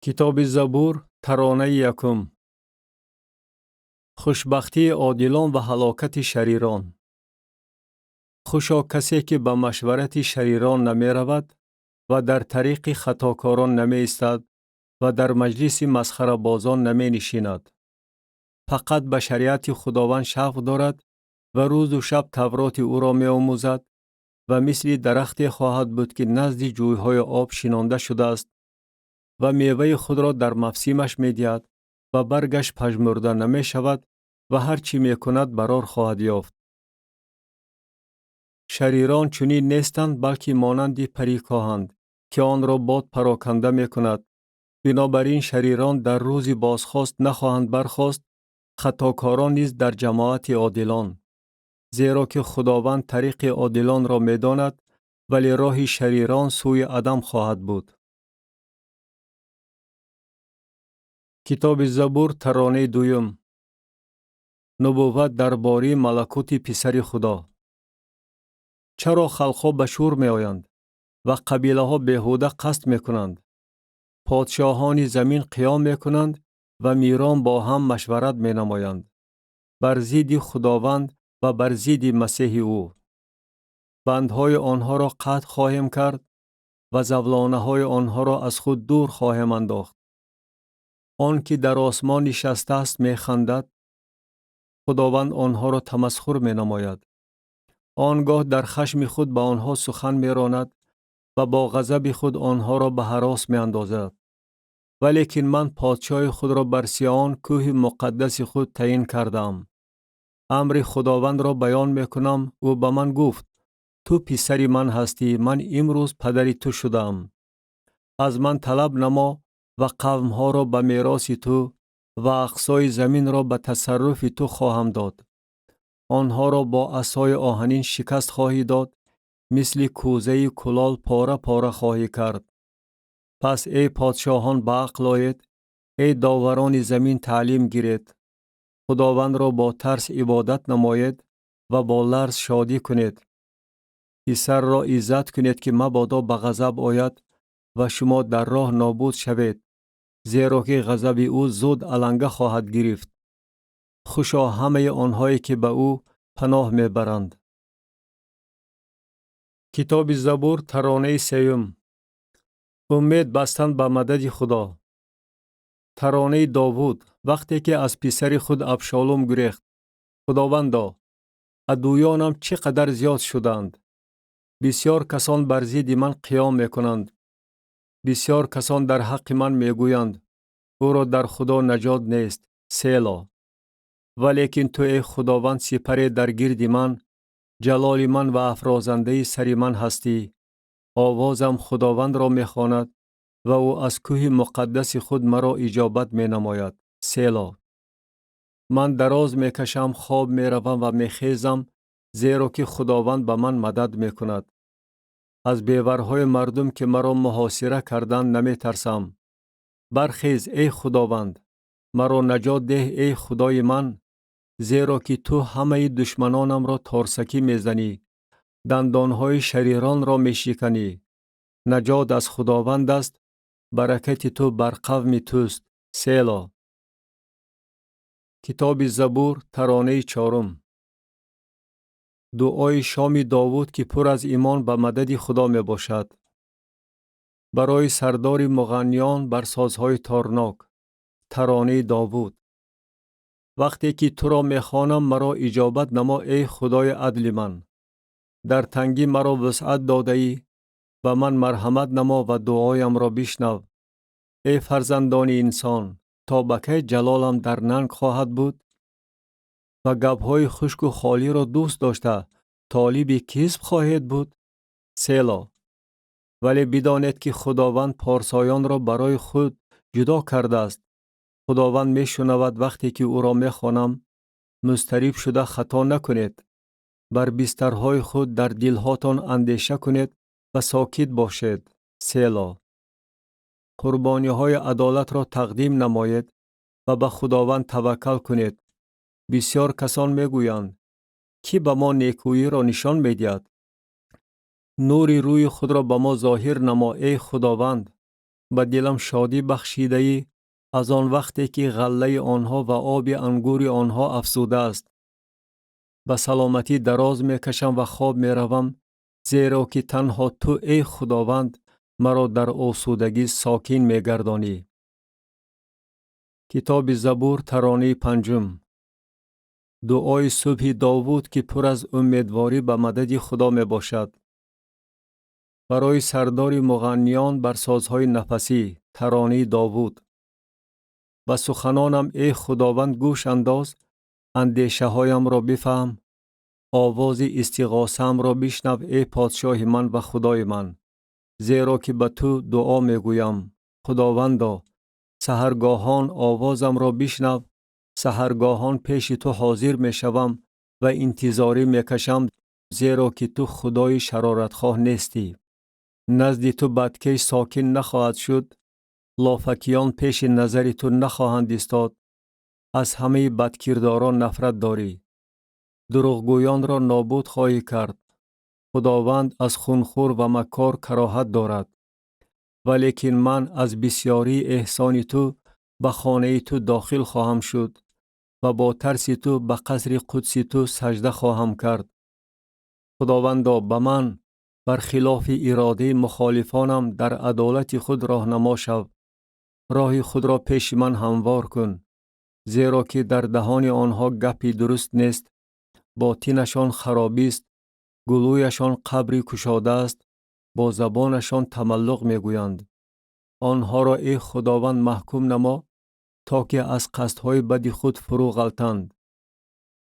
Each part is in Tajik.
Китоби Забур, таронаи якум. Хушбахтии одилон ва ҳалокати шарирон. Хушо касе, ки ба машварати шарирон намеравад ва дар тариқи хатокорон намеистад ва дар маҷлиси масхарабозон наменишинад. Фақат ба шариати Худованд шавқ дорад ва рӯзу шаб Тавроти ӯро меомӯзад ва мисли дарахте хоҳад буд, ки назди ҷӯйҳои об шинонда шудааст ва меваи худро дар мавсимаш медиҳад ва баргаш пажмурда намешавад ва ҳар чӣ мекунад, барор хоҳад ёфт. Шарирон чунин нестанд, балки монанди пари коҳанд, ки онро бод пароканда мекунад. Бинобар ин шарирон дар рӯзи бозхост нахоҳанд бархост, хатокорон низ дар ҷамоати одилон. Зеро ки Худованд тариқи одилонро медонад, вале роҳи шарирон сӯи адам хоҳад буд. Китоби Забур, таронаи дуюм. Нубувват дар бораи малакути Писари Худо. Чаро халқҳо ба шӯр меоянд ва қабилаҳо беҳуда қасд мекунанд? Подшоҳони замин қиём мекунанд ва мирон бо ҳам машварат менамоянд бар зидди Худованд ва бар зидди Масеҳи ӯ. Бандҳои онҳоро қатъ хоҳем кард ва завлонаҳои онҳоро аз худ дур хоҳем андохт. Он ки дар осмон нишастааст, механдад, Худованд онҳоро тамасхур менамояд. Он гоҳ дар хашми худ ба онҳо сухан меронад ва бо ғазаби худ онҳоро ба ҳарос меандозад. Валекин ман подшоҳи худро бар Сион, кӯҳи муқаддаси худ, таъин кардаам. Амри Худовандро баён мекунам: ӯ ба ман гуфт: «Ту писари ман ҳастӣ, ман имрӯз падари ту шудаам». Аз ман талаб намо ва қавмҳоро ба мероси ту ва ақсои заминро ба тасарруфи ту хоҳам дод. Онҳоро бо асои оҳанин шикаст хоҳӣ дод, мисли кӯзаи кулол пора пора хоҳӣ кард. Пас, эй подшоҳон, ба ақл оед, эй доварони замин, таълим гиред. Худовандро бо тарс ибодат намоед ва бо ларз шодӣ кунед. Писарро иззат кунед, ки мабодо ба ғазаб ояд ва шумо дар роҳ нобуд шавед, зеро ки ғазаби ӯ зуд аланга хоҳад гирифт. Хушо ҳамаи онҳое, ки ба ӯ паноҳ мебаранд. Китоби Забур, таронаи сеюм. Умед бастан ба мадади Худо. Таронаи Довуд, вақте ки аз писари худ Абшолум гурехт. Худовандо, адуёнам чӣ қадар зиёд шуданд! Бисьёр касон бар зидди ман қиём мекунанд. Бисьёр касон дар ҳаққи ман мегӯянд: «Ӯро дар Худо наҷот нест». Село. Валекин ту, эй Худованд, сипаре дар гирди ман, ҷалоли ман ва афрозандаи сари ман ҳастӣ. Овозам Худовандро мехонад ва ӯ аз кӯҳи муқаддаси худ маро иҷобат менамояд. Село. Ман дароз мекашам, хоб меравам ва мехезам, зеро ки Худованд ба ман мадад мекунад. Аз беварҳои мардум, ки маро муҳосира карданд, наметарсам. Бархез, эй Худованд, маро наҷот деҳ, эй Худои ман, зеро ки ту ҳамаи душманонамро торсакӣ мезанӣ, дандонҳои шариронро мешиканӣ. Наҷот аз Худованд аст, баракати ту бар қавми туст. Село. Китоби Забур, таронаи чорум. Дуои шоми Довуд, ки пур аз имон ба мадади Худо мебошад. Барои сардори муғанниён бар созҳои торнок. Таронаи Довуд. Вақте ки туро мехонам, маро иҷобат намо, эй Худои адли ман. Дар тангӣ маро вусъат додаӣ, ба ман марҳамат намо ва дуоямро бишнав. Эй фарзандони инсон, то ба кай ҷалолам дар нанг хоҳад буд? Ва гапҳои хушку холиро дӯст дошта, толиби кизб хоҳед буд? Село. Вале бидонед, ки Худованд порсоёнро барои худ ҷудо кардааст. Худованд мешунавад, вақте ки ӯро мехонам. Музтариб шуда хато накунед. Бар бистарҳои худ дар дилҳотон андеша кунед ва сокит бошед. Село. Қурбониҳои адолатро тақдим намоед ва ба Худованд таваккал кунед. Бисьёр касон мегӯянд: «Кӣ ба мо некӯиро нишон медиҳад? Нури рӯи худро ба мо зоҳир намо, эй Худованд». Ба дилам шодӣ бахшидаӣ аз он вақте ки ғаллаи онҳо ва оби ангури онҳо афзудааст. Ба саломатӣ дароз мекашам ва хоб меравам, зеро ки танҳо ту, эй Худованд, маро дар осудагӣ сокин мегардонӣ. Китоби Забур, таронаи панҷум. Дуои субҳи Довуд, ки пур аз умедворӣ ба мадади Худо мебошад. Барои сардори муғанниён бар созҳои нафасӣ, таронаи Довуд. Ба суханонам, эй Худованд, гӯш андоз, андешаҳоямро бифаҳм, овози истиғосаамро бишнав, эй подшоҳи ман ва Худои ман, зеро ки ба ту дуо мегӯям. Худовандо, саҳаргоҳон овозамро бишнав, саҳаргоҳон пеши ту ҳозир мешавам ва интизорӣ мекашам, зеро ки ту Худои шароратхоҳ нестӣ. Назди ту бадкеш сокин нахоҳад шуд, лофакиён пеши назари ту нахоҳанд истод. Аз ҳамаи бадкирдорон нафрат дорӣ. Дурӯғгӯёнро нобуд хоҳӣ кард. Худованд аз хунхӯр ва маккор кароҳат дорад. Валекин ман аз бисьёрии эҳсони ту ба хонаи ту дохил хоҳам шуд ва бо тарси ту ба қасри қудси ту сажда хоҳам кард. Худовандо, ба ман бар хилофи иродаи мухолифонам дар адолати худ роҳнамо шав. Роҳи худро пеши ман ҳамвор кун, зеро ки дар даҳони онҳо гапи дуруст нест, ботинашон харобист, гулӯяшон қабри кушодааст, бо забонашон тамаллуқ мегӯянд. Онҳоро, эй Худованд, маҳкум намо, то ки аз қасдҳои бади худ фурӯ ғалтанд.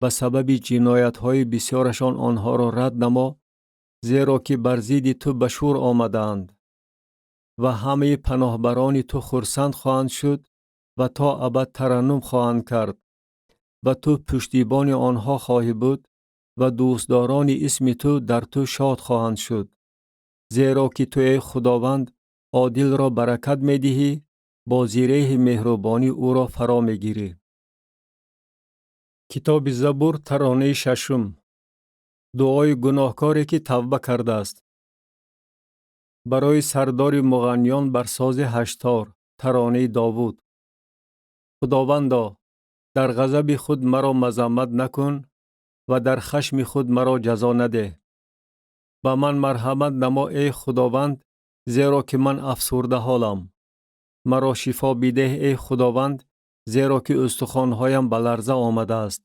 Ба сабаби ҷиноятҳои бисёрашон онҳоро рад намо, зеро ки бар зидди ту ба шӯр омадаанд. Ва ҳамаи паноҳбарони ту хурсанд хоҳанд шуд ва то абад тараннум хоҳанд кард. Ва ту пуштибони онҳо хоҳӣ буд ва дӯстдорони исми ту дар ту шод хоҳанд шуд. Зеро ки ту, эй Худованд, одилро баракат медиҳӣ, бо зиреҳи меҳрубонӣ ӯро фаро мегирӣ. Китоби Забур, таронаи шашум. Дуои гуноҳкоре, ки тавба кардааст. Барои сардори муғанниён бар сози ҳаштор, таронаи Довуд. Худовандо, дар ғазаби худ маро мазаммат накун ва дар хашми худ маро ҷазо надеҳ. Ба ман марҳамат намо, эй Худованд, зеро ки ман афсурдаҳолам. Маро шифо бидеҳ, эй Худованд, зеро ки устухонҳоям ба ларза омадааст.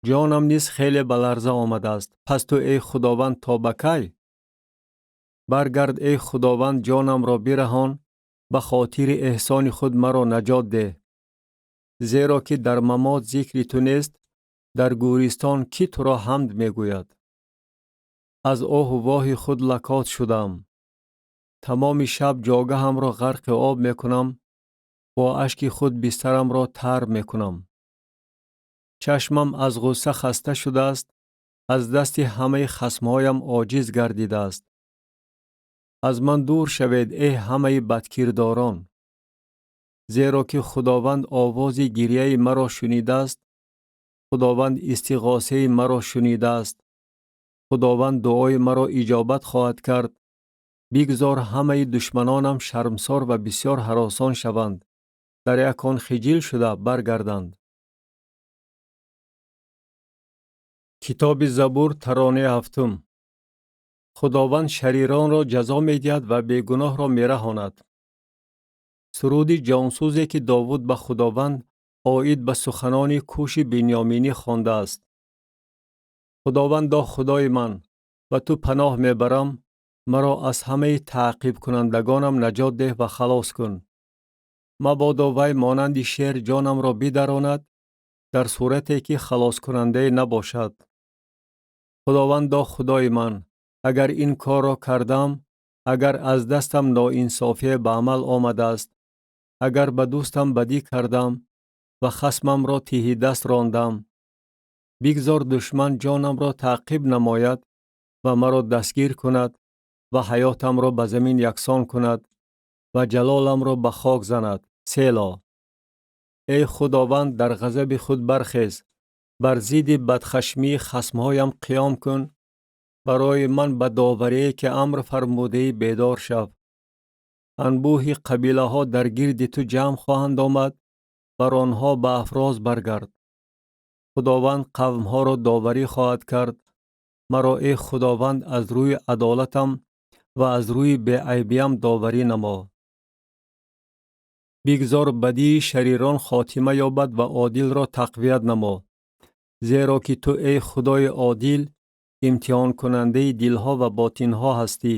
Ҷонам низ хеле ба ларза омадааст. Пас ту, эй Худованд, то ба кай? Баргард, эй Худованд, ҷонамро бираҳон, ба хотири эҳсони худ маро наҷот деҳ. Зеро ки дар мамот зикри ту нест, дар гӯристон кӣ туро ҳамд мегӯяд? Аз оҳу воҳи худ лакот шудам. Тамоми шаб ҷогаҳамро ғарқи об мекунам, бо ашки худ бистарамро тар мекунам. Чашмам аз ғусса хаста шудааст, аз дасти ҳамаи хасмҳоям оҷиз гардидааст. Аз ман дур шавед, эй ҳамаи бадкирдорон, зеро ки Худованд овози гирьяи маро шунидааст, Худованд истиғосаи маро шунидааст. Худованд дуои маро иҷобат хоҳад кард. Бигзор ҳамаи душманонам шармсор ва бисёр ҳаросон шаванд, дар як он хиҷил шуда баргарданд. Китоби Забур, таронаи ҳафтум. Худованд шариронро ҷазо медиҳад ва бегуноҳро мераҳонад. Суруди ҷонсӯзе, ки Довуд ба Худованд оид ба суханони Куши Бинёминӣ хондааст. Худовандо, Худои ман, ба ту паноҳ мебарам, маро аз ҳамаи таъқибкунандагонам наҷот деҳ ва халос кун. Мабодо вай монанди шер ҷонамро бидаронад, дар сурате ки халоскунандае набошад. Худовандо, Худои ман, агар ин корро кардам, агар аз дастам ноинсофие ба амал омадааст, агар ба дӯстам бадӣ кардам ва хасмамро тиҳидаст рондам, бигзор душман ҷонамро таъқиб намояд ва маро дастгир кунад ва ҳаётамро ба замин яксон кунад ва ҷалоламро ба хок занад. Село. Эй Худованд, дар ғазаби худ бархез, бар зидди бадхашмии хасмҳоям қиём кун, барои ман ба доварие ки амр фармудаӣ бедор шав. Анбӯҳи қабилаҳо дар гирди ту ҷамъ хоҳанд омад, бар онҳо ба афроз баргард. Худованд қавмҳоро доварӣ хоҳад кард. Маро, эй Худованд, аз рӯи адолатам ва аз рӯи беайбиям доварӣ намо. Бигзор бадии шарирон хотима ёбад ва одилро тақвият намо. Зеро ки ту, эй Худои одил, имтиҳонкунандаи дилҳо ва ботинҳо ҳастӣ.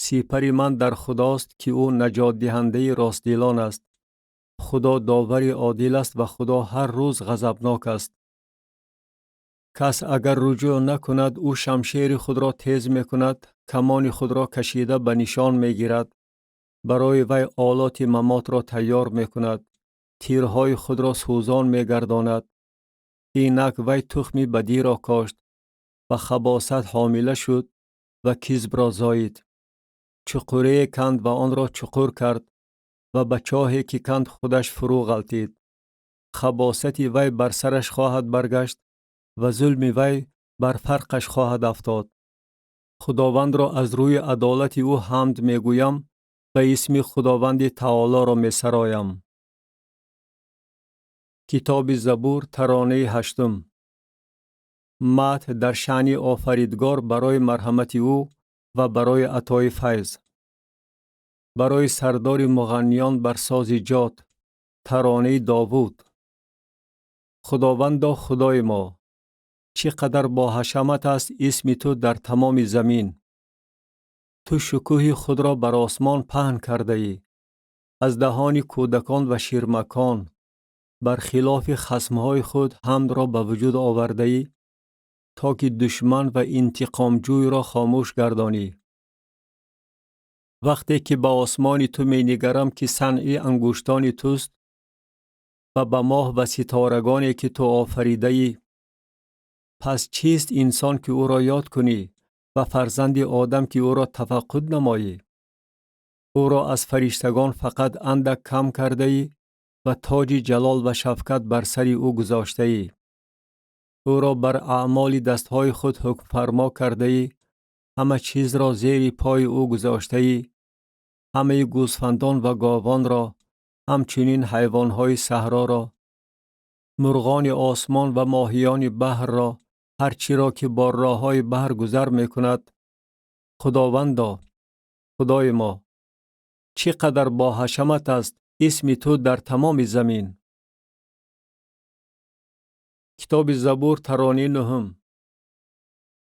Сипари ман дар Худост, ки ӯ наҷотдиҳандаи ростдилон аст. Худо довари одил аст ва Худо ҳар рӯз ғазабнок аст. Кас агар руҷӯъ накунад, ӯ шамшери худро тез мекунад, камони худро кашида ба нишон мегирад, барои вай олоти мамотро тайёр мекунад, тирҳои худро сӯзон мегардонад. Инак вай тухми бадиро кошт ва хабосат ҳомила шуд ва кизбро зоид. Чуқурее канд ва онро чуқур кард ва ба чоҳе ки канд худаш фурӯ ғалтид. Хабосати вай бар сараш хоҳад баргашт ва зулми вай бар фарқаш хоҳад афтод. Худовандро аз рӯи адолати ӯ ҳамд мегӯям ва исми Худованди Таолоро месароям. Китоби Забур, таронаи ҳаштум. Мадҳ дар шаъни Офаридгор барои марҳамати ӯ ва барои атои файз. Барои сардори муғанниён бар сози ҷот, таронаи Довуд. Худовандо, Худои мо, чӣ қадар боҳашамат аст исми ту дар тамоми замин. Ту шукӯҳи худро бар осмон паҳн кардаӣ, аз даҳони кӯдакон ва ширмакон, бар хилофи хасмҳои худ ҳамдро ба вуҷуд овардаӣ, то ки душман ва интиқомҷӯйро хомӯш гардонӣ. Вақте ки ба осмони ту менигарам, ки санъи ангуштони туст, ва ба моҳ ва ситорагоне ки ту офаридаӣ, пас чист инсон ки ӯро ёд кунӣ ва фарзанди одам ки ӯро тафаққуд намоӣ? Ӯро аз фариштагон фақат андак кам кардаӣ ва тоҷи ҷалол ва шафкат бар сари ӯ гузоштаӣ. Ӯро бар аъмоли дастҳои худ ҳукмфармо кардаӣ, ҳама чизро зери пои ӯ гузоштаӣ, ҳамаи гӯсфандон ва говонро, ҳамчунин ҳайвонҳои саҳроро, мурғони осмон ва моҳиёни баҳрро, ҳар чиро ки бо роҳҳои баҳр гузар мекунад. Худовандо, Худои мо, чӣ қадар боҳашамат аст исми ту дар тамоми замин. Китоби Забур, таронаи нуҳум.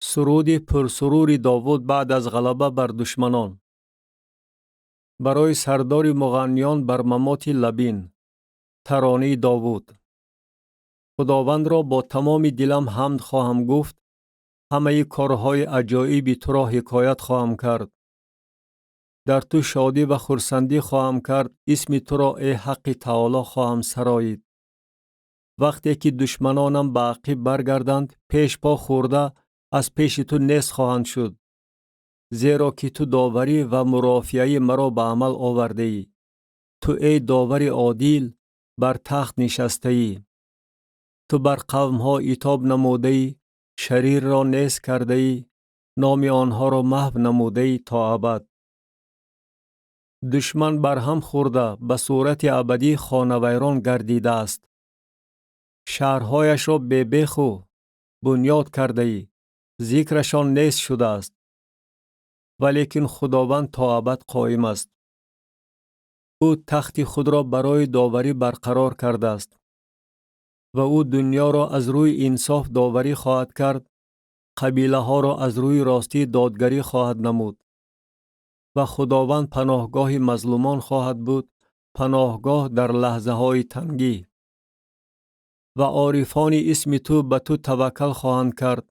Суруди пурсурури Довуд баъд аз ғалаба бар душманон. Барои сардори муғанниён бар мамоти Лабин. Таронаи Довуд. Худовандро бо тамоми дилам ҳамд хоҳам гуфт, ҳамаи корҳои аҷоиби туро ҳикоят хоҳам кард. Дар ту шодӣ ва хурсандӣ хоҳам кард, исми туро, эй Ҳаққи Таоло, хоҳам сароид. Вақте ки душманонам ба ақиб баргарданд, пеш по хӯрда аз пеши ту нест хоҳанд шуд. Зеро ки ту доварӣ ва мурофиаи маро ба амал овардаӣ. Ту, эй довари одил, бар тахт нишастаӣ. Ту бар қавмҳо итоб намудаӣ, шарирро нест кардаӣ, номи онҳоро маҳв намудаӣ то абад. Душман барҳам хӯрда, ба сурати абадӣ хонавайрон гардидааст. Шаҳрҳояшро бебеху бунёд кардаӣ, зикрашон нест шудааст. Валекин Худованд то абад қоим аст. Ӯ тахти худро барои доварӣ барқарор кардааст ва ӯ дунёро аз рӯи инсоф доварӣ хоҳад кард, қабилаҳоро аз рӯи ростӣ додгарӣ хоҳад намуд. Ва Худованд паноҳгоҳи мазлумон хоҳад буд, паноҳгоҳ дар лаҳзаҳои тангӣ. Ва орифони исми ту ба ту таваккал хоҳанд кард,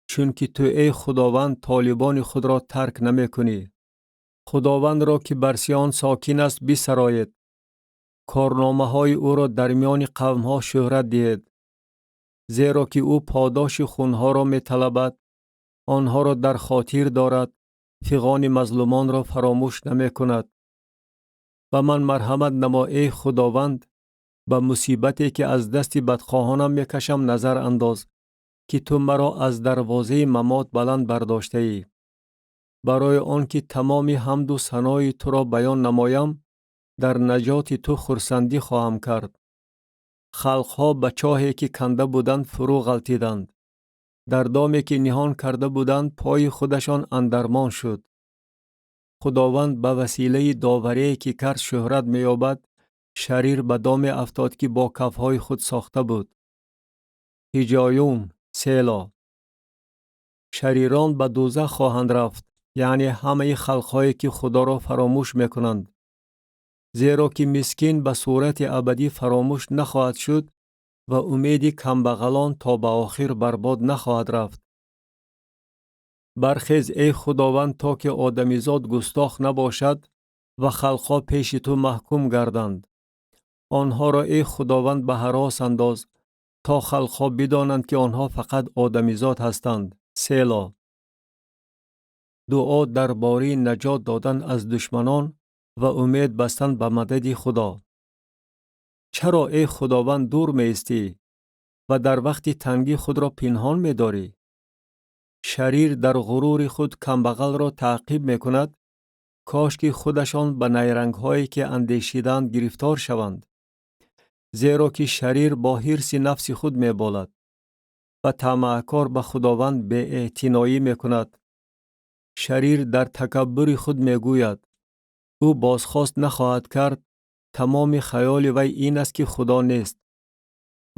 чунки ту, эй Худованд, толибони худро тарк намекунӣ. Худовандро, ки бар Сиён сокин аст, бисароед. Корномаҳои ӯро дар миёни қавмҳо шӯҳрат диҳед. Зеро ки ӯ подоши хунҳоро металабад, онҳоро дар хотир дорад, фиғони мазлумонро фаромӯш намекунад. Ба ман марҳамат намо, эй Худованд, ба мусибате ки аз дасти бадхоҳонам мекашам назар андоз, ки ту маро аз дарвозаи мамот баланд бардоштаӣ. Барои он ки тамоми ҳамду санои туро баён намоям, дар наҷоти ту хурсандӣ хоҳам кард. Халқҳо ба чоҳе ки канда буданд фурӯ ғалтиданд. Дар доме ки ниҳон карда буданд пои худашон андармон шуд. Худованд ба василаи доварие ки кард шӯҳрат меёбад, шарир ба доме афтод ки бо кафҳои худ сохта буд. Ҳиҷоюн Село. Шарирон ба дӯзах хоҳанд рафт, яъне ҳамаи халқҳое ки Худоро фаромӯш мекунанд. Зеро ки мискин ба сурати абадӣ фаромӯш нахоҳад шуд ва умеди камбағалон то ба охир барбод нахоҳад рафт. Бархез, эй Худованд, то ки одамизод густох набошад ва халқҳо пеши ту маҳкум гарданд. Онҳоро, эй Худованд, ба ҳарос андоз, то халқҳо бидонанд ки онҳо фақат одамизод ҳастанд. Село. Дуо дар бораи наҷот додан аз душманон ва умед бастан ба мадади Худо. Чаро, эй Худованд, дур меистӣ ва дар вақти тангӣ худро пинҳон медорӣ? Шарир дар ғурури худ камбағалро таъқиб мекунад, кош ки худашон ба найрангҳое ки андешидаанд гирифтор шаванд. Зеро ки шарир бо ҳирси нафси худ меболад ва тамаъкор ба Худованд беэътиноӣ мекунад. Шарир дар такаббури худ мегӯяд: ӯ бозхост нахоҳад кард, тамоми хаёли вай ин аст ки Худо нест.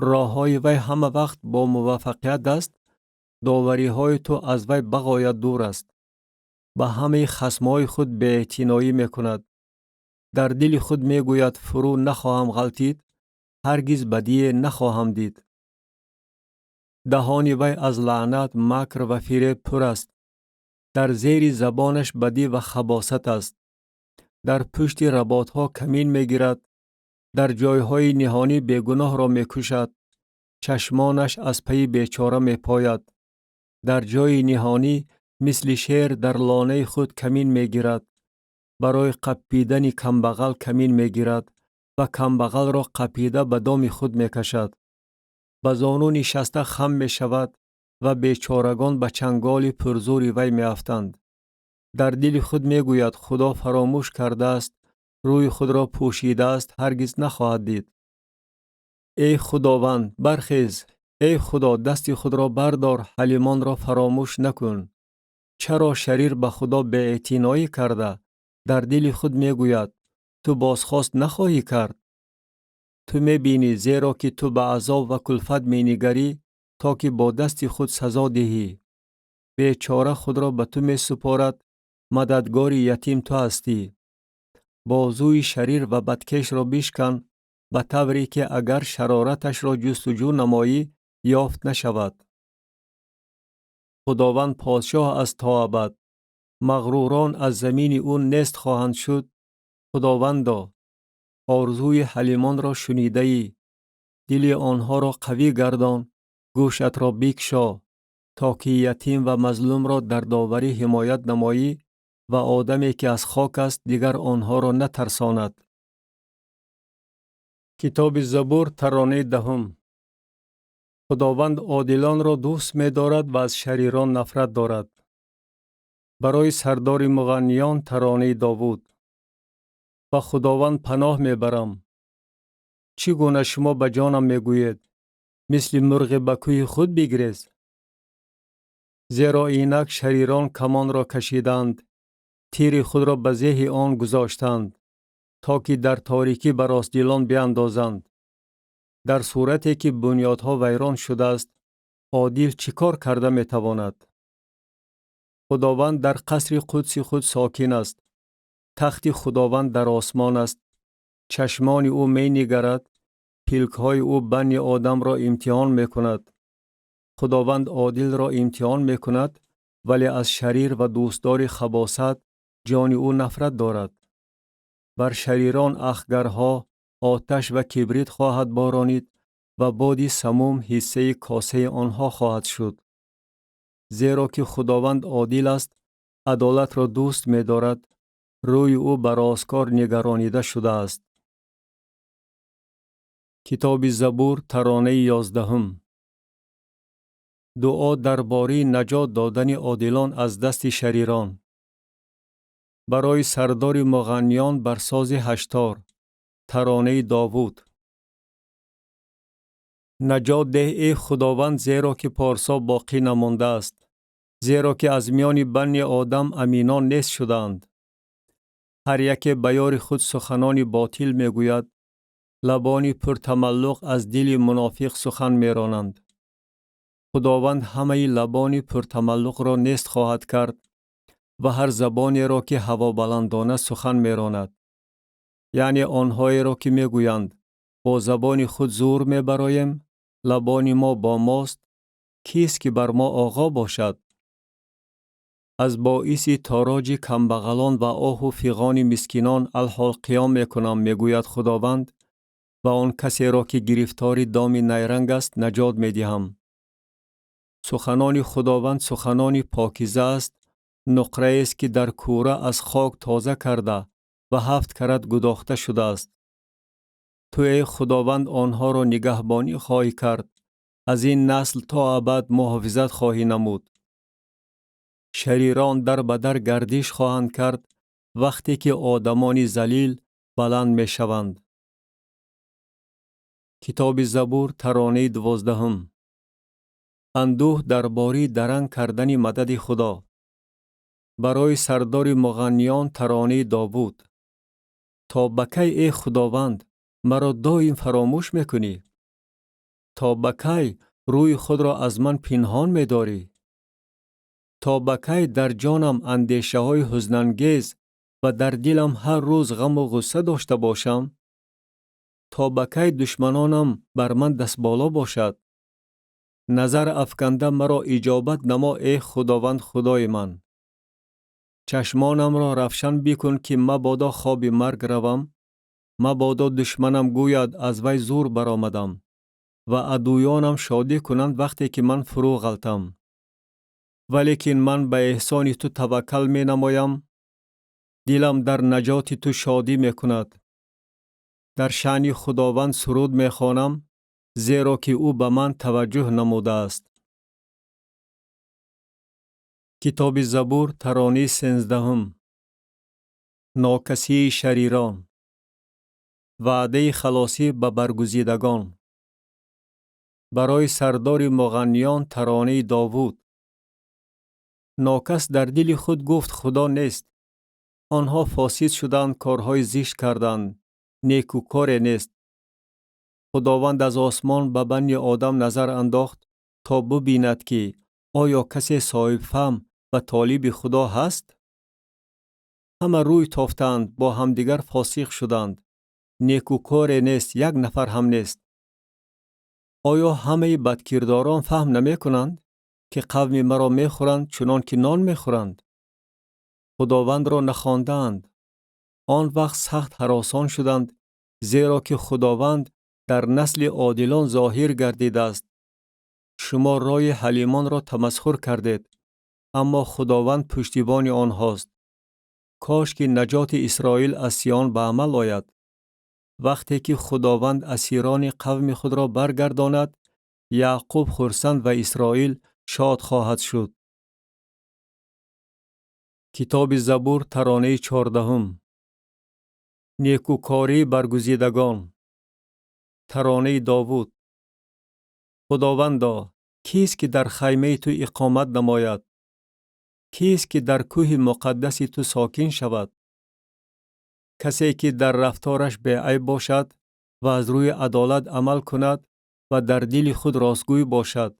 Роҳҳои вай ҳама вақт бо муваффақият аст, довариҳои ту аз вай бағоят дур аст. Ба ҳамаи хасмҳои худ беэътиноӣ мекунад. Дар дили худ мегӯяд: фурӯ нахоҳам ғалтид, ҳаргиз бадие нахоҳам дид. Даҳони вай аз лаънат, макр ва фиреб пур аст. Дар зери забонаш бадӣ ва хабосат аст. Дар пушти работҳо камин мегирад, дар ҷойҳои ниҳонӣ бегуноҳро мекушад. Чашмонаш аз пайи бечора мепояд. Дар ҷойи ниҳонӣ мисли шер дар лонаи худ камин мегирад. Барои қаппидани камбағал камин мегирад ва камбағалро қапида ба доми худ мекашад. Ба зону нишаста хам мешавад ва бечорагон ба чанголи пурзури вай меафтанд. Дар дили худ мегӯяд: Худо фаромӯш кардааст, рӯи худро пӯшидааст, ҳаргиз нахоҳад дид. Эй Худованд, бархез! Эй Худо, дасти худро бардор, ҳалимонро фаромӯш накун. Чаро шарир ба Худо беэътиноӣ карда, дар дили худ мегӯяд: ту бозхост нахоҳӣ кард? Ту мебинӣ, зеро ки ту ба азоб ва кулфат менигарӣ, то ки бо дасти худ сазо диҳӣ. Бечора худро ба ту месупорад, мададгори ятим ту ҳастӣ. Бозуи шарир ва бадкешро бишкан, ба тавре ки агар шарораташро ҷустуҷӯ намоӣ, ёфт нашавад. Худованд подшоҳ аст то абад. Мағрурон аз замини ӯ нест хоҳанд шуд. Худовандо, орзуи ҳалимонро шунидаӣ. Дили онҳоро қавӣ гардон, гӯшатро бикшо, то ки ятим ва мазлумро дар доварӣ ҳимоят намоӣ ва одаме ки аз хок аст дигар онҳоро натарсонад. Китоби Забур, таронаи 10. Худованд одилонро дӯст медорад ва аз шарирон нафрат дорад. Барои сардори муғанниён таронаи Довуд. Ба Худованд паноҳ мебарам. Чӣ гуна шумо ба ҷонам мегӯед: мисли мурғе ба кӯҳи худ бигрез? Зеро инак шарирон камонро кашиданд, тири худро ба зеҳи он гузоштанд, то ки дар торикӣ ба ростдилон биандозанд. Дар сурате ки бунёдҳо вайрон шудааст, одил чӣ кор карда метавонад? Худованд дар қасри қудси худ сокин аст. Тахти Худованд дар осмон аст. Чашмони ӯ менигарад, пилкҳои ӯ бани одамро имтиҳон мекунад. Худованд одилро имтиҳон мекунад, вале аз шарир ва дӯстдори хабосат ҷони ӯ нафрат дорад. Бар шарирон ахгарҳо, оташ ва кибрит хоҳад боронид ва боди самум ҳиссаи косаи онҳо хоҳад шуд. Зеро ки Худованд одил аст, адолатро дӯст медорад, рӯи ӯ ба росткор нигаронида шудааст. Китоби Забур, таронаи 11. Дуо дар бораи наҷот додани одилон аз дасти шарирон. Барои сардори муғанниён бар сози ҳаштор. Таронаи Довуд. Наҷот деҳ, эй Худованд, зеро ки порсо боқӣ намондааст, зеро ки аз миёни банни одам аминон нест шудаанд. Ҳар яке ба ёри худ суханони ботил мегӯяд, лабони пуртамаллуқ аз дили мунофиқ сухан меронанд. Худованд ҳамаи лабони пуртамаллуқро нест хоҳад кард ва ҳар забонеро, ки ҳавобаландона сухан меронад. Яъне онҳоеро, ки мегӯянд: бо забони худ зӯр мебароем, лабони мо бо мост, кист ки бар мо оғо бошад? Аз боиси тороҷи камбағалон ва оҳу фиғони мискинон алҳол қиём мекунам, мегӯяд Худованд, ва он касеро, ки гирифтори доми найранг аст, наҷот медиҳам. Суханони Худованд суханони покиза аст, нуқраест, ки дар кӯра аз хок тоза карда ва 7 карат гудохта шудааст. Ту, эй Худованд, онҳоро нигаҳбонӣ хоҳӣ кард, аз ин насл то абад муҳофизат хоҳӣ намуд. Шарирон дар ба дар гардиш хоҳанд кард, вақте ки одамони залил баланд мешаванд. Китоби Забур, таронаи 12. Андӯҳ дар бораи даранг кардани мадади Худо. Барои сардори муғанниён таронаи Довуд. То ба кай, эй Худованд, маро доим фаромӯш мекунӣ? То ба кай рӯи худро аз ман пинҳон медорӣ? То ба кай дар ҷонам андешаҳои ҳузнангез ва дар дилам ҳар рӯз ғаму ғусса дошта бошам? То ба кай душманонам бар ман дастболо бошад? Назар афканда маро иҷобат намо, эй Худованд, Худои ман. Чашмонамро равшан бикун, ки мабодо хоби марг равам, мабодо душманам гӯяд: аз вай зур баромадам, ва адуёнам шодӣ кунанд вақте ки ман фурӯ ғалтам. Валекин ман ба эҳсони ту таваккал менамоям, дилам дар наҷоти ту шодӣ мекунад. Дар шаъни Худованд суруд мехонам, зеро ки ӯ ба ман таваҷҷӯҳ намудааст. Китоби Забур, таронаи 13. Нокасии шарирон. Ваъдаи халосӣ ба баргузидагон. Барои сардори муғанниён таронаи Довуд. Нокас дар дили худ гуфт: Худо нест. Онҳо фосид шуданд, корҳои зишт карданд, некӯкоре нест. Худованд аз осмон ба банни одам назар андохт, то бубинад, ки оё касе соҳибфаҳм ва толиби Худо ҳаст? Ҳама рӯй тофтанд, бо ҳамдигар фосиқ шуданд. Некӯкоре нест, як нафар ҳам нест. Оё ҳамаи бадкирдорон фаҳм намекунанд, ки қавми маро мехӯранд, чунон ки нон мехӯранд? Худовандро нахондаанд. Он вақт сахт ҳаросон шуданд, зеро ки Худованд дар насли одилон зоҳир гардидааст. Шумо роҳи ҳалимонро тамасхур кардед, аммо Худованд пуштибони онҳост. Кош ки наҷоти Исроил аз Сиён ба амал ояд. Вақте ки Худованд асирони қавми худро баргардонад, Яъқуб хурсанд ва Исроил шод хоҳад шуд. Китоби Забур, таронаи 14. Некӯкории баргузидагон. Таронаи Довуд. Худовандо, кист ки дар хаймаи ту иқомат намояд? Кист ки дар кӯҳи муқаддаси ту сокин шавад? Касе ки дар рафтораш беайб бошад ва аз рӯи адолат амал кунад ва дар дили худ ростгӯй бошад,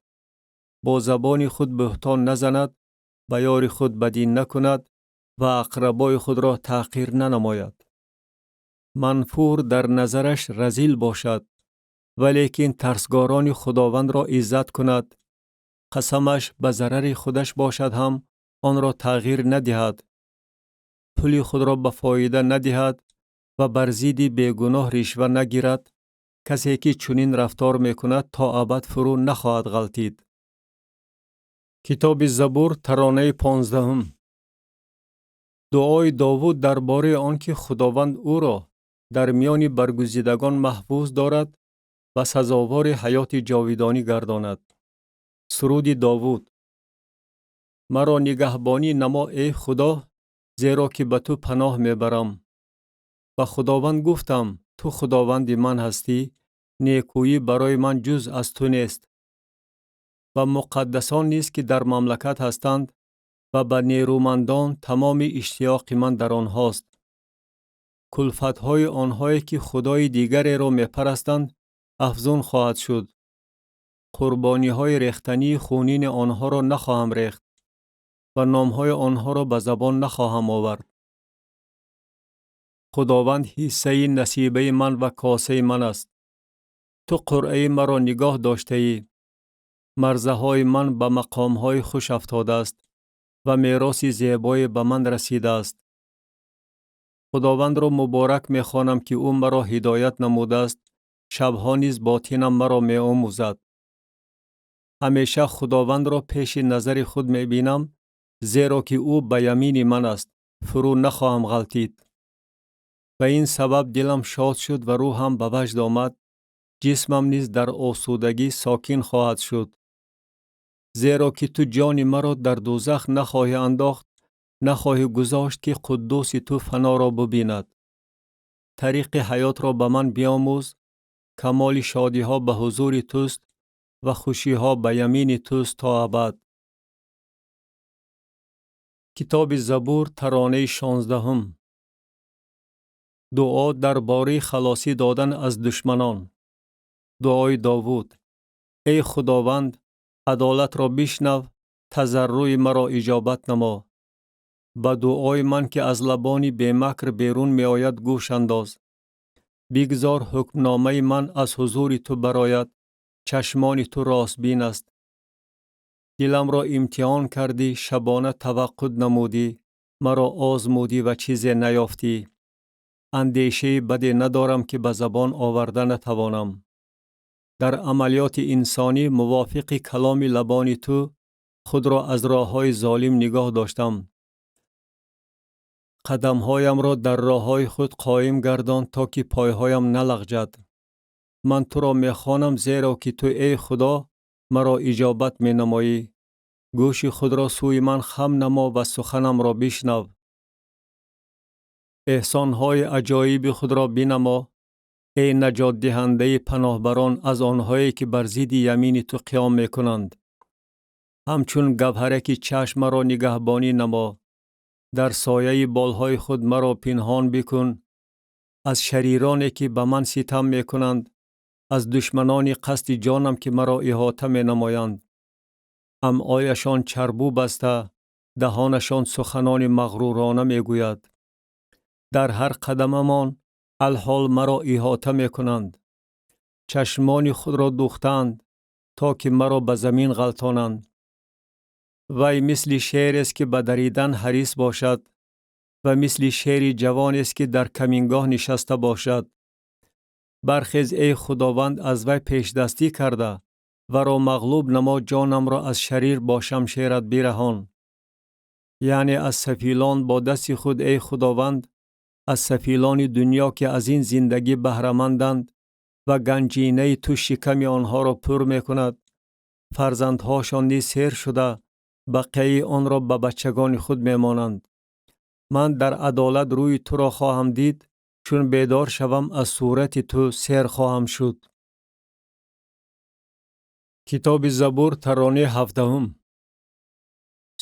бо забони худ буҳтон назанад, ба ёри худ бадӣ накунад ва ақрабои худро таҳқир нанамояд. Манфур дар назараш разил бошад, валекин тарсгорони Худовандро иззат кунад. Қасамаш ба зарари худаш бошад ҳам онро тағйир надиҳад, пули худро ба фоида надиҳад ва бар зидди бегуноҳ ришва нагирад. Касе ки чунин рафтор мекунад, то абад фурӯ нахоҳад ғалтид. Китоби Забур, таронаи 15. Дуои Довуд дар бораи он ки Худованд ӯро дар миёни баргузидагон маҳфуз дорад ва сазовори ҳаёти ҷовидонӣ гардонад. Суруди Довуд. Маро нигаҳбонӣ намо, эй Худо, Зеро ки ба ту паноҳ мебарам. Ба Худованд гуфтам: Ту Худованди ман ҳастӣ, некӯӣ барои ман ҷуз аз ту нест. Ба муқаддасон низ, ки дар мамлакат ҳастанд, ва ба нерӯмандон, тамоми иштиёқи ман дар онҳост. Кулфатҳои онҳое, ки худои дигареро мепарастанд, афзун хоҳад шуд. Қурбониҳои рехтании хунини онҳоро нахоҳам рехт ва номҳои онҳоро ба забон нахоҳам овард. Худованд ҳиссаи насибаи ман ва косаи ман аст. Ту қуръаи маро нигоҳ доштаӣ. Марзаҳои ман ба мақомҳои хуш афтодааст ва мероси зебое ба ман расидааст. Худовандро муборак мехонам, ки ӯ маро ҳидоят намудааст, шабҳо низ ботинам маро меомӯзад. Ҳамеша Худовандро пеши назари худ мебинам, зеро ки ӯ ба ямини ман аст, фурӯ нахоҳам ғалтид. Ба ин сабаб дилам шод шуд ва рӯҳам ба ваҷд омад, ҷисмам низ дар осудагӣ сокин хоҳад шуд. Зеро ки ту ҷони маро дар дӯзах нахоҳӣ андохт, нахоҳӣ гузошт, ки Қуддуси ту фаноро бубинад. Тариқи ҳаётро ба ман биомӯз, камоли шодиҳо ба ҳузури туст ва хушиҳо ба ямини туст то абад. Китоби Забур, таронаи 16-ум. Дуо дар бораи халосӣ додан аз душманон. Дуои Довуд. Эй Худованд, адолатро бишнав, тазарруи маро иҷобат намо. Ба дуои ман, ки аз лабони бемакр берун меояд, гӯш андоз. Бигзор ҳукмномаи ман аз ҳузури ту барояд, чашмони ту ростбин аст. Диламро имтиҳон кардӣ, шабона таваққуд намудӣ, маро озмудӣ ва чизе наёфтӣ. Андешаи баде надорам, ки ба забон оварда натавонам. Дар амалиёти инсонӣ мувофиқи каломи лабони ту худро аз роҳҳои золим нигоҳ доштам. Қадамҳоямро дар роҳҳои худ қоим гардон, то ки пойҳоям налағҷад. Ман туро мехонам, зеро ки ту, эй Худо, маро иҷобат менамоӣ. Гӯши худро сӯи ман хам намо ва суханамро бишнав. Эҳсонҳои аҷоиби худро бинамо, эй наҷотдиҳандаи паноҳбарон аз онҳое, ки бар зидди ямини ту қиём мекунанд. Ҳамчун гавҳараки чашм маро нигаҳбонӣ намо. Дар сояи болҳои худ маро пинҳон бикун аз шарироне, ки ба ман ситам мекунанд, аз душманони қасди ҷонам, ки маро иҳота менамоянд. Амъояшон чарбу баста, даҳонашон суханони мағрурона мегӯяд. Дар ҳар қадамамон алҳол маро иҳота мекунанд. Чашмони худро духтанд, то ки маро ба замин ғалтонанд. Вай мисли шерест, ки ба даридан ҳарис бошад, ва мисли шери ҷавонест, ки дар камингоҳ нишаста бошад. Бархез, эй Худованд, аз вай пешдастӣ карда, варо мағлуб намо, ҷонамро аз шарир бо шамшерат бираҳон. Яъне аз сафилон бо дасти худ, эй Худованд, аз сафилони дунё, ки аз ин зиндагӣ баҳраманданд ва ганҷинаи ту шиками онҳоро пур мекунад. Фарзандҳошон низ сер шуда, бақияи онро ба бачагони худ мемонанд. Ман дар адолат рӯи туро хоҳам дид, чун бедор шавам, аз сурати ту сер хоҳам шуд. Китоби Забур, таронаи 17-ум.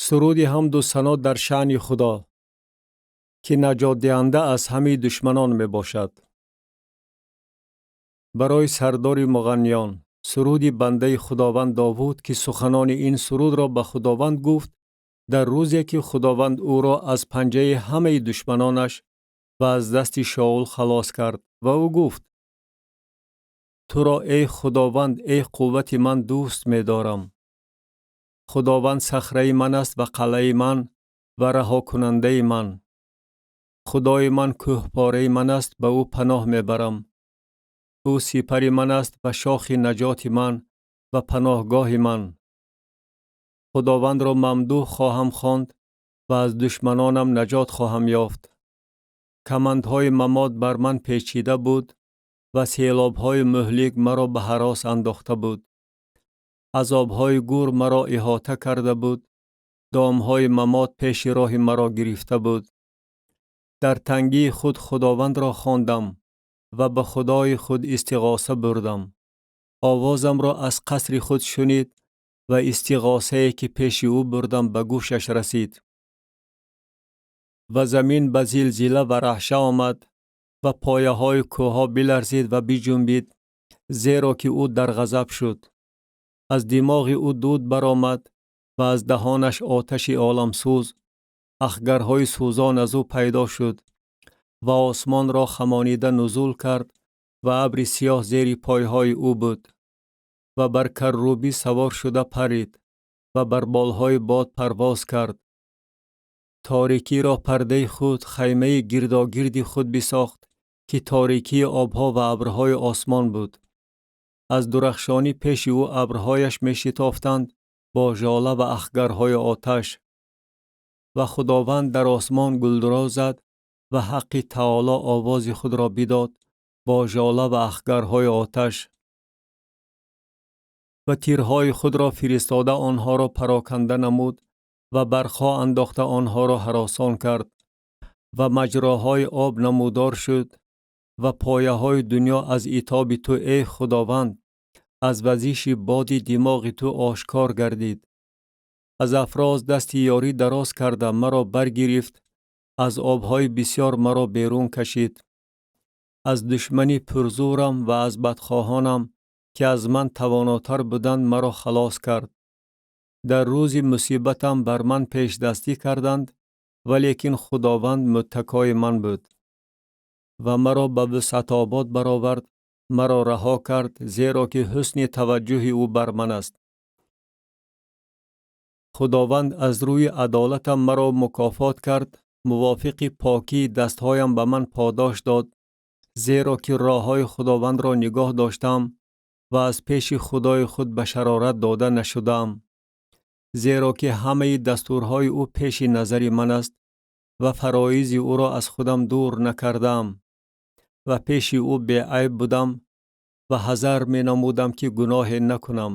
Суруди ҳамду сано дар шаъни Худо, ки наҷотдиҳанда аз ҳамаи душманон мебошад. Барои сардори муғанниён, суруди бандаи Худованд Довуд, ки суханони ин сурудро ба Худованд гуфт дар рӯзе, ки Худованд ӯро аз панҷаи ҳамаи душманонаш ва аз дасти Шоул халос кард. Ва ӯ гуфт: Туро, эй Худованд, эй қуввати ман, дӯст медорам. Худованд сахраи ман аст ва қалъаи ман ва раҳокунандаи ман. Худои ман кӯҳпораи ман аст, ба ӯ паноҳ мебарам. Ӯ сипари ман аст ва шохи наҷоти ман ва паноҳгоҳи ман. Худовандро мамдуҳ хоҳам хонд ва аз душманонам наҷот хоҳам ёфт. Камандҳои мамот бар ман печида буд ва селобҳои муҳлик маро ба ҳарос андохта буд. Азобҳои гур маро иҳота карда буд, домҳои мамот пеши роҳи маро гирифта буд. Дар тангии худ Худовандро хондам ва ба Худои худ истиғоса бурдам. Овозамро аз қасри худ шунид ва истиғосае, ки пеши ӯ бурдам, ба гӯшаш расид. Ва замин ба зилзила ва раҳша омад ва пояҳои кӯҳҳо биларзид ва биҷунбид, зеро ки ӯ дар ғазаб шуд. Аз димоғи ӯ дуд баромад ва аз даҳонаш оташи оламсӯз, ахгарҳои сӯзон аз ӯ пайдо шуд ва осмонро хамонида нузул кард ва абри сиёҳ зери пойҳои ӯ буд. Ва бар каррубӣ савор шуда парид ва бар болҳои бод парвоз кард. Торикиро пардаи худ, хаймаи гирдогирди худ бисохт, ки торикии обҳо ва абрҳои осмон буд. Аз дурахшонӣ пеши ӯ абрҳояш мешитофтанд бо жола ва ахгарҳои оташ. Ва Худованд дар осмон гулдуро зад ва Ҳаққи Таоло овози худро бидод бо жола ва ахгарҳои оташ. Ва тирҳои худро фиристода онҳоро пароканда намуд ва барқҳо андохта онҳоро ҳаросон кард. Ва маҷроҳои об намудор шуд ва пояҳои дунё аз итоби ту, эй Худованд, аз вазиши боди димоғи ту ошкор гардид. Аз афроз дасти ёрӣ дароз карда маро баргирифт, аз обҳои бисьёр маро берун кашид. Аз душмани пурзӯрам ва аз бадхоҳонам, ки аз ман тавонотар буданд, маро халос кард. Дар рӯзи мусибатам бар ман пешдастӣ карданд, валекин Худованд муттакои ман буд. Ва маро ба вусъатобод баровард, маро раҳо кард, зеро ки ҳусни таваҷҷӯҳи ӯ бар ман аст. Худованд аз рӯи адолатам маро мукофот кард, мувофиқи покии дастҳоям ба ман подош дод, зеро ки роҳҳои Худовандро нигоҳ доштам ва аз пеши Худои худ ба шарорат дода нашудаам. Зеро ки ҳамаи дастурҳои ӯ пеши назари ман аст ва фароизи ӯро аз худам дур накардаам. Ва пеши ӯ беайб будам ва ҳазар менамудам, ки гуноҳе накунам.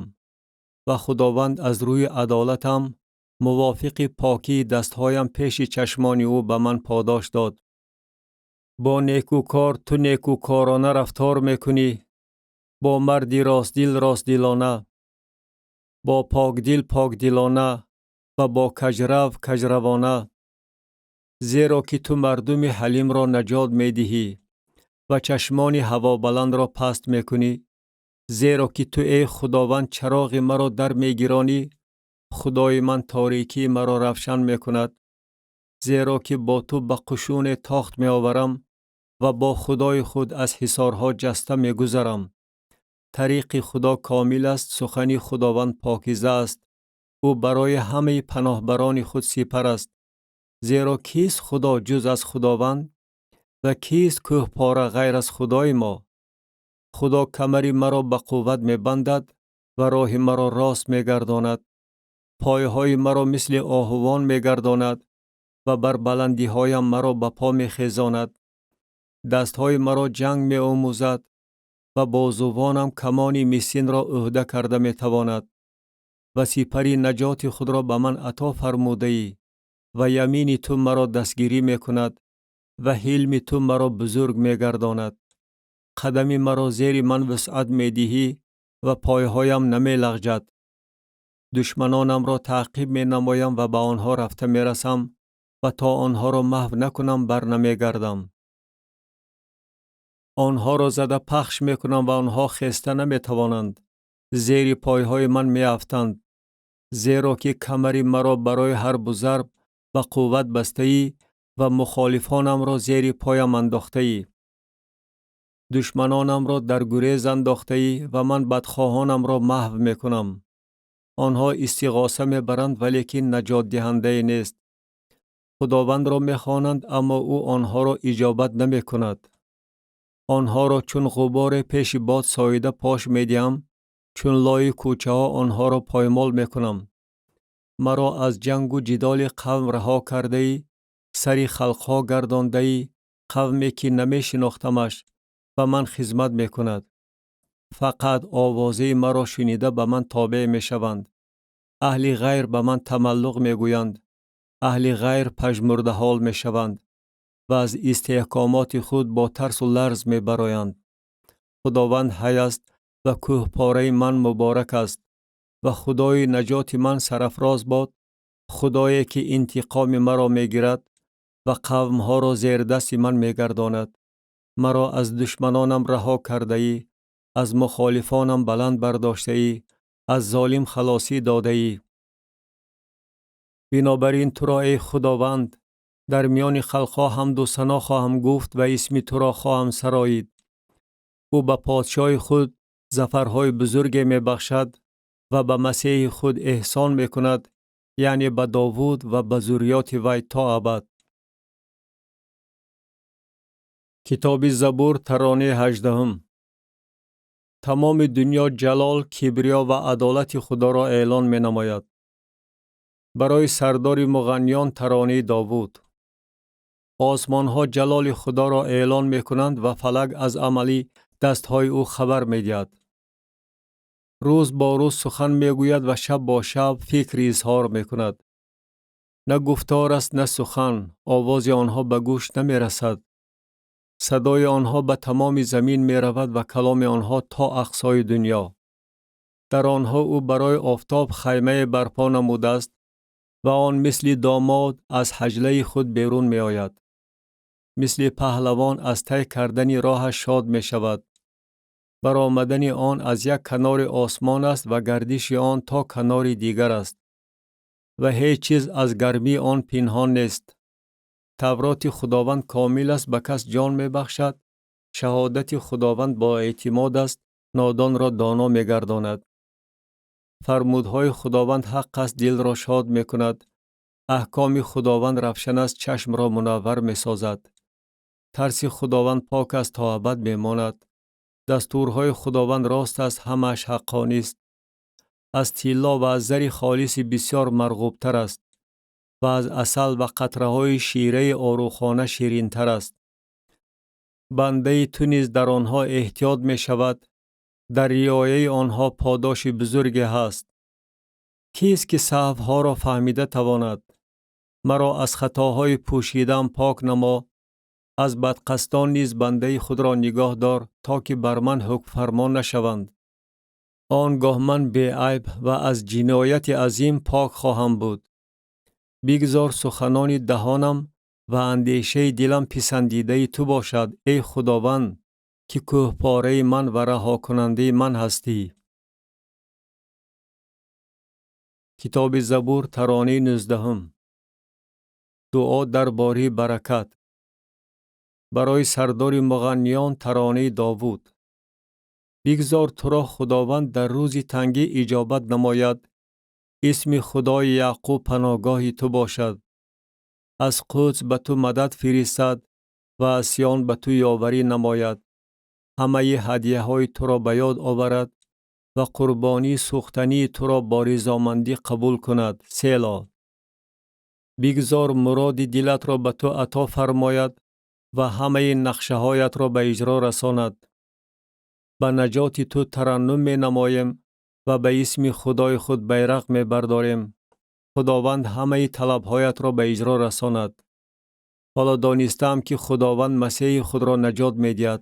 Ва Худованд аз рӯи адолатам мувофиқи покии дастҳоям пеши чашмони ӯ ба ман подош дод. Бо некӯкор ту некӯкорона рафтор мекунӣ, бо марди ростдил ростдилона, бо покдил покдилона ва бо каҷрав каҷравона. Зеро ки ту мардуми ҳалимро наҷот медиҳӣ ва чашмони ҳавобаландро паст мекунӣ. Зеро ки ту, эй Худованд, чароғи маро дар мегиронӣ, Худои ман торикии маро равшан мекунад. Зеро ки бо ту ба қушуне тохт меоварам ва бо Худои худ аз ҳисорҳо ҷаста мегузарам. Тариқи Худо комил аст, сухани Худованд покиза аст. Ӯ барои ҳамаи паноҳбарони худ сипар аст. Зеро кист Худо ҷуз аз Худованд? Ва кист кӯҳпора ғайр аз Худои мо? Худо камари маро ба қувват мебандад ва роҳи маро рост мегардонад. Пойҳои маро мисли оҳувон мегардонад ва бар баландиҳоям маро ба по мехезонад. Дастҳои маро ҷанг меомӯзад ва бозувонам камони мисинро ӯҳда карда метавонад. Ва сипари наҷоти худро ба ман ато фармудаӣ ва ямини ту маро дастгирӣ мекунад ва ҳилми ту маро бузург мегардонад. Қадами маро зери ман вусъат медиҳӣ ва пойҳоям намелағҷад. Душманонамро таъқиб менамоям ва ба онҳо рафта мерасам ва то онҳоро маҳв накунам барнамегардам. Онҳоро зада пахш мекунам ва онҳо хеста наметавонанд, зери пойҳои ман меафтанд. Зеро ки камари маро барои ҳарбу зарб ба қувват бастаӣ ва мухолифонамро зери поям андохтаӣ. Душманонамро дар гурез андохтаӣ ва ман бадхоҳонамро маҳв мекунам. Онҳо истиғоса мебаранд, валекин наҷотдиҳандае нест. Худовандро мехонанд, аммо ӯ онҳоро иҷобат намекунад. Онҳоро чун ғуборе пеши бод соида пош медиҳам, чун лои кӯчаҳо онҳоро поймол мекунам. Маро аз ҷангу ҷидоли қавм раҳо кардаӣ, сари халқҳо гардондаӣ, қавме ки намешинохтамаш ба ман хизмат мекунад. Фақат овозаи маро шунида ба ман тобеъ мешаванд. Аҳли ғайр ба ман тамаллуқ мегӯянд, аҳли ғайр пажмурдаҳол мешаванд. ва аз истиҳкомоти худ бо тарсу ларз мебароянд. Худованд ҳай аст ва кӯҳпораи ман муборак аст ва Худои наҷоти ман сарафроз бод, Худое ки интиқоми маро мегирад ва қавмҳоро зердасти ман мегардонад. Маро аз душманонам раҳо кардаӣ, аз мухолифонам баланд бардоштаӣ, аз золим халосӣ додаӣ. Бинобар ин туро, эй Худованд, дар миёни халқҳо ҳамду сано хоҳам гуфт ва исми туро хоҳам сароид. Ӯ ба подшоҳи худ зафарҳои бузурге мебахшад ва ба Масеҳи худ эҳсон мекунад, яъне ба Довуд ва ба зурриёти вай то абад. Китоби Забур, таронаи 18. Тамоми дунё ҷалол, кибриё ва адолати Худоро эълон менамояд. Барои сардори муғанниён таронаи Довуд. Осмонҳо ҷалоли Худоро эълон мекунанд ва фалак аз амали дастҳои ӯ хабар медиҳад. Рӯз бо рӯз сухан мегӯяд ва шаб бо шаб фикр изҳор мекунад. На гуфтор аст, на сухан, овози онҳо ба гӯш намерасад. Садои онҳо ба тамоми замин меравад ва каломи онҳо то ақсои дунё. Дар онҳо ӯ барои офтоб хаймае барпо намудааст ва он мисли домод аз ҳаҷлаи худ берун меояд. Мисли паҳлавон аз тай кардани роҳаш шод мешавад. Баромадани он аз як канори осмон аст ва гардиши он то канори дигар аст ва ҳеҷ чиз аз гармии он пинҳон нест. Тавроти Худованд комил аст, ба кас ҷон мебахшад. Шаҳодати Худованд бо эътимод аст, нодонро доно мегардонад. Фармудҳои Худованд ҳақ аст, дилро шод мекунад. Аҳкоми Худованд равшан аст, чашмро мунаввар месозад. Тарси Худованд пок аст, то абад мемонад. Дастурҳои Худованд рост аст, ҳамааш ҳаққонист. Аз тилло ва аз зари холиси бисёр марғубтар аст ва аз асал ва қатраҳои шираи орухона ширинтар аст. Бандаи ту низ дар онҳо эҳтиёт мешавад, дар риояи онҳо подоши бузурге ҳаст. Кист ки саҳвҳоро фаҳмида тавонад? Маро аз хатоҳои пӯшидаам пок намо, аз бадқасдон низ бандаи худро нигоҳ дор, то ки бар ман ҳукмфармон нашаванд. Он гоҳ ман беайб ва аз ҷинояти азим пок хоҳам буд. Бигзор суханони даҳонам ва андешаи дилам писандидаи ту бошад, эй Худованд, ки кӯҳпораи ман ва раҳокунандаи ман ҳастӣ. Китоби Забур, таронаи 19. Дуо дар бораи баракат. Барои сардори муғанниён таронаи Довуд. Бигзор туро Худованд дар рӯзи тангӣ иҷобат намояд. Исми Худои Яъқуб паноҳгоҳи ту бошад. Аз Қудс ба ту мадад фиристад ва аз Сиён ба ту ёварӣ намояд. Ҳамаи ҳадияҳои туро ба ёд оварад ва қурбонии сӯхтании туро бо ризомандӣ қабул кунад. Село. Бигзор муроди дилатро ба ту ато фармояд ва ҳамаи нақшаҳоятро ба иҷро расонад. Ба наҷоти ту тараннум менамоем ва ба исми Худои худ байрақ мебардорем. Худованд ҳамаи талабҳоятро ба иҷро расонад. Ҳоло донистаам, ки Худованд Масеҳи худро наҷот медиҳад.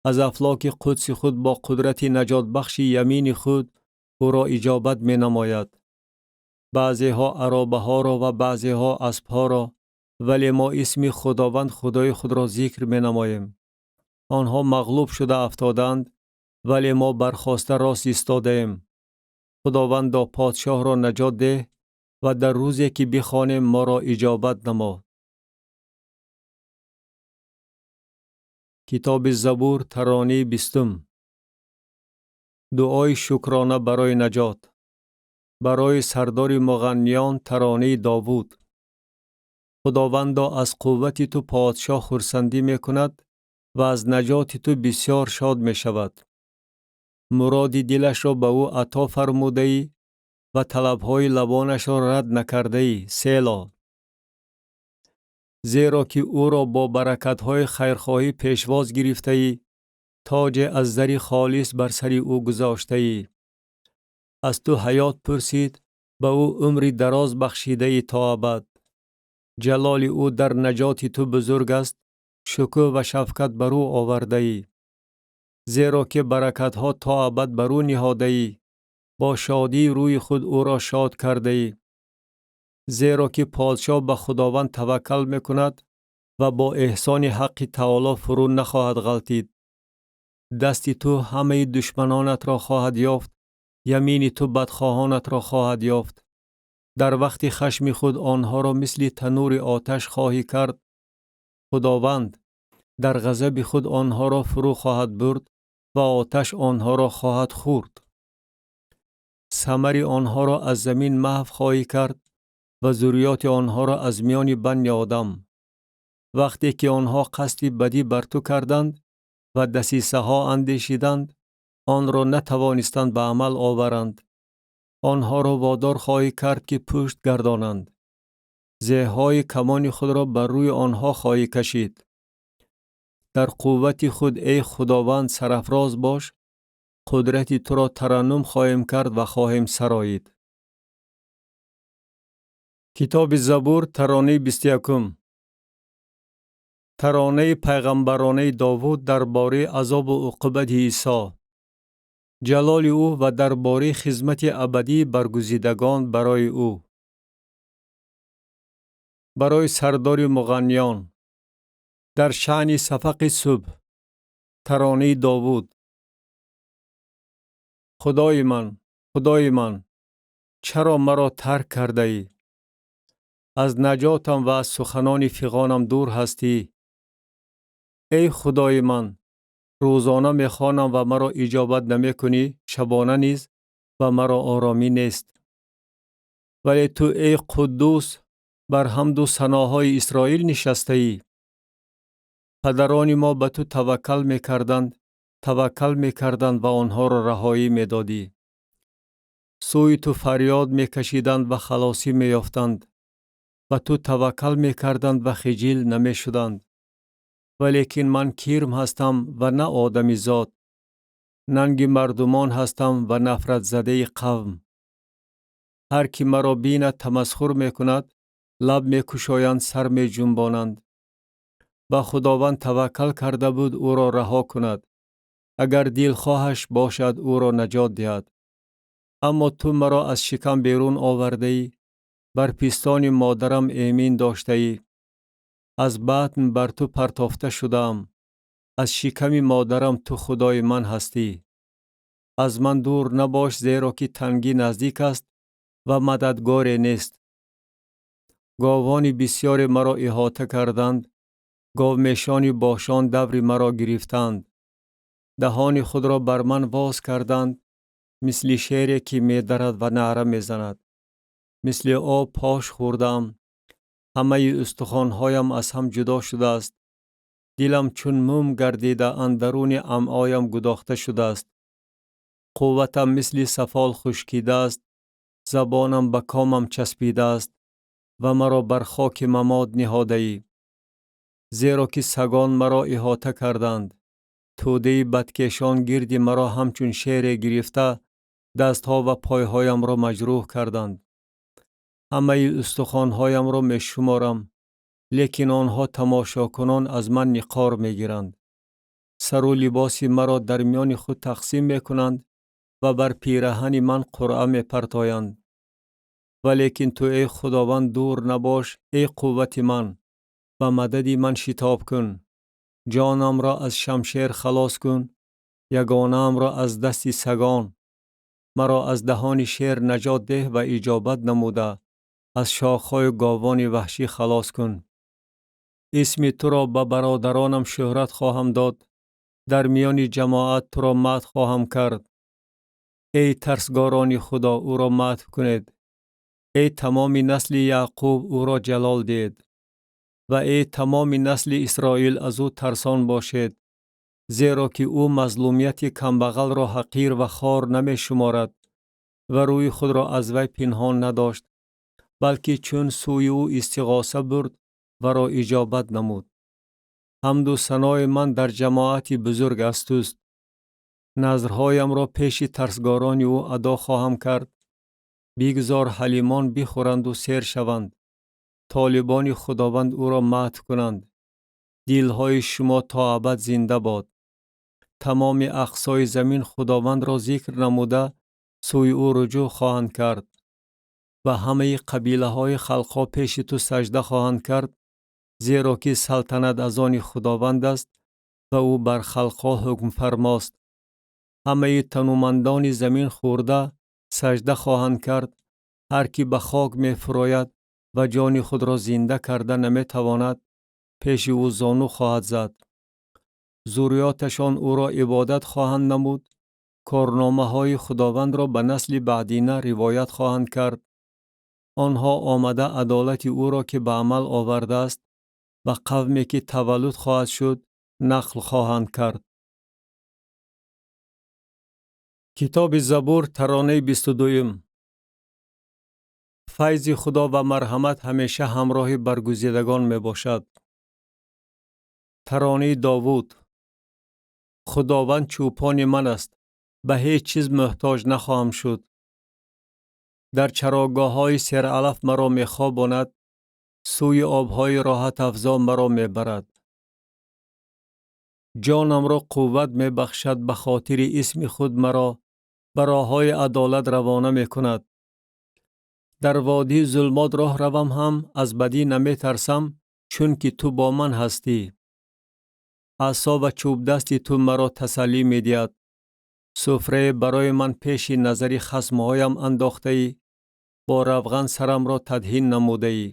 Аз афлоки қудси худ бо қудрати наҷотбахши ямини худ ӯро иҷобат менамояд. Баъзеҳо аробаҳоро ва баъзеҳо аспҳоро, вале мо исми Худованд Худои худро зикр менамоем. Онҳо мағлуб шуда афтоданд, вале мо бархоста рост истодаем. Худовандо, подшоҳро наҷот деҳ ва дар рӯзе ки бихонем моро иҷобат намо. Китоби Забур, таронаи 20. Дуои шукрона барои наҷот. Барои сардори муғанниён таронаи Довуд. Худовандо, аз қуввати ту подшоҳ хурсандӣ мекунад ва аз наҷоти ту бисёр шод мешавад. Муроди дилашро ба ӯ ато фармудаӣ ва талабҳои лабонашро рад накардаӣ. Село. Зеро ки ӯро бо баракатҳои хайрхоҳӣ пешвоз гирифтаӣ, тоҷе аз зари холис бар сари ӯ гузоштаӣ. Аз ту ҳаёт пурсид, ба ӯ умри дароз бахшидаӣ то абад. Ҷалоли ӯ дар наҷоти ту бузург аст, шукӯҳ ва шавкат бар ӯ овардаӣ. Зеро ки баракатҳо то абад бар ӯ ниҳодаӣ, бо шодии рӯи худ ӯро шод кардаӣ. Зеро ки подшоҳ ба Худованд таваккал мекунад ва бо эҳсони Ҳаққи Таоло фурӯ нахоҳад ғалтид. Дасти ту ҳамаи душманонатро хоҳад ёфт, ямини ту бадхоҳонатро хоҳад ёфт. Дар вақти хашми худ онҳоро мисли танури оташ хоҳӣ кард. Худованд дар ғазаби худ онҳоро фурӯ хоҳад бурд ва оташ онҳоро хоҳад хӯрд. Самари онҳоро аз замин маҳв хоҳӣ кард ва зурриёти онҳоро аз миёни банни одам. Вақте ки онҳо қасди бадӣ бар ту карданд ва дасисаҳо андешиданд, онро натавонистанд ба амал оваранд. Онҳоро водор хоҳӣ кард, ки пушт гардонанд. Зеҳҳои камони худро бар рӯи онҳо хоҳӣ кашид. Дар қуввати худ, эй Худованд, сарафроз бош, қудрати туро тараннум хоҳем кард ва хоҳем сароид. Китоби Забур, таронаи 21. Таронаи пайғамбаронаи Довуд дар бораи азобу уқубати Исо, ҷалоли ӯ ва дар бораи хизмати абадии баргузидагон барои ӯ. Барои сардори муғанниён дар шаъни сафақи субҳ. Таронаи Довуд. Худои ман, Худои ман, чаро маро тарк кардаӣ? Аз наҷотам ва аз суханони фиғонам дур ҳастӣ. Эй Худои ман, рӯзона мехонам ва маро иҷобат намекунӣ, шабона низ ва маро оромӣ нест. Вале ту, эй Қуддус, бар ҳамду саноҳои Исроил нишастаӣ. Падарони мо ба ту таваккал мекарданд, таваккал мекарданд ва онҳоро раҳоӣ медодӣ. Сӯи ту фарёд мекашиданд ва халосӣ меёфтанд. Ба ту таваккал мекарданд ва хиҷил намешуданд. Валекин ман кирм ҳастам ва на одами зот. Нанги мардумон ҳастам ва нафратзадаи қавм. Ҳар ки маро бинад тамасхур мекунад, лаб мекушоянд, сар меҷунбонанд. Ба Худованд таваккал карда буд, ӯро раҳо кунад. Агар дилхоҳаш бошад, ӯро наҷот диҳад. Аммо ту маро аз шикам берун овардаӣ, бар пистони модарам эмин доштаӣ. Аз батн бар ту партофта шудаам. Аз шиками модарам ту Худои ман ҳастӣ. Аз ман дур набош, зеро ки тангӣ наздик аст ва мададгоре нест. Говони бисёре маро иҳота карданд, говмешони бошон даври маро гирифтанд. Даҳони худро бар ман воз карданд, мисли шере ки медарад ва наъра мезанад. Мисли об пош хӯрдаам. Ҳамаи устухонҳоям аз ҳам ҷудо шудааст. Дилам чун мум гардида, андаруни амъоям гудохта шудааст. Қувватам мисли сафол хушкидааст, забонам ба комам часпидааст ва маро бар хоки мамод ниҳодаӣ. Зеро ки сагон маро иҳота карданд, тӯдаи бадкешон гирди маро ҳамчун шере гирифта, дастҳо ва пойҳоямро маҷрӯҳ карданд. Ҳамаи устухонҳоямро мешуморам, лекин онҳо тамошокунон аз ман ниқор мегиранд. Сару либоси маро дар миёни худ тақсим мекунанд ва бар пираҳани ман қуръа мепартоянд. Валекин ту, эй Худованд, дур набош, эй қуввати ман, ба мадади ман шитоб кун. Ҷонамро аз шамшер халос кун, ягонаамро аз дасти сагон. Маро аз даҳони шер наҷот деҳ ва иҷобат намуда, аз шохҳои говони ваҳшӣ халос кун. Исми туро ба бародаронам шӯҳрат хоҳам дод, дар миёни ҷамоат туро мадҳ хоҳам кард. Эй тарсгорони Худо, ӯро мадҳ кунед. Эй тамоми насли Яъқуб, ӯро ҷалол диҳед. Ва эй тамоми насли Исроил, аз ӯ тарсон бошед, зеро ки ӯ мазлумияти камбағалро ҳақир ва хор намешуморад ва рӯи худро аз вай пинҳон надошт, балки чун сӯи ӯ истиғоса бурд варо иҷобат намуд. Ҳамду санои ман дар ҷамоати бузург аз туст. Назрҳоямро пеши тарсгорони ӯ адо хоҳам кард. Бигзор ҳалимон бихӯранду сер шаванд. Толибони Худованд ӯро мадҳ кунанд. Дилҳои шумо то абад зинда бод. Тамоми ақсои замин Худовандро зикр намуда, сӯи ӯ руҷӯъ хоҳанд кард. Ва ҳамаи қабилаҳои халқҳо пеши ту сажда хоҳанд кард, зеро ки салтанат аз они Худованд аст ва ӯ бар халқҳо ҳукмфармост. Ҳамаи танумандони замин хӯрда, сажда хоҳанд кард. Ҳар ки ба хок мефурояд ва ҷони худро зинда карда наметавонад, пеши ӯ зону хоҳад зад. Зурриёташон ӯро ибодат хоҳанд намуд, корномаҳои Худовандро ба насли баъдина ривоят хоҳанд кард. Онҳо омада адолати ӯро, ки ба амал овардааст, ба қавме ки таваллуд хоҳад шуд, нақл хоҳанд кард. Китоби Забур, таронаи 22. Файзи Худо ва марҳамат ҳамеша ҳамроҳи баргузидагон мебошад. Таронаи Довуд. Худованд чӯпони ман аст, ба ҳеҷ чиз муҳтоҷ нахоҳам шуд. Дар чарогоҳҳои сералаф маро мехобонад, сӯи обҳои роҳатафзо маро мебарад. Ҷонамро қувват мебахшад, ба хотири исми худ маро ба роҳҳои адолат равона мекунад. Дар водии зулмот роҳ равам ҳам, аз бадӣ наметарсам, чунки ту бо ман ҳастӣ. Асо ва чӯбдасти ту маро тасаллӣ медиҳад. Суфрае барои ман пеши назари хасмҳоям андохтаӣ, бо равған сарамро тадҳин намудаӣ.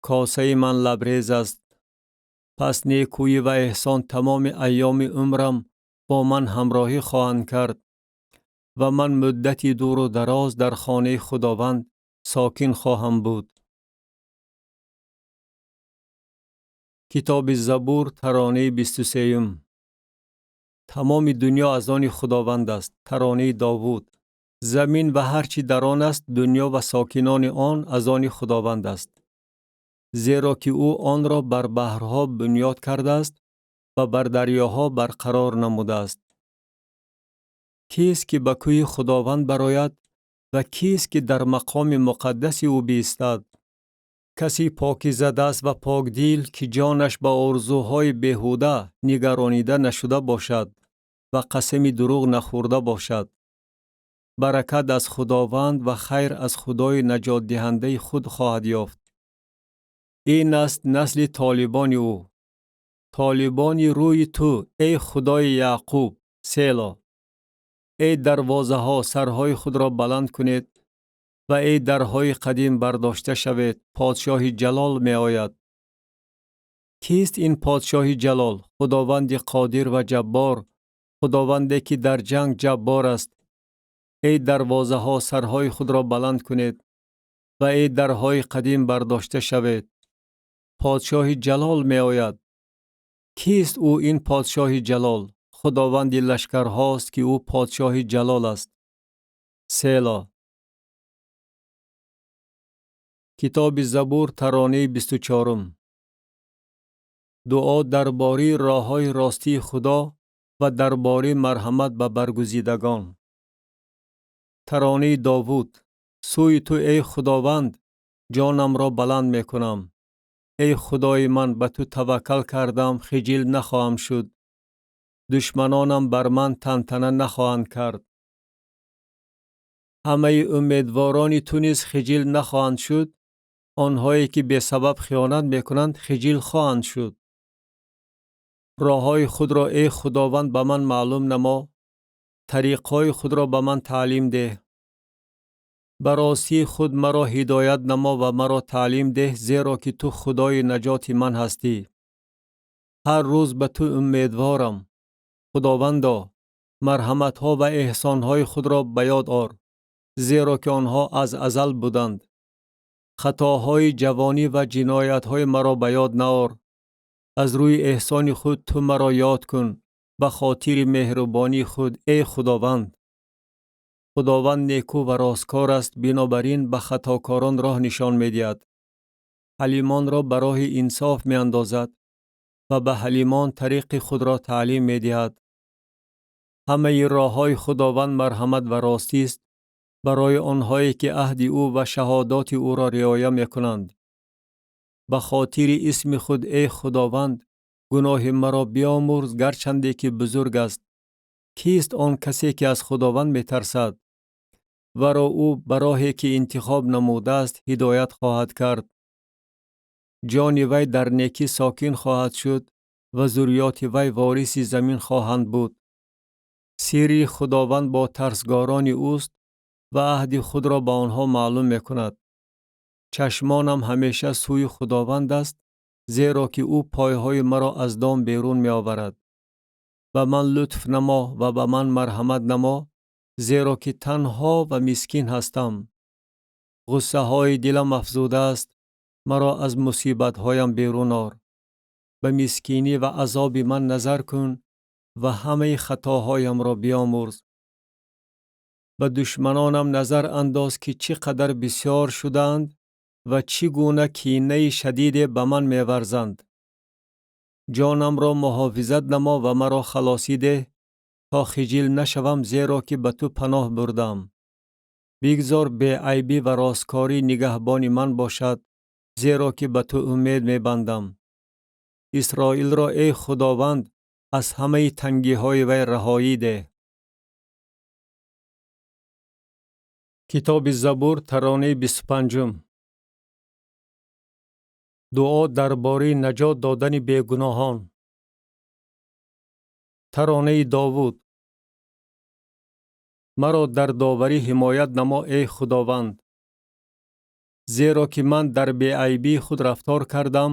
Косаи ман лабрез аст. Пас некӯӣ ва эҳсон тамоми айёми умрам бо ман ҳамроҳӣ хоҳанд кард ва ман муддати дуру дароз дар хонаи Худованд сокин хоҳам буд. Китоби Забур, таронаи 23. Тамоми дунё аз они Худованд аст. Таронаи Довуд. Замин ва ҳар чӣ дар он аст, дунё ва сокинони он аз они Худованд аст. Зеро ки ӯ онро бар баҳрҳо бунёд кардааст ва бар дарёҳо барқарор намудааст. Кист ки ба кӯҳи Худованд барояд ва кист ки дар мақоми муқаддаси ӯ биистад? Каси покизадаст ва покдил, ки ҷонаш ба орзуҳои беҳуда нигаронида нашуда бошад ва қасами дурӯғ нахӯрда бошад. Баракат аз Худованд ва хайр аз Худои наҷотдиҳандаи худ хоҳад ёфт. Ин аст насли толибони ӯ, толибони рӯи ту, эй Худои Яъқуб. Село. Эй дарвозаҳо, сарҳои худро баланд кунед ва эй дарҳои қадим бардошта шавед, подшоҳи ҷалол меояд. Кист ин подшоҳи ҷалол? Худованди қодир ва ҷаббор, Худованде ки дар ҷанг ҷаббор аст. Эй дарвозаҳо, сарҳои худро баланд кунед ва эй дарҳои қадим бардошта шавед, подшоҳи ҷалол меояд. Кист ӯ ин подшоҳи ҷалол? Худованди лашкарҳост, ки ӯ подшоҳи ҷалол аст. Село. Китоби Забур, таронаи 24. Дуо дар бораи роҳҳои ростии Худо ва дар бораи марҳамат ба баргузидагон. Таронаи Довуд. Сӯи ту, эй Худованд, ҷонамро баланд мекунам. Эй Худои ман, ба ту таваккал кардам, хиҷил нахоҳам шуд. Душманонам бар ман тантана нахоҳанд кард. Ҳамаи умедворони ту низ хиҷил нахоҳанд шуд. Онҳое ки бесабаб хиёнат мекунанд, хиҷил хоҳанд шуд. Роҳҳои худро, эй Худованд, ба ман маълум намо, тариқҳои худро ба ман таълим деҳ. Ба ростии худ маро ҳидоят намо ва маро таълим деҳ, зеро ки ту Худои наҷоти ман ҳастӣ. Ҳар рӯз ба ту умедворам. Худовандо, марҳаматҳо ва эҳсонҳои худро ба ёд ор, зеро ки онҳо аз азал буданд. Хатоҳои ҷавонӣ ва ҷиноятҳои маро ба ёд наор. Аз рӯи эҳсони худ ту маро ёд кун, ба хотири меҳрубонии худ, эй Худованд. Худованд некӯ ва росткор аст, бинобар ин ба хатокорон роҳ нишон медиҳад. Ҳалимонро ба роҳи инсоф меандозад ва ба ҳалимон тариқи худро таълим медиҳад. Ҳамаи роҳҳои Худованд марҳамат ва ростист барои онҳое ки аҳди ӯ ва шаҳодоти ӯро риоя мекунанд. Ба хотири исми худ, эй Худованд, гуноҳи маро биомӯрз, гарчанде ки бузург аст. Кист он касе, ки аз Худованд метарсад? Варо ӯ ба роҳе, ки интихоб намудааст, ҳидоят хоҳад кард. Ҷони вай дар некӣ сокин хоҳад шуд ва зурриёти вай вориси замин хоҳанд буд. Сирри Худованд бо тарсгорони ӯст ва аҳди худро ба онҳо маълум мекунад. Чашмонам ҳамеша сӯи Худованд аст, зеро ки ӯ пойҳои маро аз дом берун меоварад. Ба ман лутф намо ва ба ман марҳамат намо, зеро ки танҳо ва мискин ҳастам. Ғуссаҳои дилам афзудааст, маро аз мусибатҳоям берун ор. Ба мискинӣ ва азоби ман назар кун ва ҳамаи хатоҳоямро биомӯрз. Ба душманонам назар андоз, ки чӣ қадар бисёр шудаанд ва чӣ гуна кинаи шадиде ба ман меварзанд. Ҷонамро муҳофизат намо ва маро халосӣ деҳ, то хиҷил нашавам, зеро ки ба ту паноҳ бурдам. Бигзор беайбӣ ва росткорӣ нигаҳбони ман бошад, зеро ки ба ту умед мебандам. Исроилро, эй Худованд, аз ҳамаи тангиҳои вай раҳоӣ деҳ. Китоби Забур, таронаи 25. Дуо дар бораи наҷот додани бегуноҳон. Таронаи Довуд. Маро дар доварӣ ҳимоят намо, эй Худованд, зеро ки ман дар беайбии худ рафтор кардам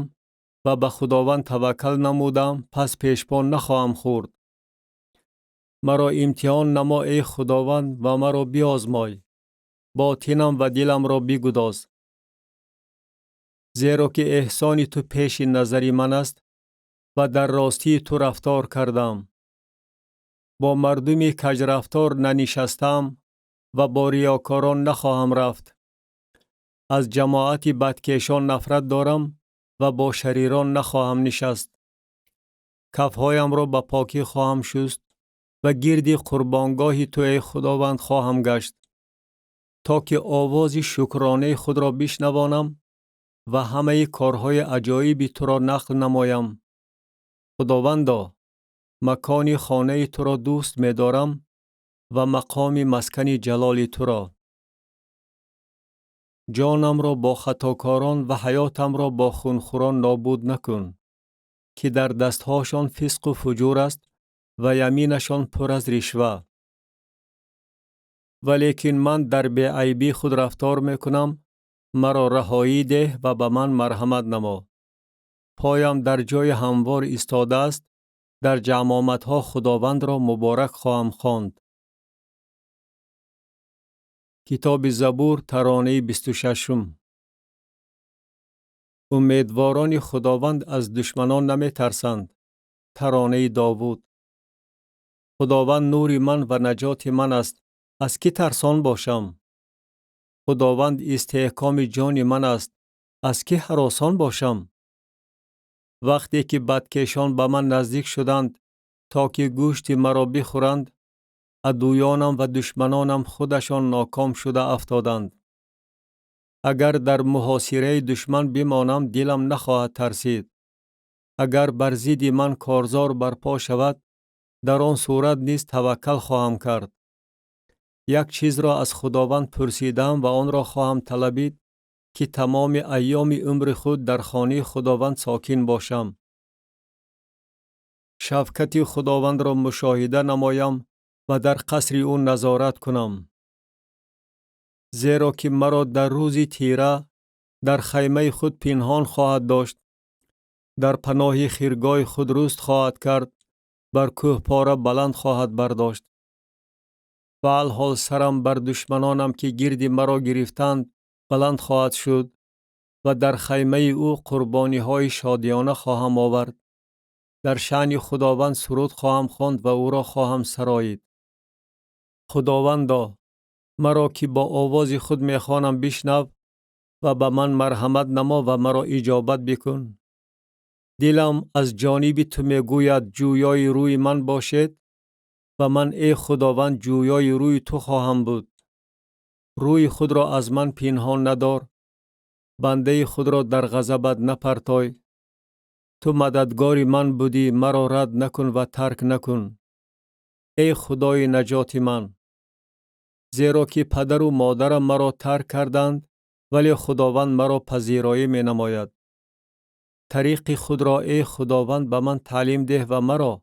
ва ба Худованд таваккал намудам, пас пешпо нахоҳам хӯрд. Маро имтиҳон намо, эй Худованд, ва маро биозмой. Ботинам ва диламро бигудоз. Зеро ки эҳсони ту пеши назари ман аст ва дар ростии ту рафтор кардам. Бо мардуми каҷрафтор нанишастам ва бо риёкорон нахоҳам рафт. Аз ҷамоати бадкешон нафрат дорам ва бо шарирон нахоҳам нишаст. Кафҳоямро ба покӣ хоҳам шуст ва гирди қурбонгоҳи ту, эй Худованд, хоҳам гашт, то ки овози шукронаи худро бишнавонам ва ҳамаи корҳои аҷоиби туро нақл намоям. Худовандо, макони хонаи туро дӯст медорам ва мақоми маскани ҷалоли туро. Ҷонамро бо хатокорон ва ҳаётамро бо хунхӯрон нобуд накун, ки дар дастҳошон фисқу фуҷур аст ва яминашон пур аз ришва. Валекин ман дар беайбии худ рафтор мекунам, маро раҳоӣ деҳ ва ба ман марҳамат намо. Поям дар ҷои ҳамвор истодааст, дар ҷамъомадҳо Худовандро муборак хоҳам хонд. Китоби Забур, таронаи 26. Умедворони Худованд аз душманон наметарсанд. Таронаи Довуд. Худованд нури ман ва наҷоти ман аст, аз кӣ тарсон бошам? Худованд истеҳкоми ҷони ман аст, аз кӣ ҳаросон бошам? Вақте ки бадкешон ба ман наздик шуданд, то ки гӯшти маро бихӯранд, адуёнам ва душманонам худашон ноком шуда афтоданд. Агар дар муҳосираи душман бимонам, дилам нахоҳад тарсид. Агар бар зидди ман корзор барпо шавад, дар он сурат низ таваккал хоҳам кард. Як чизро аз Худованд пурсидаам ва онро хоҳам талабид, ки тамоми айёми умри худ дар хонаи Худованд сокин бошам. Шавкати Худовандро мушоҳида намоям ва дар қасри ӯ назорат кунам. Зеро ки маро дар рӯзи тира дар хаймаи худ пинҳон хоҳад дошт, дар паноҳи хиргоҳи худ руст хоҳад кард, бар кӯҳпора баланд хоҳад бардошт. Ва алҳол сарам бар душманонам, ки гирди маро гирифтанд, баланд хоҳад шуд ва дар хаймаи ӯ қурбониҳои шодиёна хоҳам овард. Дар шаъни Худованд суруд хоҳам хонд ва ӯро хоҳам сароид. Худовандо, маро ки бо овози худ мехонам бишнав ва ба ман марҳамат намо ва маро иҷобат бикун. Дилам аз ҷониби ту мегӯяд, ҷӯёи рӯи ман бошед, ва ман, эй Худованд, ҷӯёи рӯи ту хоҳам буд. Рӯи худро аз ман пинҳон надор Бандаи худро дар ғазабат напартой. Ту мададгори ман будӣ, маро рад накун ва тарк накун, эй Худои наҷоти ман. Зеро ки падару модарам маро тарк карданд, вале Худованд маро пазироӣ менамояд. Тариқи худро, эй Худованд, ба ман таълим деҳ ва маро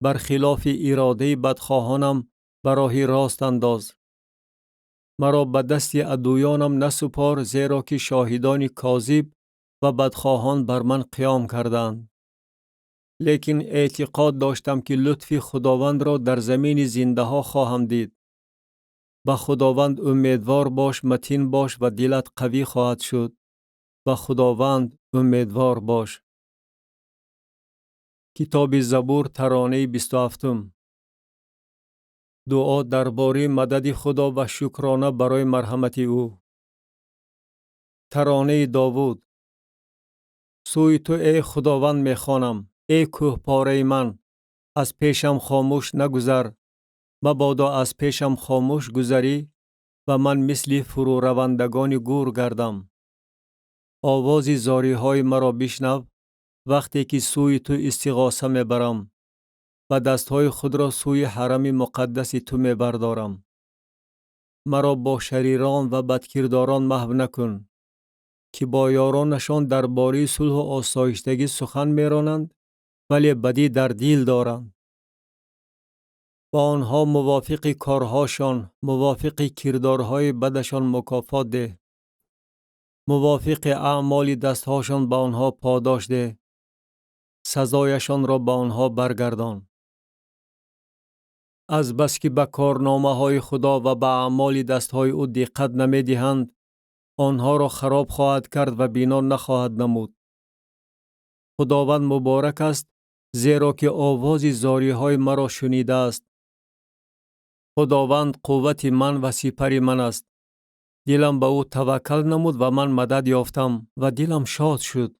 бар хилофи иродаи бадхоҳонам ба роҳи рост андоз. Маро ба дасти адуёнам насупор, зеро ки шоҳидони козиб ва бадхоҳон бар ман қиём карданд. Лекин эътиқод доштам, ки лутфи Худовандро дар замини зиндаҳо хоҳам дид. Ба Худованд умедвор бош, матин бош ва дилат қавӣ хоҳад шуд. Ба Худованд умедвор бош. Китоби Забур, таронаи 27-ум. Дуо дар бораи мадади Худо ва шукрона барои марҳамати ӯ. Таронаи Довуд. Сӯи ту, эй Худованд, мехонам, эй кӯҳпораи ман, аз пешам хомӯш нагузар. Мабодо аз пешам хомӯш гузарӣ ва ман мисли фурӯравандагони гур гардам. Овози зориҳои маро бишнав, вақте ки сӯи ту истиғоса мебарам ва дастҳои худро сӯи ҳарами муқаддаси ту мебардорам. Маро бо шарирон ва бадкирдорон маҳв накун, ки бо ёронашон дар бораи сулҳу осоиштагӣ сухан меронанд, вале бадӣ дар дил доранд. Ба онҳо мувофиқи корҳошон, мувофиқи кирдорҳои бадашон мукофот деҳ. Мувофиқи аъмоли дастҳошон ба онҳо подош деҳ. Сазояшонро ба онҳо баргардон. Азбаски ба корномаҳои Худо ва ба аъмоли дастҳои ӯ диққат намедиҳанд, онҳоро хароб хоҳад кард ва бино нахоҳад намуд. Худованд муборак аст, зеро ки овози зориҳои маро шунидааст. Худованд қуввати ман ва сипари ман аст. Дилам ба ӯ таваккал намуд ва ман мадад ёфтам ва дилам шод шуд.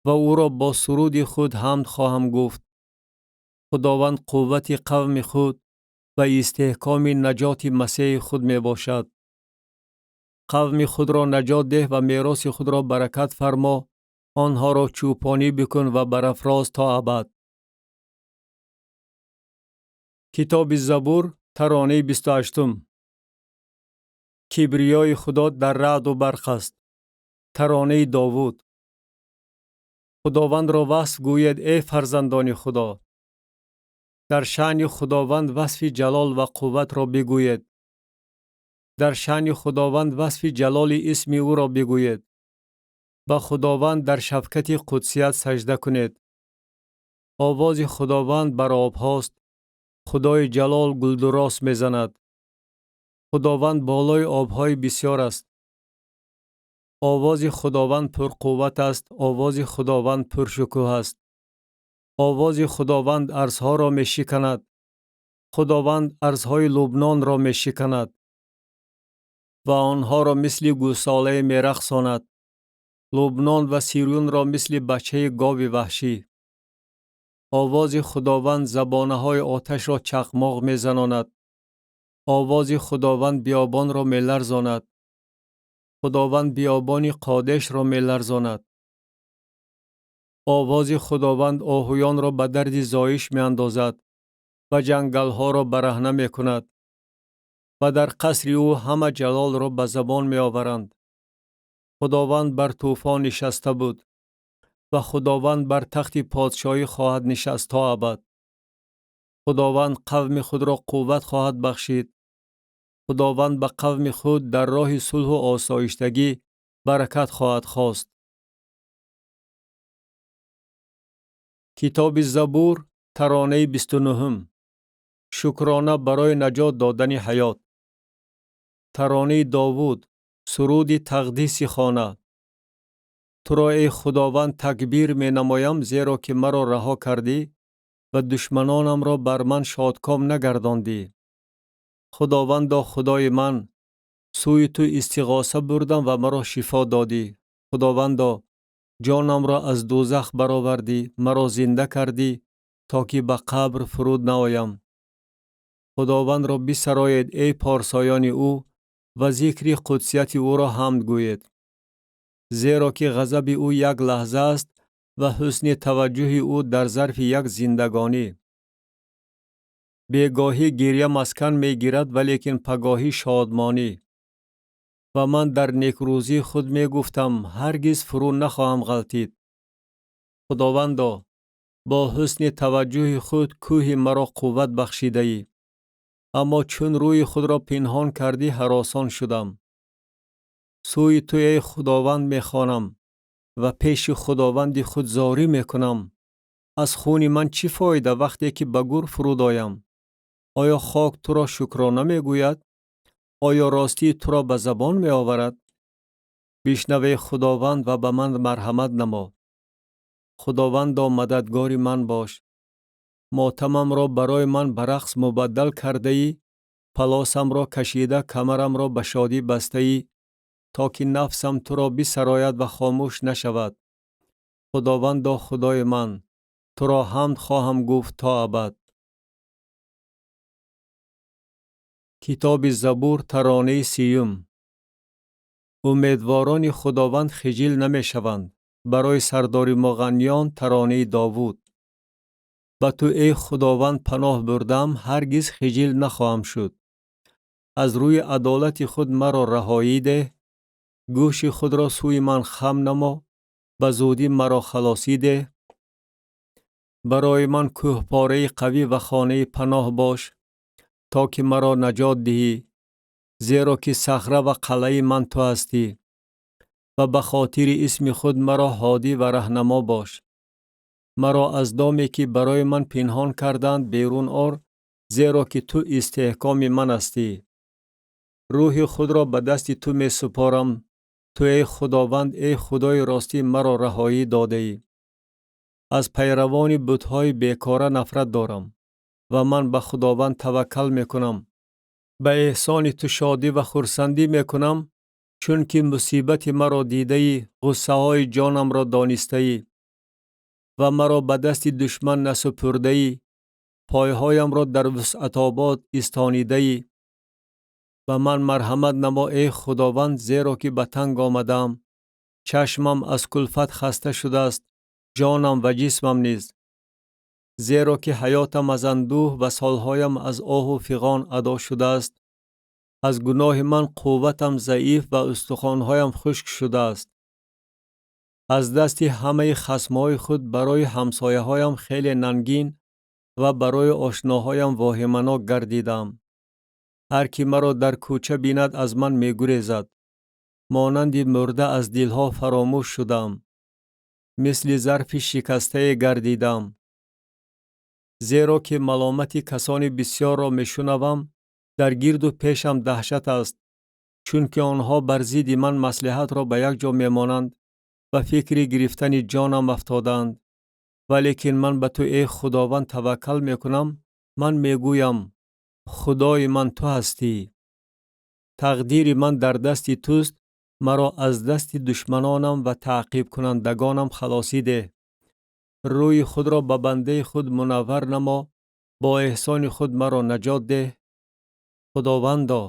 Ва ӯро бо суруди худ ҳамд хоҳам гуфт. Худованд қуввати қавми худ ва истеҳкоми наҷоти Масеҳи худ мебошад. Қавми худро наҷот деҳ ва мероси худро баракат фармо, онҳоро чӯпонӣ бикун ва барафроз то абад. Китоби Забур, таронаи 28-ум. Кибриёи Худо дар раъду барқ аст. Таронаи Довуд. Худовандро васф гӯед, эй фарзандони Худо. Дар шаъни Худованд васфи ҷалол ва қувватро бигӯед. Дар шаъни Худованд васфи ҷалоли исми ӯро бигӯед. Ба Худованд дар шавкати қудсият сажда кунед. Овози Худованд бар обҳост. Худои ҷалол гулдурос мезанад. Худованд болои обҳои бисёр аст. Овози Худованд пурқувват аст. Овози Худованд пуршукӯҳ аст. Овози Худованд арзҳоро мешиканад. Худованд арзҳои Лубнонро мешиканад ва онҳоро мисли гӯсолае мерақсонад. Лубнон ва Сирюнро мисли бачаи гови ваҳшӣ. Овози Худованд забонаҳои оташро чақмоқ мезанонад. Овози Худованд биёбонро меларзонад. Худованд биёбони Қодешро меларзонад. Овози Худованд оҳуёнро ба дарди зоиш меандозад ва ҷангалҳоро бараҳна мекунад ва дар қасри ӯ ҳама ҷалолро ба забон меоваранд. Худованд бар тӯфон нишаста буд ва Худованд бар тахти подшоҳӣ хоҳад нишаст то абад. Худованд қавми худро қувват хоҳад бахшид. Худованд ба қавми худ дар роҳи сулҳу осоиштагӣ баракат хоҳад хост. Китоби Забур, таронаи 29-ум. Шукрона барои наҷот додани ҳаёт. Таронаи Довуд, суруди тақдиси хона. Туро, эй Худованд, такбир менамоям, зеро ки маро раҳо кардӣ ва душманонамро бар ман шодком нагардондӣ. Худовандо, Худои ман, сӯи ту истиғоса бурдам ва маро шифо додӣ. Худовандо, ҷонамро аз дӯзах баровардӣ, маро зинда кардӣ, то ки ба қабр фуруд наоям. Худовандро бисароед, эй порсоёни ӯ, ва зикри қудсияти ӯро ҳамд гӯед. Зеро ки ғазаби ӯ як лаҳза аст ва ҳусни таваҷҷӯҳи ӯ дар зарфи як зиндагонӣ. Бегоҳӣ гирья маскан мегирад, валекин пагоҳӣ шодмонӣ. Ва ман дар некрӯзии худ мегуфтам: ҳаргиз фурӯ нахоҳам ғалтид. Худовандо, бо ҳусни таваҷҷӯҳи худ кӯҳи маро қувват бахшидаӣ. Аммо чун рӯи худро пинҳон кардӣ, ҳаросон шудам. Сӯи ту, эй Худованд, мехонам ва пеши Худованди худ зорӣ мекунам. Аз хуни ман чӣ фоида вақте ки ба гур фуруд оям? Оё хок туро шукрона мегӯяд? Оё ростии туро ба забон меоварад? Бишнав, эй Худованд, ва ба ман марҳамат намо. Худовандо, мададгори ман бош. Мотамамро барои ман ба рақс мубаддал кардаӣ, палосамро кашида, камарамро ба шодӣ бастаӣ, то ки нафсам туро бисарояд ва хомӯш нашавад. Худовандо, Худои ман, туро ҳамд хоҳам гуфт то абад. Китоби Забур, таронаи 30. Умедворони Худованд хиҷил намешаванд. Барои сардори муғанниён таронаи Довуд. Ба ту, эй Худованд, паноҳ бурдам, ҳаргиз хиҷил нахоҳам шуд. Аз рӯи адолати худ маро раҳоӣ деҳ, гӯши худро сӯи ман хам намо, ба зудӣ маро халосӣ деҳ. Барои ман кӯҳпораи қавӣ ва хонаи паноҳ бош, то ки маро наҷот диҳӣ, зеро ки сахра ва қалъаи ман ту ҳастӣ ва ба хотири исми худ маро ҳодӣ ва раҳнамо бош. Маро аз доме, ки барои ман пинҳон карданд, берун ор, зеро ки ту истеҳкоми ман ҳастӣ. Рӯҳи худро ба дасти ту месупорам. Ту, эй Худованд, эй Худои ростӣ, маро раҳоӣ додаӣ. Аз пайравони бутҳои бекора нафрат дорам ва ман ба Худованд таваккал мекунам. Ба эҳсони ту шодӣ ва хурсандӣ мекунам, чунки мусибати маро дидаӣ, ғуссаҳои ҷонамро донистаӣ ва маро ба дасти душман насупурдаӣ, пойҳоямро дар вусъатобод истонидаӣ. Ба ман марҳамат намо, эй Худованд, зеро ки ба танг омадаам. Чашмам аз кулфат хаста шудааст, ҷонам ва ҷисмам низ. Зеро ки ҳаётам аз андӯҳ ва солҳоям аз оҳу фиғон адо шудааст. Аз гуноҳи ман қувватам заиф ва устухонҳоям хушк шудааст. Аз дасти ҳамаи хасмҳои худ барои ҳамсояҳоям хеле нангин ва барои ошноҳоям воҳиманок гардидам. Ҳар ки маро дар кӯча бинад, аз ман мегурезад. Монанди мурда аз дилҳо фаромӯш шудам. Мисли зарфи шикастае гардидам. Зеро ки маломати касони бисёрро мешунавам, дар гирду пешам даҳшат аст, чунки онҳо бар зидди ман маслиҳатро ба як ҷо мемонанд ва фикри гирифтани ҷонам афтодаанд. Валекин ман ба ту, эй Худованд, таваккал мекунам. Ман мегӯям: Худои ман ту ҳастӣ. Тақдири ман дар дасти туст, маро аз дасти душманонам ва таъқибкунандагонам халосӣ деҳ. Рӯи худро ба бандаи худ мунаввар намо, бо эҳсони худ маро наҷот деҳ. Худовандо,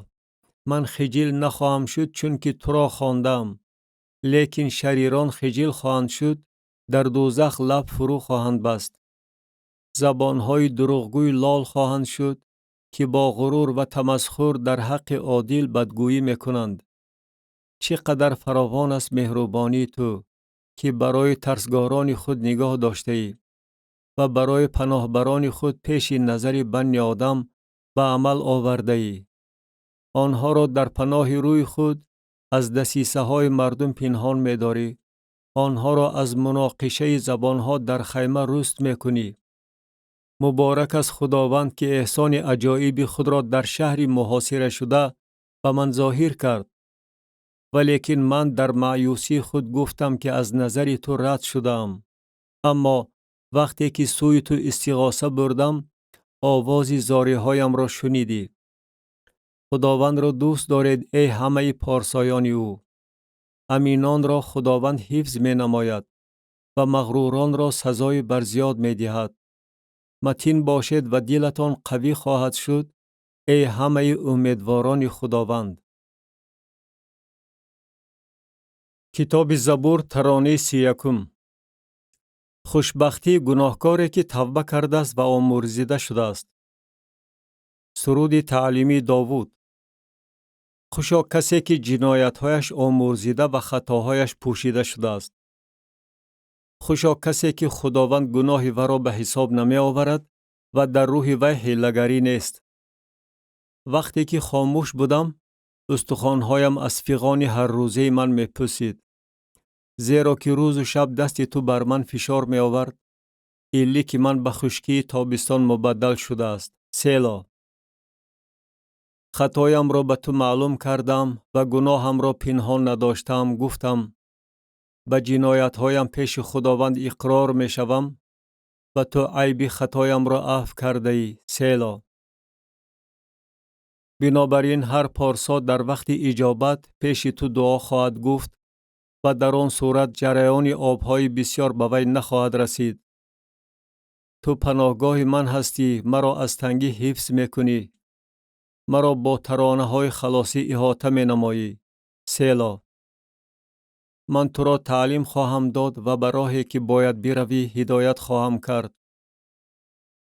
ман хиҷил нахоҳам шуд, чунки туро хондам. Лекин шарирон хиҷил хоҳанд шуд, дар дӯзах лаб фурӯ хоҳанд баст. Забонҳои дурӯғгӯй лол хоҳанд шуд, ки бо ғурур ва тамасхур дар ҳаққи одил бадгӯӣ мекунанд. Чӣ қадар фаровон аст меҳрубонии ту, ки барои тарсгорони худ нигоҳ доштаӣ ва барои паноҳбарони худ пеши назари банни одам ба амал овардаӣ. Онҳоро дар паноҳи рӯи худ аз дасисаҳои мардум пинҳон медорӣ. Онҳоро аз муноқишаи забонҳо дар хайма руст мекунӣ. Муборак аст Худованд, ки эҳсони аҷоиби худро дар шаҳри муҳосирашуда ба ман зоҳир кард. Валекин ман дар маъюсии худ гуфтам, ки аз назари ту рад шудаам. Аммо вақте ки сӯи ту истиғоса бурдам, овози зориҳоямро шунидӣ. Худовандро дӯст доред, эй ҳамаи порсоёни ӯ. Аминонро Худованд ҳифз менамояд ва мағруронро сазои барзиёд медиҳад. Матин бошед ва дилатон қавӣ хоҳад шуд, эй ҳамаи умедворони Худованд. Китоби Забур, таронаи 31. Хушбахтии гуноҳкоре, ки тавба кардааст ва омӯрзида шудааст. Суруди таълимии Довуд. Хушо касе, ки ҷиноятҳояш омӯрзида ва хатоҳояш пӯшида шудааст. Хушо касе, ки Худованд гуноҳи варо ба ҳисоб намеоварад ва дар рӯҳи вай ҳилагарӣ нест. Вақте ки хомӯш будам, устухонҳоям аз фиғони ҳаррӯзаи ман мепӯсид. Зеро ки рӯзу шаб дасти ту бар ман фишор меовард, иллики ман ба хушкии тобистон мубаддал шудааст. Село. Хатоямро ба ту маълум кардам ва гуноҳамро пинҳон надоштам, гуфтам: ба ҷиноятҳоям пеши Худованд иқрор мешавам ва ту айби хатоямро афв кардаӣ. Село. Бинобар ин ҳар порсо дар вақти иҷобат пеши ту дуо хоҳад гуфт ва дар он сурат ҷараёни обҳои бисьёр ба вай нахоҳад расид. Ту паноҳгоҳи ман ҳастӣ, маро аз тангӣ ҳифз мекунӣ, маро бо таронаҳои халосӣ иҳота менамоӣ. Село. Ман туро таълим хоҳам дод ва ба роҳе, ки бояд биравӣ, ҳидоят хоҳам кард.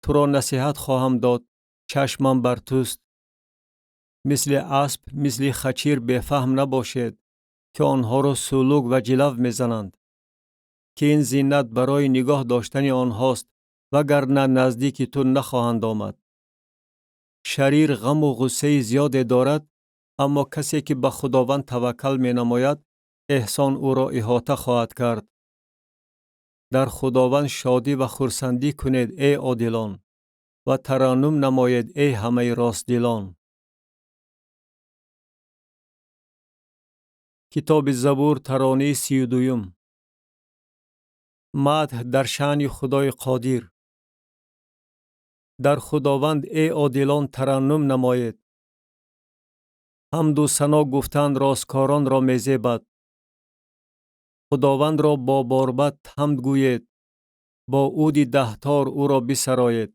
Туро насиҳат хоҳам дод, чашмам бар туст. Мисли асп, мисли хачир бефаҳм набошед, ки онҳоро сулук ва ҷилав мезананд, ки ин зинат барои нигоҳ доштани онҳост, вагарна наздики ту нахоҳанд омад. Шарир ғаму ғуссаи зиёде дорад, аммо касе, ки ба Худованд таваккал менамояд, эҳсон ӯро иҳота хоҳад кард. Дар Худованд шодӣ ва хурсандӣ кунед, эй одилон, ва тараннум намоед, эй ҳамаи ростдилон. Китоби Забур, таронаи 32. Мадҳ дар шаъни Худои Қодир. Дар Худованд, эй одилон, тараннум намоед. Ҳамду сано гуфтан росткоронро мезебад. Худовандро бо борбад ҳамд гӯед, бо уди даҳтор ӯро бисароед.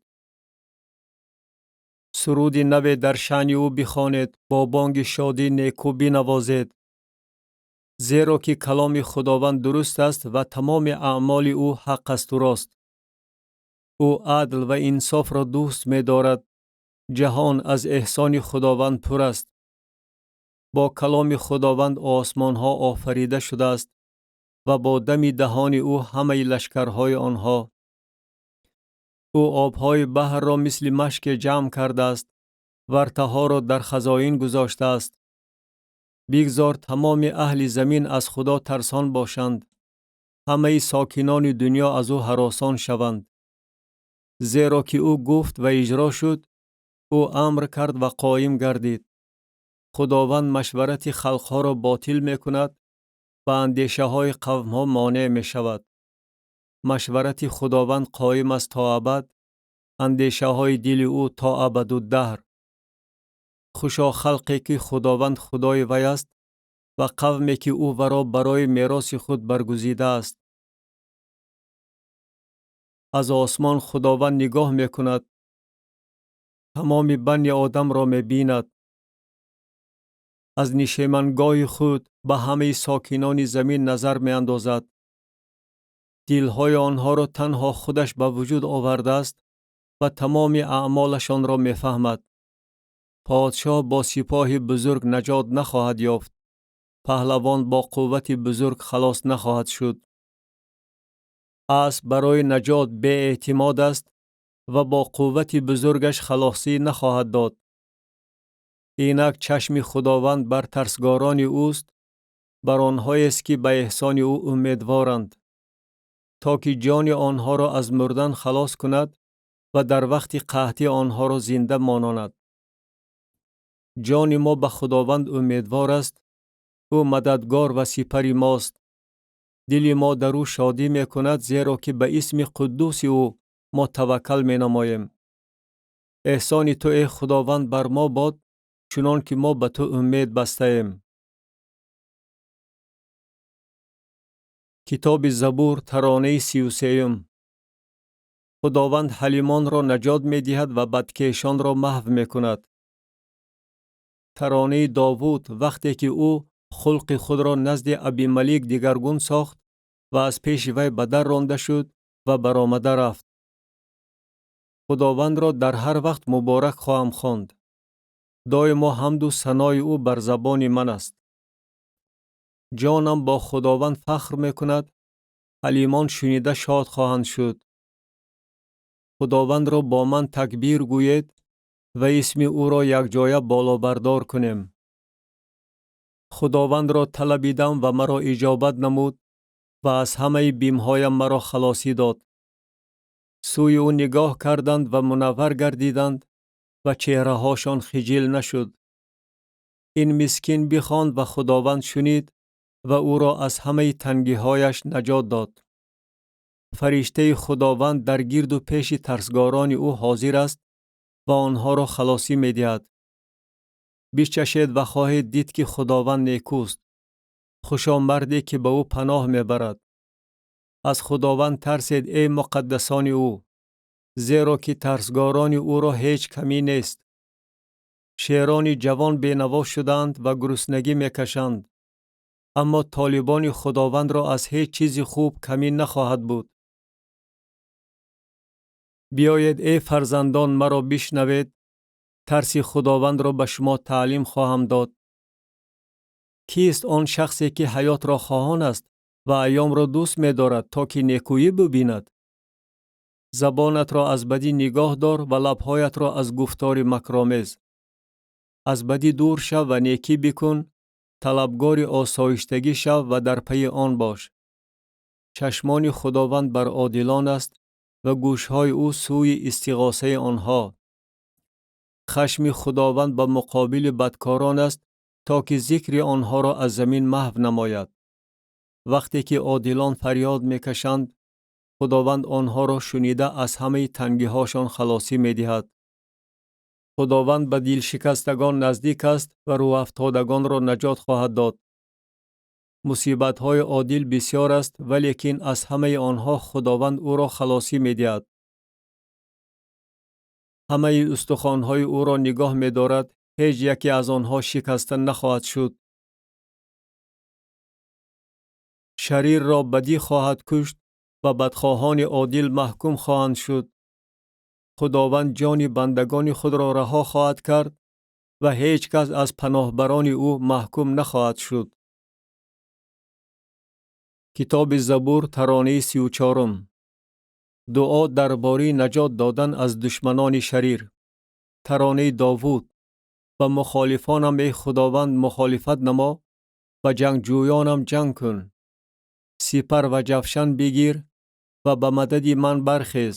Суруди наве дар шаъни ӯ бихонед, бо бонги шодӣ некӯ бинавозед. Зеро ки каломи Худованд дуруст аст ва тамоми аъмоли ӯ ҳақ асту рост. Ӯ адл ва инсофро дӯст медорад. Ҷаҳон аз эҳсони Худованд пур аст. Бо каломи Худованд осмонҳо офарида шудааст ва бо дами даҳони ӯ ҳамаи лашкарҳои онҳо. Ӯ обҳои баҳрро мисли машке ҷамъ кардааст, вартаҳоро дар хазоин гузоштааст. Бигзор тамоми аҳли замин аз Худо тарсон бошанд, ҳамаи сокинони дунё аз ӯ ҳаросон шаванд. Зеро ки ӯ гуфт ва иҷро шуд, ӯ амр кард ва қоим гардид. Худованд машварати халқҳоро ботил мекунад, ба андешаҳои қавмҳо монеъ мешавад. Машварати Худованд қоим аст то абад, андешаҳои дили ӯ то абадуддаҳр. Хушо халқе, ки Худованд Худои вай аст ва қавме, ки ӯ варо барои мероси худ баргузидааст. Аз осмон Худованд нигоҳ мекунад, тамоми бани одамро мебинад. Аз нишемангоҳи худ ба ҳамаи сокинони замин назар меандозад. Дилҳои онҳоро танҳо худаш ба вуҷуд овардааст ва тамоми аъмолашонро мефаҳмад. Подшоҳ бо сипоҳи бузург наҷот нахоҳад ёфт, паҳлавон бо қуввати бузург халос нахоҳад шуд. Асп барои наҷот беэътимод аст ва бо қуввати бузургаш халосӣ нахоҳад дод. Инак чашми Худованд бар тарсгорони ӯст, бар онҳоест, ки ба эҳсони ӯ умедворанд, то ки ҷони онҳоро аз мурдан халос кунад ва дар вақти қаҳтӣ онҳоро зинда мононад. Ҷони мо ба Худованд умедвор аст, ӯ мададгор ва сипари мост. Дили мо дар ӯ шодӣ мекунад, зеро ки ба исми қуддуси ӯ мо таваккал менамоем. Эҳсони ту, эй Худованд, бар мо бод, чунон ки мо ба ту умед бастаем. Китоби Забур, таронаи 33. Худованд ҳалимонро наҷот медиҳад ва бадкешонро маҳв мекунад. Таронаи Довуд вақте ки ӯ Хулқи худро назди Абималик дигаргун сохт ва аз пеши вай ба дар ронда шуд ва баромада рафт. Худовандро дар ҳар вақт муборак хоҳам хонд. Доимо ҳамду санои ӯ бар забони ман аст. Ҷонам бо Худованд фахр мекунад, ҳалимон шунида шод хоҳанд шуд. Худовандро бо ман такбир гӯед ва исми ӯро якҷоя болобардор кунем. Худовандро талабидам ва маро иҷобат намуд ва аз ҳамаи бимҳоям маро халосӣ дод. Сӯи ӯ нигоҳ карданд ва мунаввар гардиданд ва чеҳраҳошон хиҷил нашуд. Ин мискин бихонд ва Худованд шунид ва ӯро аз ҳамаи тангиҳояш наҷот дод. Фариштаи Худованд дар гирду пеши тарсгорони ӯ ҳозир аст ва онҳоро халосӣ медиҳад. Бичашед ва хоҳед дид, ки Худованд некӯст. Хушо марде, ки ба ӯ паноҳ мебарад. Аз Худованд тарсед, эй муқаддасони ӯ, зеро ки тарсгорони ӯро ҳеҷ камӣ нест. Шерони ҷавон бенаво шудаанд ва гуруснагӣ мекашанд, аммо толибони Худовандро аз ҳеҷ чизи хуб камӣ нахоҳад буд. Биёед, эй фарзандон, маро бишнавед, тарси Худовандро ба шумо таълим хоҳам дод. Кист он шахсе, ки ҳаётро хоҳон аст ва айёмро дӯст медорад, то ки некӯӣ бибинад? Забонатро аз бадӣ нигоҳ дор ва лабҳоятро аз гуфтори макромез. Аз бадӣ дур шав ва некӣ бикун, талабгори осоиштагӣ шав ва дар пайи он бош. Чашмони Худованд бар одилон аст ва гӯшҳои ӯ сӯи истиғосаи онҳо. Хашми Худованд ба муқобили бадкорон аст, то ки зикри онҳоро аз замин маҳв намояд. Вақте ки одилон фарёд мекашанд, Худованд онҳоро шунида аз ҳамаи тангиҳошон халосӣ медиҳад. Худованд ба дилшикастагон наздик аст ва рӯҳафтодагонро наҷот хоҳад дод. Мусибатҳои одил бисёр аст, валекин аз ҳамаи онҳо Худованд ӯро халосӣ медиҳад. Ҳамаи устухонҳои ӯро нигоҳ медорад, ҳеҷ яке аз онҳо шикаста нахоҳад шуд. Шарирро бадӣ хоҳад кушт ва бадхоҳони одил маҳкум хоҳанд шуд. Худованд ҷони бандагони худро раҳо хоҳад кард ва ҳеҷ кас аз паноҳбарони ӯ маҳкум нахоҳад шуд. Китоби Забур, таронаи 34-ум. Дуо дар бораи наҷот додан аз душманони шарир. Таронаи Довуд. Ба мухолифонам, эй Худованд, мухолифат намо, ба ҷангҷӯёнам ҷанг кун. Сипар ва ҷавшан бигир ва ба мадади ман бархез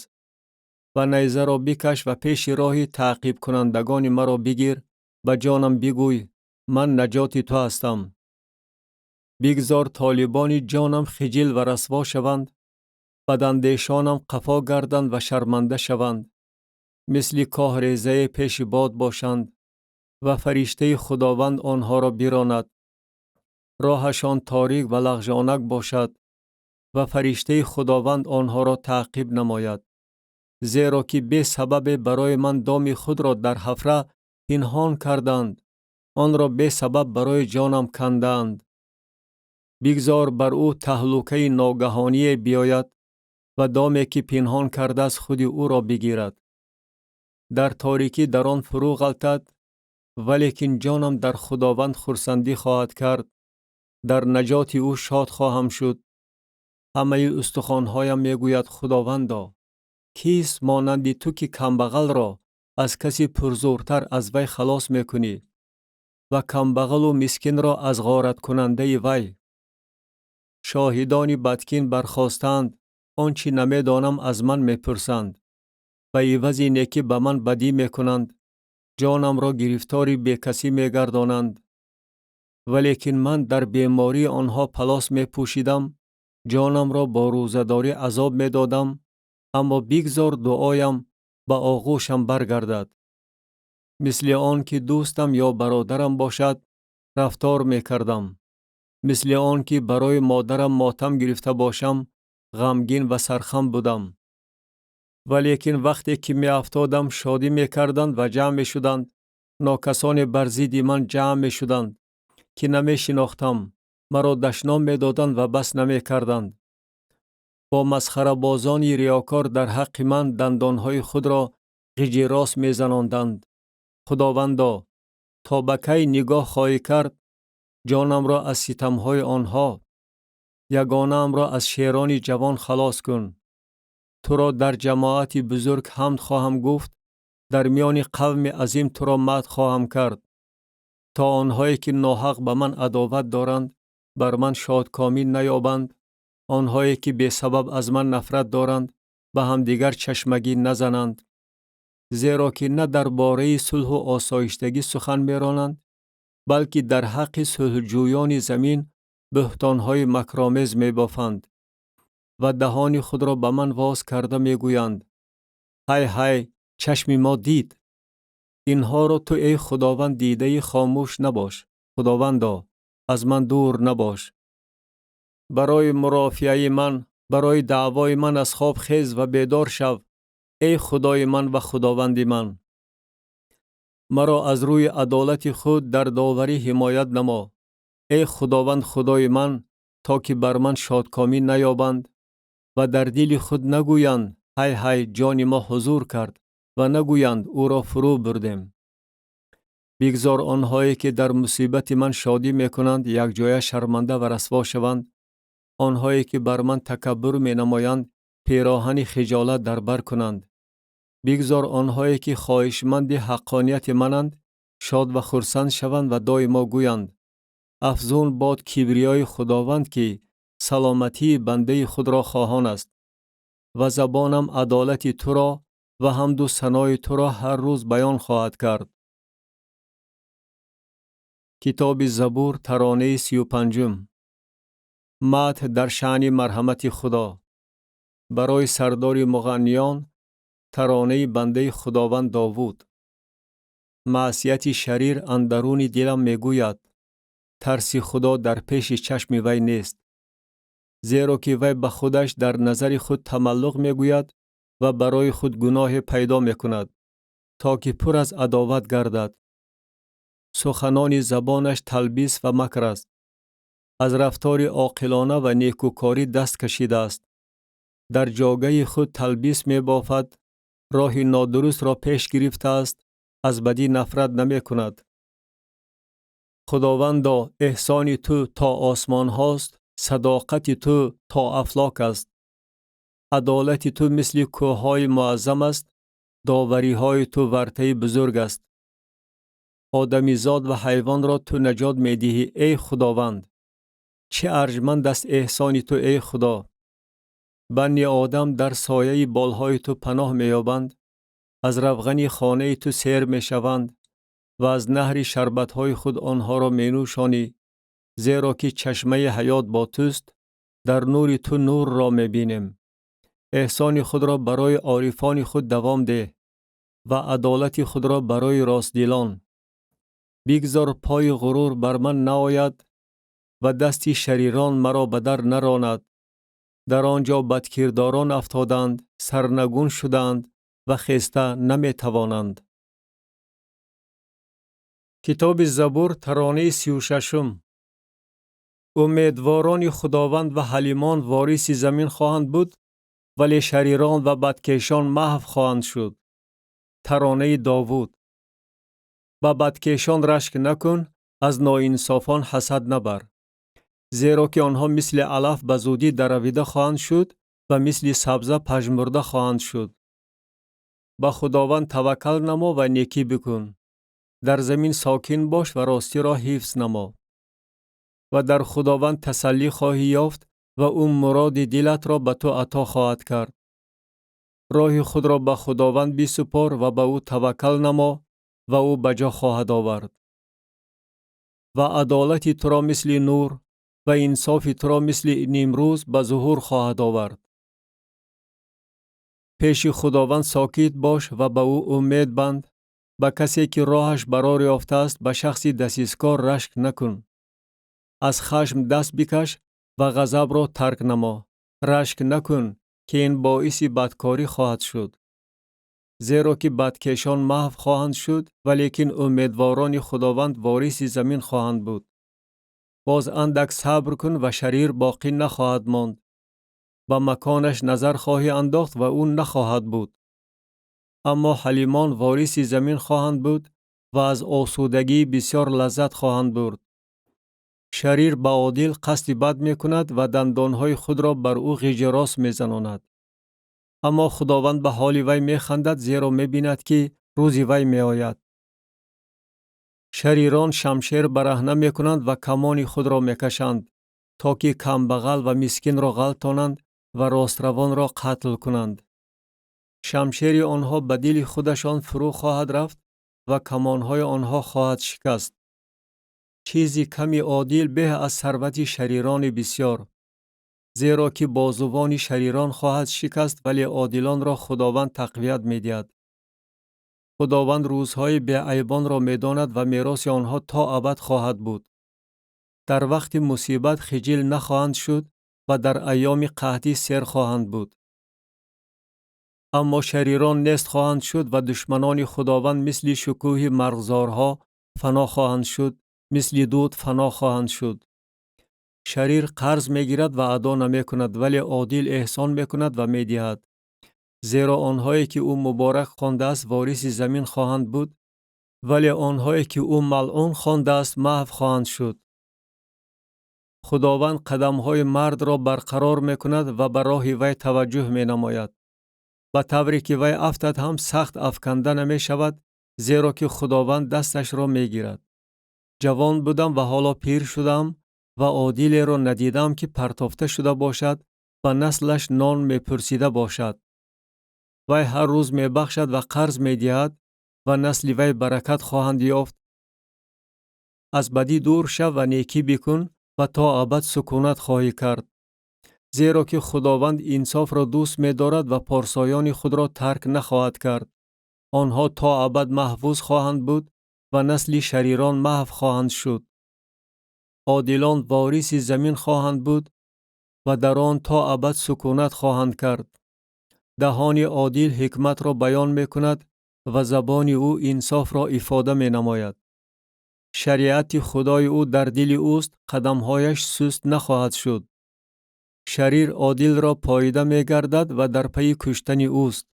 ва найзаро бикаш ва пеши роҳи таъқибкунандагони маро бигир. Ба ҷонам бигӯй: ман наҷоти ту ҳастам. Бигзор толибони ҷонам хиҷил ва расво шаванд, бадандешонам қафо гарданд ва шарманда шаванд, мисли коҳрезае пеши бод бошанд ва фариштаи Худованд онҳоро биронад. Роҳашон торик ва лағжонак бошад ва фариштаи Худованд онҳоро таъқиб намояд. Зеро ки бесабабе барои ман доми худро дар ҳафра пинҳон карданд, онро бесабаб барои ҷонам кандаанд. Бигзор бар ӯ таҳлукаи ногаҳоние биёяд ва доме, ки пинҳон кардааст, худи ӯро бигирад. Дар торикӣ дар он фурӯ ғалтад, валекин ҷонам дар Худованд хурсандӣ хоҳад кард, дар наҷоти ӯ шод хоҳам шуд. Ҳамаи устухонҳоям мегӯяд: Худовандо, кист монанди ту, ки камбағалро аз каси пурзӯртар аз вай халос мекунӣ ва камбағалу мискинро аз ғораткунандаи вай? Шоҳидони бадкин бархостаанд, он чӣ намедонам аз ман мепурсанд. Ба ивази некӣ ба ман бадӣ мекунанд, ҷонамро гирифтори бекасӣ мегардонанд. Валекин ман дар бемории онҳо палос мепӯшидам, ҷонамро бо рӯзадорӣ азоб медодам, аммо бигзор дуоям ба оғӯшам баргардад. Мисли он ки дӯстам ё бародарам бошад, рафтор мекардам. Мисли он ки барои модарам мотам гирифта бошам, ғамгин ва сархам будам. Валекин вақте ки меафтодам, шодӣ мекарданд ва ҷамъ мешуданд, нокасоне бар зидди ман ҷамъ мешуданд. Ки намешинохтам, маро дашном медоданд ва бас намекарданд. Бо масхарабозони риёкор дар ҳаққи ман дандонҳои худро ғиҷи рост мезанонданд. Худовандо, то ба кай нигоҳ хоҳӣ кард ҷонамро аз ситамҳои онҳо? Ягонаамро аз шерони ҷавон халос кун. Туро дар ҷамоати бузург ҳамд хоҳам гуфт, дар миёни қавми азим туро мадҳ хоҳам кард, то онҳое ки ноҳақ ба ман адоват доранд, бар ман шодкомӣ наёбанд, онҳое ки бесабаб аз ман нафрат доранд, ба ҳамдигар чашмагӣ назананд. Зеро ки на дар бораи сулҳу осоиштагӣ сухан меронанд, балки дар ҳаққи сулҳҷӯёни замин буҳтонҳои макромез мебофанд ва даҳони худро ба ман воз карда мегӯянд: «Ҳай, ҳай, чашми мо дид». Инҳоро ту, эй Худованд, дидаи хомӯш набош. Худовандо, аз ман дур набош. Барои мурофиаи ман, барои даъвои ман аз хоб хез ва бедор шав, эй Худои ман ва Худованди ман. Маро аз рӯи адолати худ дар доварӣ ҳимоят намо, эй Худованд, Худои ман, то ки бар ман шодкомӣ наёбанд ва дар дили худ нагӯянд: «Ҳай, ҳай, ҷони мо ҳузур кард», ва нагӯянд: «Ӯро фурӯ бурдем». Бигзор онҳое ки дар мусибати ман шодӣ мекунанд, якҷоя шарманда ва расво шаванд. Онҳое ки бар ман такаббур менамоянд, пироҳани хиҷолат дар бар кунанд. Бигзор онҳое ки хоҳишманди ҳаққонияти мананд, шод ва хурсанд шаванд ва доимо гӯянд: «Афзун бод кибриёи Худованд, ки саломатии бандаи худро хоҳон аст». Ва забонам адолати туро ва ҳамду санои туро ҳар рӯз баён хоҳад кард. Китоби Забур, таронаи 35-ум. Мадҳ дар шаъни марҳамати Худо. Барои сардори муғанниён, таронаи бандаи Худованд Довуд. Маъсияти шарир андаруни дилам мегӯяд: «Тарси Худо дар пеши чашми вай нест». Зеро ки вай ба худаш дар назари худ тамаллуқ мегӯяд ва барои худ гуноҳе пайдо мекунад, то ки пур аз адоват гардад. Суханони забонаш талбис ва макр аст. Аз рафтори оқилона ва некӯкорӣ даст кашидааст. Дар ҷогаи худ талбис мебофад, роҳи нодурустро пеш гирифтааст, аз бадӣ нафрат намекунад. Худовандо, эҳсони ту то осмонҳост, садоқати ту то афлок аст. Адолати ту мисли кӯҳҳои муаззам аст, довариҳои ту вартаи бузург аст. Одамизод ва ҳайвонро ту наҷот медиҳӣ, эй Худованд. Чӣ арҷманд аст эҳсони ту, эй Худо! Банни одам дар сояи болҳои ту паноҳ меёбанд, аз равғани хонаи ту сер мешаванд ва аз наҳри шарбатҳои худ онҳоро менӯшонӣ, зеро ки чашмаи ҳаёт бо туст, дар нури ту нурро мебинем. Эҳсони худро барои орифони худ давом деҳ ва адолати худро барои ростдилон. Бигзор пои ғурур бар ман наояд ва дасти шарирон маро ба дар наронад. Дар он ҷо бадкирдорон афтоданд, сарнагун шуданд ва хеста наметавонанд. Китоби Забур, таронаи 36-ум. Умедворони Худованд ва ҳалимон вориси замин хоҳанд буд, вале шарирон ва бадкешон маҳв хоҳанд шуд. Таронаи Довуд. Ба бадкешон рашк накун, аз ноинсофон ҳасад набар. Зеро ки онҳо мисли алаф ба зудӣ даравида хоҳанд шуд ва мисли сабза пажмурда хоҳанд шуд. Ба Худованд таваккал намо ва некӣ бикун. Дар замин сокин бош ва ростиро ҳифз намо. Ва дар Худованд тасаллӣ хоҳӣ ёфт ва ӯ муроди дилатро ба ту ато хоҳад кард. Роҳи худро ба Худованд бисупор ва ба ӯ таваккал намо ва ӯ ба ҷо хоҳад овард. Ва адолати туро мисли нур ва инсофи туро мисли нимрӯз ба зуҳур хоҳад овард. Пеши Худованд сокит бош ва ба ӯ умед банд. Ба касе ки роҳаш барор ёфтааст, ба шахси дасискор рашк накун. Аз хашм даст бикаш ва ғазабро тарк намо. Рашк накун, ки ин боиси бадкорӣ хоҳад шуд. Зеро ки бадкешон маҳв хоҳанд шуд, валекин умедворони Худованд вориси замин хоҳанд буд. Боз андак сабр кун ва шарир боқӣ нахоҳад монд. Ба маконаш назар хоҳӣ андохт ва ӯ нахоҳад буд. Аммо ҳалимон вориси замин хоҳанд буд ва аз осудагии бисёр лаззат хоҳанд бурд. Шарир ба одил қасди бад мекунад ва дандонҳои худро бар ӯ ғиҷирос мезанонад. Аммо Худованд ба ҳоли вай механдад, зеро мебинад, ки рӯзи вай меояд. Шарирон шамшер бараҳна мекунанд ва камони худро мекашанд, то ки камбағал ва мискинро ғалтонанд ва ростравонро қатл кунанд. Шамшери онҳо ба дили худашон фурӯ хоҳад рафт ва камонҳои онҳо хоҳад шикаст. Чизи ками одил беҳ аз сарвати шарирони бисёр, зеро ки бозувони шарирон хоҳад шикаст, вале одилонро Худованд тақвият медиҳад. Худованд рӯзҳои беайбонро медонад ва мероси онҳо то абад хоҳад буд. Дар вақти мусибат хиҷил нахоҳанд шуд ва дар айёми қаҳтӣ сер хоҳанд буд. Аммо шарирон нест хоҳанд шуд ва душманони Худованд мисли шукӯҳи марғзорҳо фано хоҳанд шуд, мисли дуд фано хоҳанд шуд. Шарир қарз мегирад ва адо намекунад, вале одил эҳсон мекунад ва медиҳад. Зеро онҳое ки ӯ муборак хондааст вориси замин хоҳанд буд, вале онҳое ки ӯ малъун хондааст маҳв хоҳанд шуд. Худованд қадамҳои мардро барқарор мекунад ва ба роҳи вай таваҷҷӯҳ менамояд. Ба тавре ки вай афтад ҳам сахт афканда намешавад, зеро ки Худованд дасташро мегирад. Ҷавон будам ва ҳоло пир шудам ва одилеро надидам ки партофта шуда бошад ва наслаш нон мепурсида бошад. Вай ҳар рӯз мебахшад ва қарз медиҳад ва насли вай баракат хоҳанд ёфт. Аз бадӣ дур шав ва некӣ бикун ва то абад сукунат хоҳӣ кард. Зеро ки Худованд инсофро дӯст медорад ва порсоёни худро тарк нахоҳад кард. Онҳо то абад маҳфуз хоҳанд буд ва насли шарирон маҳв хоҳанд шуд. Одилон вориси замин хоҳанд буд ва дар он то абад сукунат хоҳанд кард. Даҳони одил ҳикматро баён мекунад ва забони ӯ инсофро ифода менамояд. Шариати Худои ӯ дар дили ӯст, қадамҳояш суст нахоҳад шуд. Шарир одилро поида мегардад ва дар пайи куштани ӯст.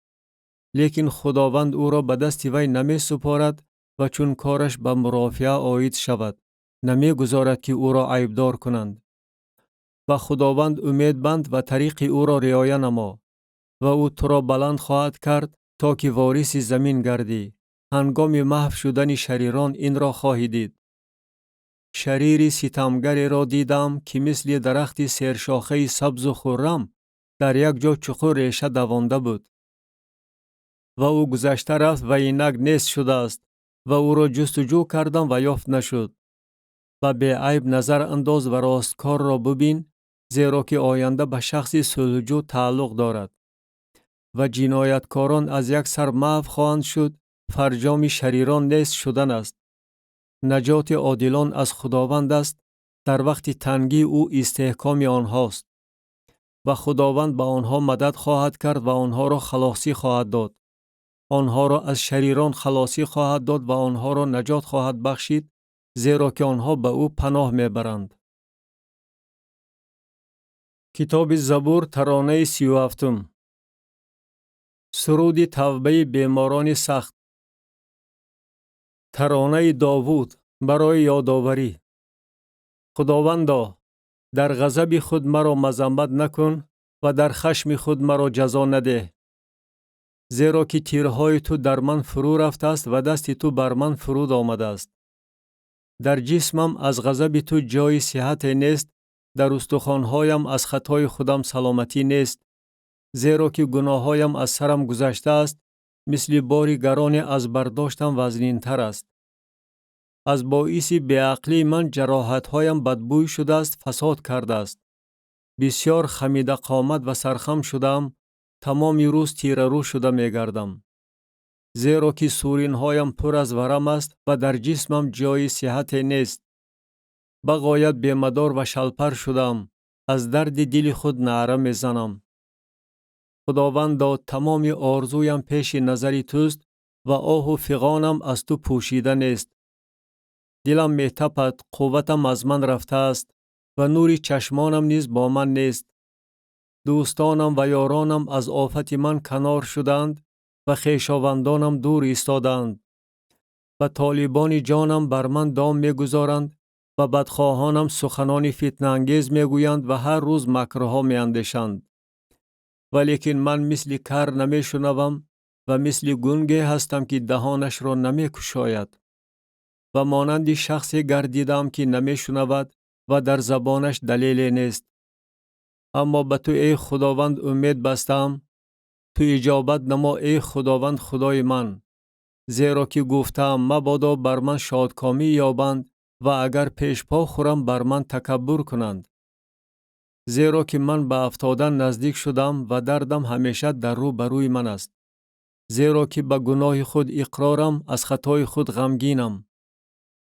Лекин Худованд ӯро ба дасти вай намесупорад ва чун кораш ба мурофиа оид шавад, намегузорад ки ӯро айбдор кунанд. Ба Худованд умед банд ва тариқи ӯро риоя намо, ва ӯ туро баланд хоҳад кард то ки вориси замин гардӣ. Ҳангоми маҳв шудани шарирон инро хоҳӣ дид. Шарири ситамгареро дидам ки мисли дарахти сершохаи сабзу хуррам дар як ҷо чуқур реша давонда буд. Ва ӯ гузашта рафт ва инак нест шудааст ва ӯро ҷустуҷӯ кардам ва ёфт нашуд. Ба беайб назар андоз ва росткорро бубин, зеро ки оянда ба шахси сулҳҷӯ тааллуқ дорад. Ва ҷинояткорон аз як сар маҳв хоҳанд шуд, фарҷоми шарирон нест шудан аст. Наҷоти одилон аз Худованд аст, дар вақти тангӣ ӯ истеҳкоми онҳост. Ва Худованд ба онҳо мадад хоҳад кард ва онҳоро халосӣ хоҳад дод. Онҳоро аз шарирон халосӣ хоҳад дод ва онҳоро наҷот хоҳад бахшид, зеро ки онҳо ба ӯ паноҳ мебаранд. Китоби Забур, таронаи 37. Суруди тавбаи беморони сахт. Таронаи Довуд барои ёдоварӣ. Худовандо, дар ғазаби худ маро мазаммат накун ва дар хашми худ маро ҷазо надеҳ. Зеро ки тирҳои ту дар ман фурӯ рафтааст ва дасти ту бар ман фуруд омадааст. Дар ҷисмам аз ғазаби ту ҷои сиҳате нест, дар устухонҳоям аз хатои худам саломатӣ нест, зеро ки гуноҳҳоям аз сарам гузаштааст, мисли бори гароне аз бардоштам вазнинтар аст. Аз боиси беақлии ман ҷароҳатҳоям бадбӯй шудааст, фасод кардааст. Бисёр хамидақомат ва сархам шудаам, тамоми рӯз тирарӯ шуда мегардам. Зеро ки суринҳоям пур аз варам аст ва дар ҷисмам ҷои сиҳате нест. Ба ғоят бемадор ва шалпар шудаам, аз дарди дили худ наъра мезанам. Худовандо, тамоми орзуям пеши назари туст ва оҳу фиғонам аз ту пӯшида нест. Дилам метапад, қувватам аз ман рафтааст ва нури чашмонам низ бо ман нест. Дӯстонам ва ёронам аз офати ман канор шуданд ва хешовандонам дур истодаанд. Ва толибони ҷонам бар ман дом мегузоранд ва бадхоҳонам суханони фитнаангез мегӯянд ва ҳар рӯз макрҳо меандешанд. Валекин ман мисли кар намешунавам ва мисли гунге ҳастам, ки даҳонашро намекушояд. Ва монанди шахсе гардидаам, ки намешунавад ва дар забонаш далеле нест. Аммо ба ту, эй Худованд, умед бастаам. Ту иҷобат намо, эй Худованд, Худои ман. Зеро ки гуфтаам, мабодо бар ман шодкомӣ ёбанд ва агар пешпо хӯрам, бар ман такаббур кунанд. Зеро ки ман ба афтодан наздик шудам ва дардам ҳамеша дар рӯ ба рӯи ман аст. Зеро ки ба гуноҳи худ иқрорам, аз хатои худ ғамгинам.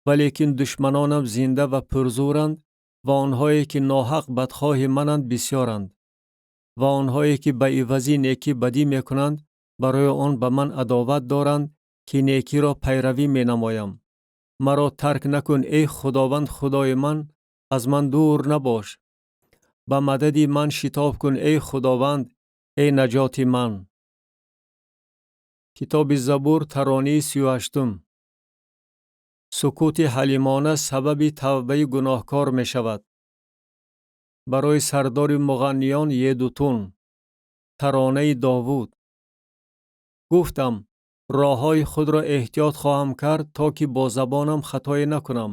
Валекин душманонам зинда ва пурзӯранд ва онҳое ки ноҳақ бадхоҳи мананд бисёранд. Ва онҳое ки ба ивази некӣ бадӣ мекунанд, барои он ба ман адоват доранд, ки некиро пайравӣ менамоям. Маро тарк накун, эй Худованд, Худои ман, аз ман дур набош. Ба мадади ман шитоб кун, эй Худованд, эй наҷоти ман. Китоби Забур, таронии 38. Сукути ҳалимона сабаби тавбаи гуноҳкор мешавад. Барои сардори муғанниён Едутун. Таронаи Довуд. Гуфтам, роҳҳои худро эҳтиёт хоҳам кард, то ки бо забонам хатое накунам.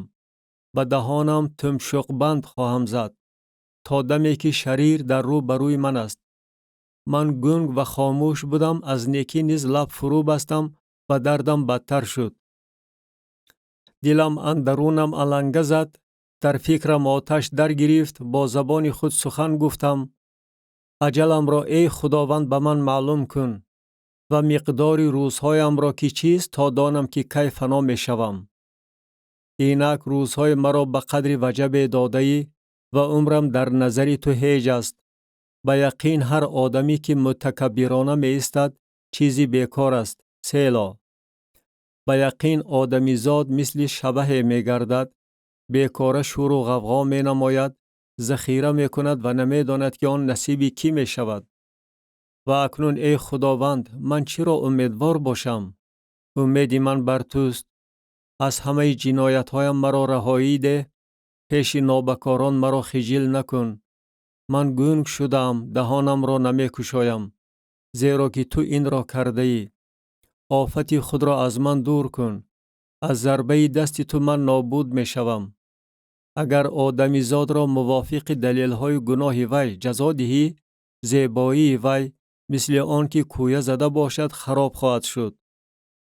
Ба даҳонам тумшуқбанд хоҳам зад, то даме ки шарир дар рӯ ба рӯи ман аст. Ман гунг ва хомӯш будам, аз некӣ низ лаб фурӯ бастам ва дардам бадтар шуд. Дилам андарунам аланга зад, дар фикрам оташ даргирифт, бо забони худ сухан гуфтам. Аҷаламро, эй Худованд, ба ман маълум кун ва миқдори рӯзҳоямро ки чист, то донам ки кай фано мешавам. Инак рӯзҳои маро ба қадри ваҷабе додаӣ ва умрам дар назари ту ҳеҷ аст. Ба яқин ҳар одамӣ ки мутакаббирона меистад, чизи бекор аст. Село. Ба яқин одамизод мисли шабаҳе мегардад, бекора шӯру ғавғо менамояд, захира мекунад ва намедонад, ки он насиби кӣ мешавад. Ва акнун, эй Худованд, ман чиро умедвор бошам? Умеди ман бар туст. Аз ҳамаи ҷиноятҳоям маро раҳоӣ деҳ, пеши нобакорон маро хиҷил накун. Ман гунг шудаам, даҳонамро намекушоям, зеро ки ту инро кардаӣ. Офати худро аз ман дур кун. Аз зарбаи дасти ту ман нобуд мешавам. Агар одамизодро мувофиқи далелҳои гуноҳи вай ҷазо диҳӣ, зебоии вай мисли он ки кӯя зада бошад хароб хоҳад шуд.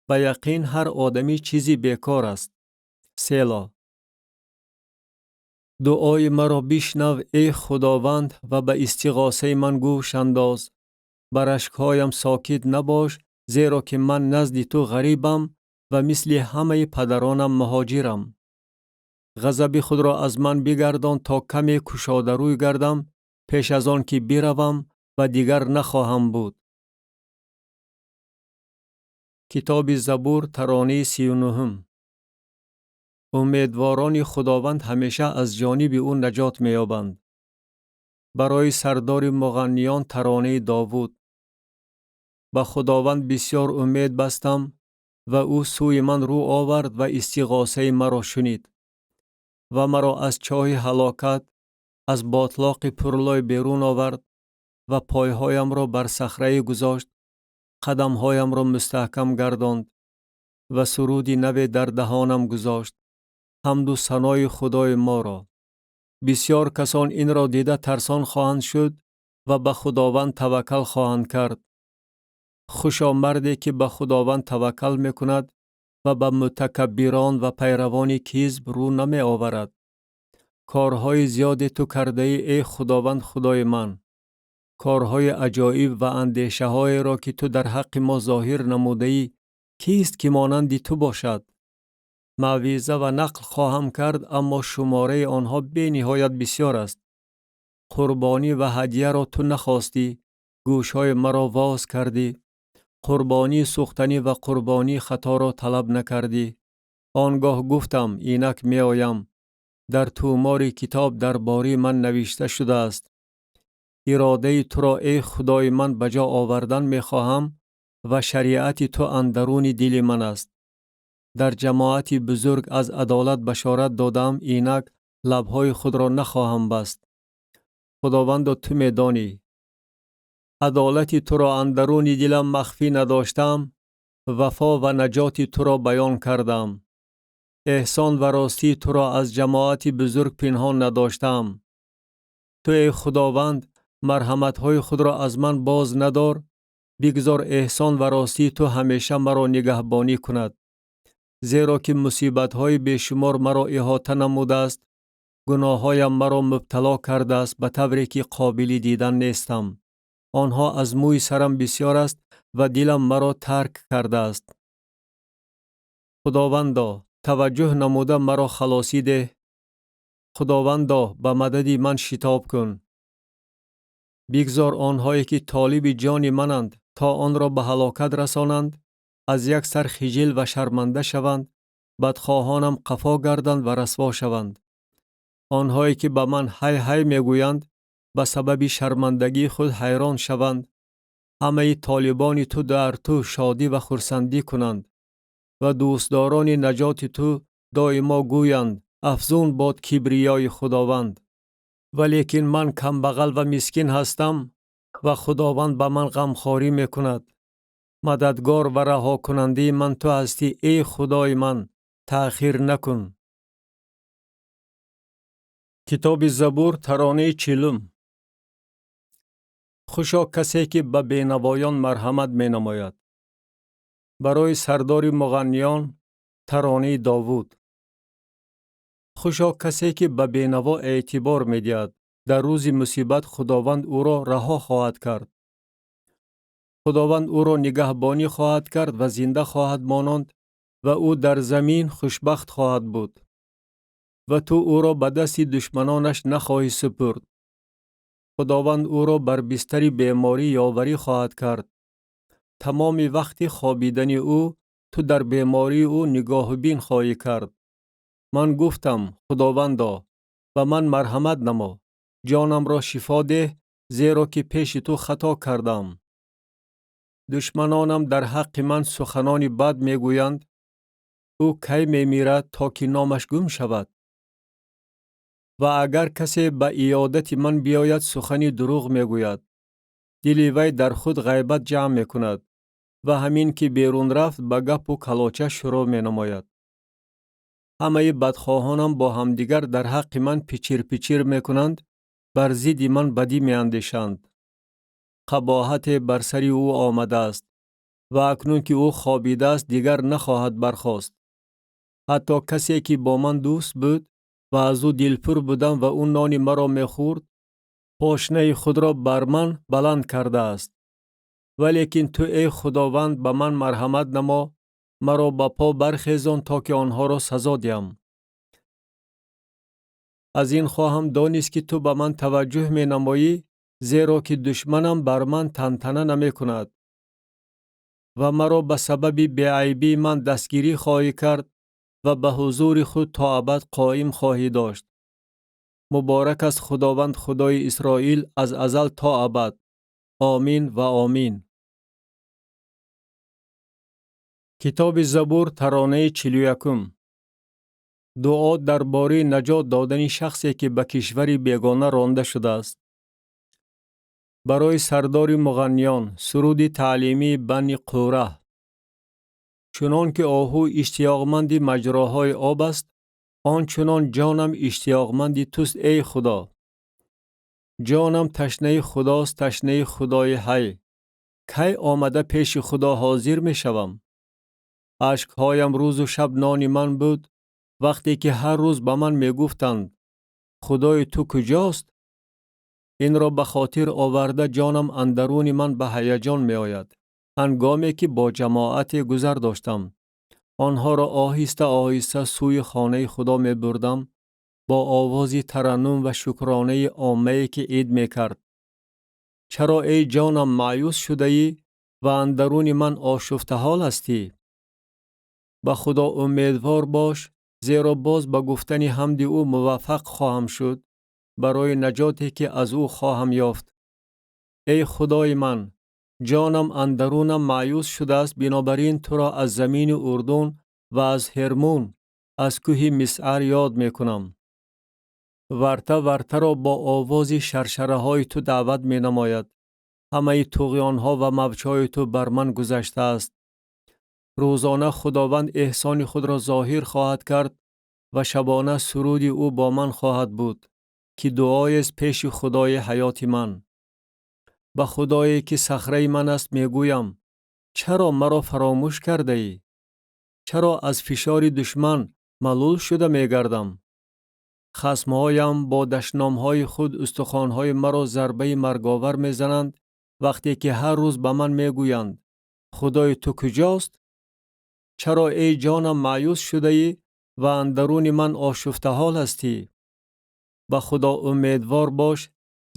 Ба яқин ҳар одамӣ чизи бекор аст. Село. Дуои маро бишнав, эй Худованд, ва ба истиғосаи ман гӯш андоз. Бар ашкҳоям сокит набош, зеро ки ман назди ту ғарибам ва мисли ҳамаи падаронам муҳоҷирам. Ғазаби худро аз ман бигардон, то каме кушодарӯй гардам, пеш аз он ки биравам ва дигар нахоҳам буд. Китоби Забур, таронии 39. Умедворони Худованд ҳамеша аз ҷониби ӯ наҷот меёбанд. Барои сардори муғанниён таронаи Довуд. Ба Худованд бисёр умед бастам ва ӯ сӯи ман рӯ овард ва истиғосаи маро шунид ва маро аз чоҳи ҳалокат, аз ботлоқи пурлой берун овард ва пойҳоямро бар сахрае гузошт, қадамҳоямро мустаҳкам гардонд ва суруди наве дар даҳонам гузошт, ҳамду санои Худои моро. Бисёр касон инро дида тарсон хоҳанд шуд ва ба Худованд таваккал хоҳанд кард. Хушо марде ки ба Худованд таваккал мекунад ва ба мутакаббирон ва пайравони кизб рӯ намеоварад. Корҳои зиёде ту кардаӣ, эй Худованд, Худои ман. Корҳои аҷоиб ва андешаҳоеро ки ту дар ҳаққи мо зоҳир намудаӣ, кист ки монанди ту бошад? Мавъиза ва нақл хоҳам кард, аммо шумораи онҳо бениҳоят бисёр аст. Қурбонӣ ва ҳадияро ту нахостӣ, гӯшҳои маро воз кардӣ. Қурбонии сӯхтанӣ ва қурбонии хаторо талаб накардӣ. Он гоҳ гуфтам: инак меоям, дар тӯмори китоб дар бораи ман навишта шудааст. Иродаи туро, эй Худои ман, ба ҷо овардан мехоҳам ва шариати ту андаруни дили ман аст. Дар ҷамоати бузург аз адолат башорат додам, инак лабҳои худро нахоҳам баст. Худовандо, ту медонӣ. Адолати туро андаруни дилам махфӣ надоштам, вафо ва наҷоти туро баён кардам. Эҳсон ва ростии туро аз ҷамоати бузург пинҳон надоштам. Ту, эй Худованд, марҳаматҳои худро аз ман боз надор, бигзор эҳсон ва ростии ту ҳамеша маро нигаҳбонӣ кунад. Зеро ки мусибатҳои бешумор маро иҳота намудааст, гуноҳҳоям маро мубтало кардааст ба тавре ки қобили дидан нестам. Онҳо аз мӯи сарам бисёр аст ва дилам маро тарк кардааст. Худовандо, таваҷҷӯҳ намуда маро халосӣ деҳ. Худовандо, ба мадади ман шитоб кун. Бигзор онҳое ки толиби ҷони мананд, то онро ба ҳалокат расонанд, аз як сар хиҷил ва шарманда шаванд, бадхоҳонам қафо гарданд ва расво шаванд. Онҳое ки ба ман ҳай ҳай мегӯянд, ба сабаби шармандагии худ ҳайрон шаванд. Ҳамаи толибони ту дар ту шодӣ ва хурсандӣ кунанд ва дӯстдорони наҷоти ту доимо гӯянд: афзун бод кибриёи Худованд. Валекин ман камбағал ва мискин ҳастам ва Худованд ба ман ғамхорӣ мекунад. Мададгор ва раҳокунандаи ман ту ҳастӣ, эй Худои ман, таъхир накун. Китоби Забур, таронаи 40. Хушо касе ки ба бенавоён марҳамат менамояд. Барои сардори муғанниён, таронаи Довуд. Хушо касе ки ба бенаво эътибор медиҳад, дар рӯзи мусибат Худованд ӯро раҳо хоҳад кард. Худованд ӯро нигаҳбонӣ хоҳад кард ва зинда хоҳад мононд ва ӯ дар замин хушбахт хоҳад буд. Ва ту ӯро ба дасти душманонаш нахоҳӣ супурд. Худованд ӯро бар бистари беморӣ ёварӣ хоҳад кард. Тамоми вақти хобидани ӯ ту дар бемории ӯ нигоҳубин хоҳӣ кард. Ман гуфтам: Худовандо, ба ман марҳамат намо, ҷонамро шифо деҳ, зеро ки пеши ту хато кардам. Душманонам дар ҳаққи ман суханони бад мегӯянд: ӯ кай мемирад, то ки номаш гум шавад? Ва агар касе ба иёдати ман биёяд, сухани дурӯғ мегӯяд. Дили вай дар худ ғайбат ҷамъ мекунад ва ҳамин ки берун рафт, ба гапу калоча шурӯъ менамояд. Ҳамаи бадхоҳонам бо ҳамдигар дар ҳаққи ман пичир-пичир мекунанд, бар зидди ман бадӣ меандешанд. Қабоҳате бар сари ӯ омадааст ва акнун ки ӯ хобидааст, дигар нахоҳад бархост. Ҳатто касе ки бо ман дӯст буд ва аз ӯ дилпур будам ва ӯ нони маро мехӯрд, пошнаи худро бар ман баланд кардааст. Валекин ту, эй Худованд, ба ман марҳамат намо, маро ба по бархезон, то ки онҳоро сазо диҳам. Аз ин хоҳам донист ки ту ба ман таваҷҷӯҳ менамоӣ, зеро ки душманам бар ман тантана намекунад ва маро ба сабаби беайбии ман дастгирӣ хоҳӣ кард ва ба ҳузури худ то абад қоим хоҳӣ дошт. Муборак аст Худованд, Худои Исроил, аз азал то абад. Омин ва омин. Китоби Забур, таронаи 41. Дуо дар бораи наҷот додани шахсе ки ба кишвари бегона ронда шудааст. Барои сардори муғанниён, суруди таълимии Бани Қураҳ. Чунон ки оҳу иштиёқманди маҷроҳои об аст, он чунон ҷонам иштиёқманди туст, эй Худо. Ҷонам ташнаи Худост, ташнаи Худои ҳай. Кай омада пеши Худо ҳозир мешавам? Ашкҳоям рӯзу шаб нони ман буд, вақте ки ҳар рӯз ба ман мегуфтанд: Худои ту куҷост? Инро ба хотир оварда ҷонам андаруни ман ба ҳаяҷон меояд, ҳангоме ки бо ҷамоате гузар доштам. Онҳоро оҳиста оҳиста сӯи хонаи Худо мебурдам, бо овози тараннум ва шукронаи оммае ки ид мекард. Чаро, эй ҷонам, маъюс шудаӣ ва андаруни ман ошуфтаҳол ҳастӣ? Ба Худо умедвор бош, зеро боз ба гуфтани ҳамди ӯ муваффақ хоҳам шуд барои наҷоте, ки аз ӯ хоҳам ёфт. Эй Худои ман, ҷонам андарунам маъюс шудааст, бинобар ин туро аз замини Урдун ва аз Ҳермун, аз кӯҳи Мисъар ёд мекунам. Варта вартаро бо овози шаршараҳои ту даъват менамояд. Ҳамаи туғёнҳо ва мавҷҳои ту бар ман гузаштааст. Рӯзона Худованд эҳсони худро зоҳир хоҳад кард ва шабона суруди ӯ бо ман хоҳад буд, ки дуоест пеши Худои ҳаёти ман. Ба Худое, ки сахраи ман аст, мегӯям: чаро маро фаромӯш кардаӣ? Чаро аз фишори душман малул шуда мегардам? Хасмҳоям бо дашномҳои худ устухонҳои маро зарбаи марговар мезананд, вақте ки ҳар рӯз ба ман мегӯянд: Худои ту куҷост? Чаро эй ҷонам маъюс шудаӣ ва андаруни ман ошуфтаҳол ҳастӣ? Ба Худо умедвор бош,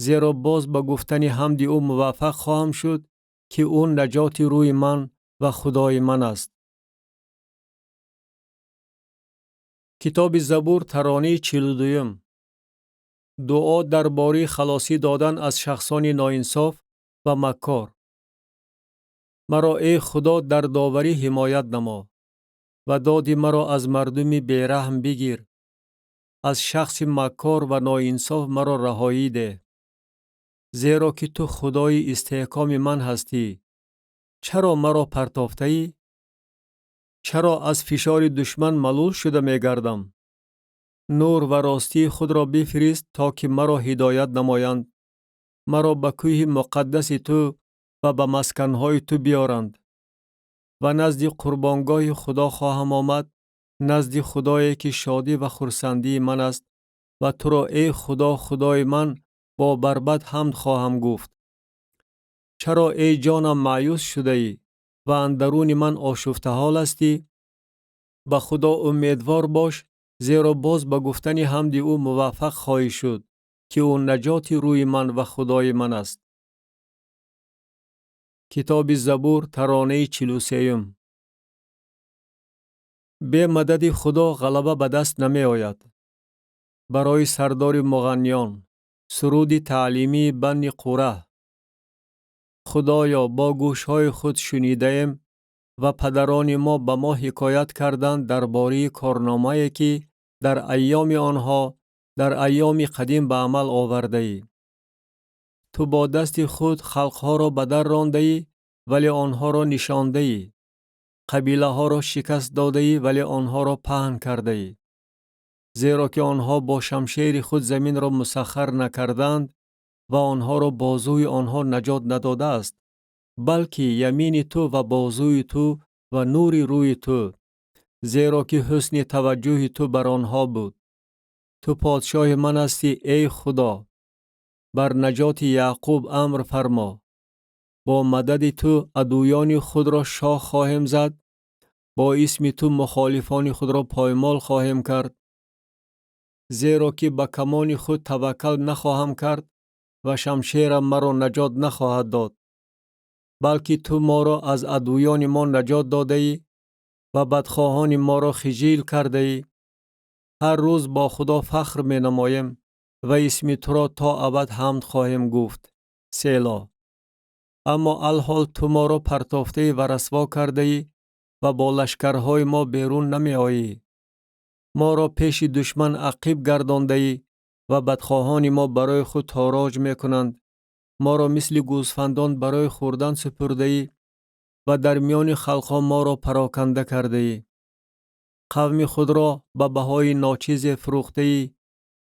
зеро боз ба гуфтани ҳамди ӯ муваффақ хоҳам шуд, ки ӯ наҷоти рӯи ман ва Худои ман аст. Китоби Забур, таронаи 42. Дуо дар бораи халосӣ додан аз шахсони ноинсоф ва маккор. Маро эй Худо дар доварӣ ҳимоят намо ва доди маро аз мардуми бераҳм бигир. Аз шахси маккор ва ноинсоф маро раҳоӣ деҳ, зеро ки ту Худои истиҳкоми ман ҳастӣ. Чаро маро партофтаӣ? Чаро аз фишори душман малул шуда мегардам? Нур ва ростии худро бифирист, то ки маро ҳидоят намоянд. Маро ба кӯҳи муқаддаси ту ва ба масканҳои ту биёранд. Ва назди қурбонгоҳи Худо хоҳам омад, назди Худое, ки шодӣ ва хурсандии ман аст, ва туро эй Худо, Худои ман, бо барбад ҳамд хоҳам гуфт. Чаро эй ҷонам маъюс шудаӣ ва андаруни ман ошуфтаҳол ҳастӣ? Ба Худо умедвор бош, зеро боз ба гуфтани ҳамди ӯ муваффақ хоҳӣ шуд, ки ӯ наҷоти рӯи ман ва Худои ман аст. Китоби Забур, таронаи 43. Бе мадади Худо ғалаба ба даст намеояд. Барои сардори муғанниён, суруди таълимии Банни Қураҳ. Худоё, бо гӯшҳои худ шунидаем ва падарони мо ба мо ҳикоят карданд дар бораи корномае, ки дар айёми онҳо, дар айёми қадим ба амал овардаӣ. Ту бо дасти худ халқҳоро ба дар рондаӣ, вале онҳоро нишондаӣ. Қабилаҳоро шикаст додаӣ, вале онҳоро паҳн кардаӣ. Зеро ки онҳо бо шамшери худ заминро мусаххар накарданд ва онҳоро бозуи онҳо наҷот надодааст, балки ямини ту ва бозуи ту ва нури рӯи ту, зеро ки ҳусни таваҷҷӯҳи ту бар онҳо буд. Ту подшоҳи ман ҳастӣ, эй Худо. Бар наҷоти Яъқуб амр фармо. Бо мадади ту адуёни худро шоҳ хоҳем зад, бо исми ту мухолифони худро поймол хоҳем кард. Зеро ки ба камони худ таваккал нахоҳам кард ва шамшерам маро наҷот нахоҳад дод, балки ту моро аз адуёни мо наҷот додаӣ ва бадхоҳони моро хиҷил кардаӣ. Ҳар рӯз бо Худо фахр менамоем ва исми туро то абад ҳамд хоҳем гуфт. Село. Аммо алҳол ту моро партофтаӣ ва расво кардаӣ ва бо лашкарҳои мо берун намеоӣ. Моро пеши душман ақиб гардондаӣ ва бадхоҳони мо барои худ тороҷ мекунанд. Моро мисли гӯсфандон барои хӯрдан супурдаӣ ва дар миёни халқҳо моро пароканда кардаӣ. Қавми худро ба баҳои ночизе фурӯхтаӣ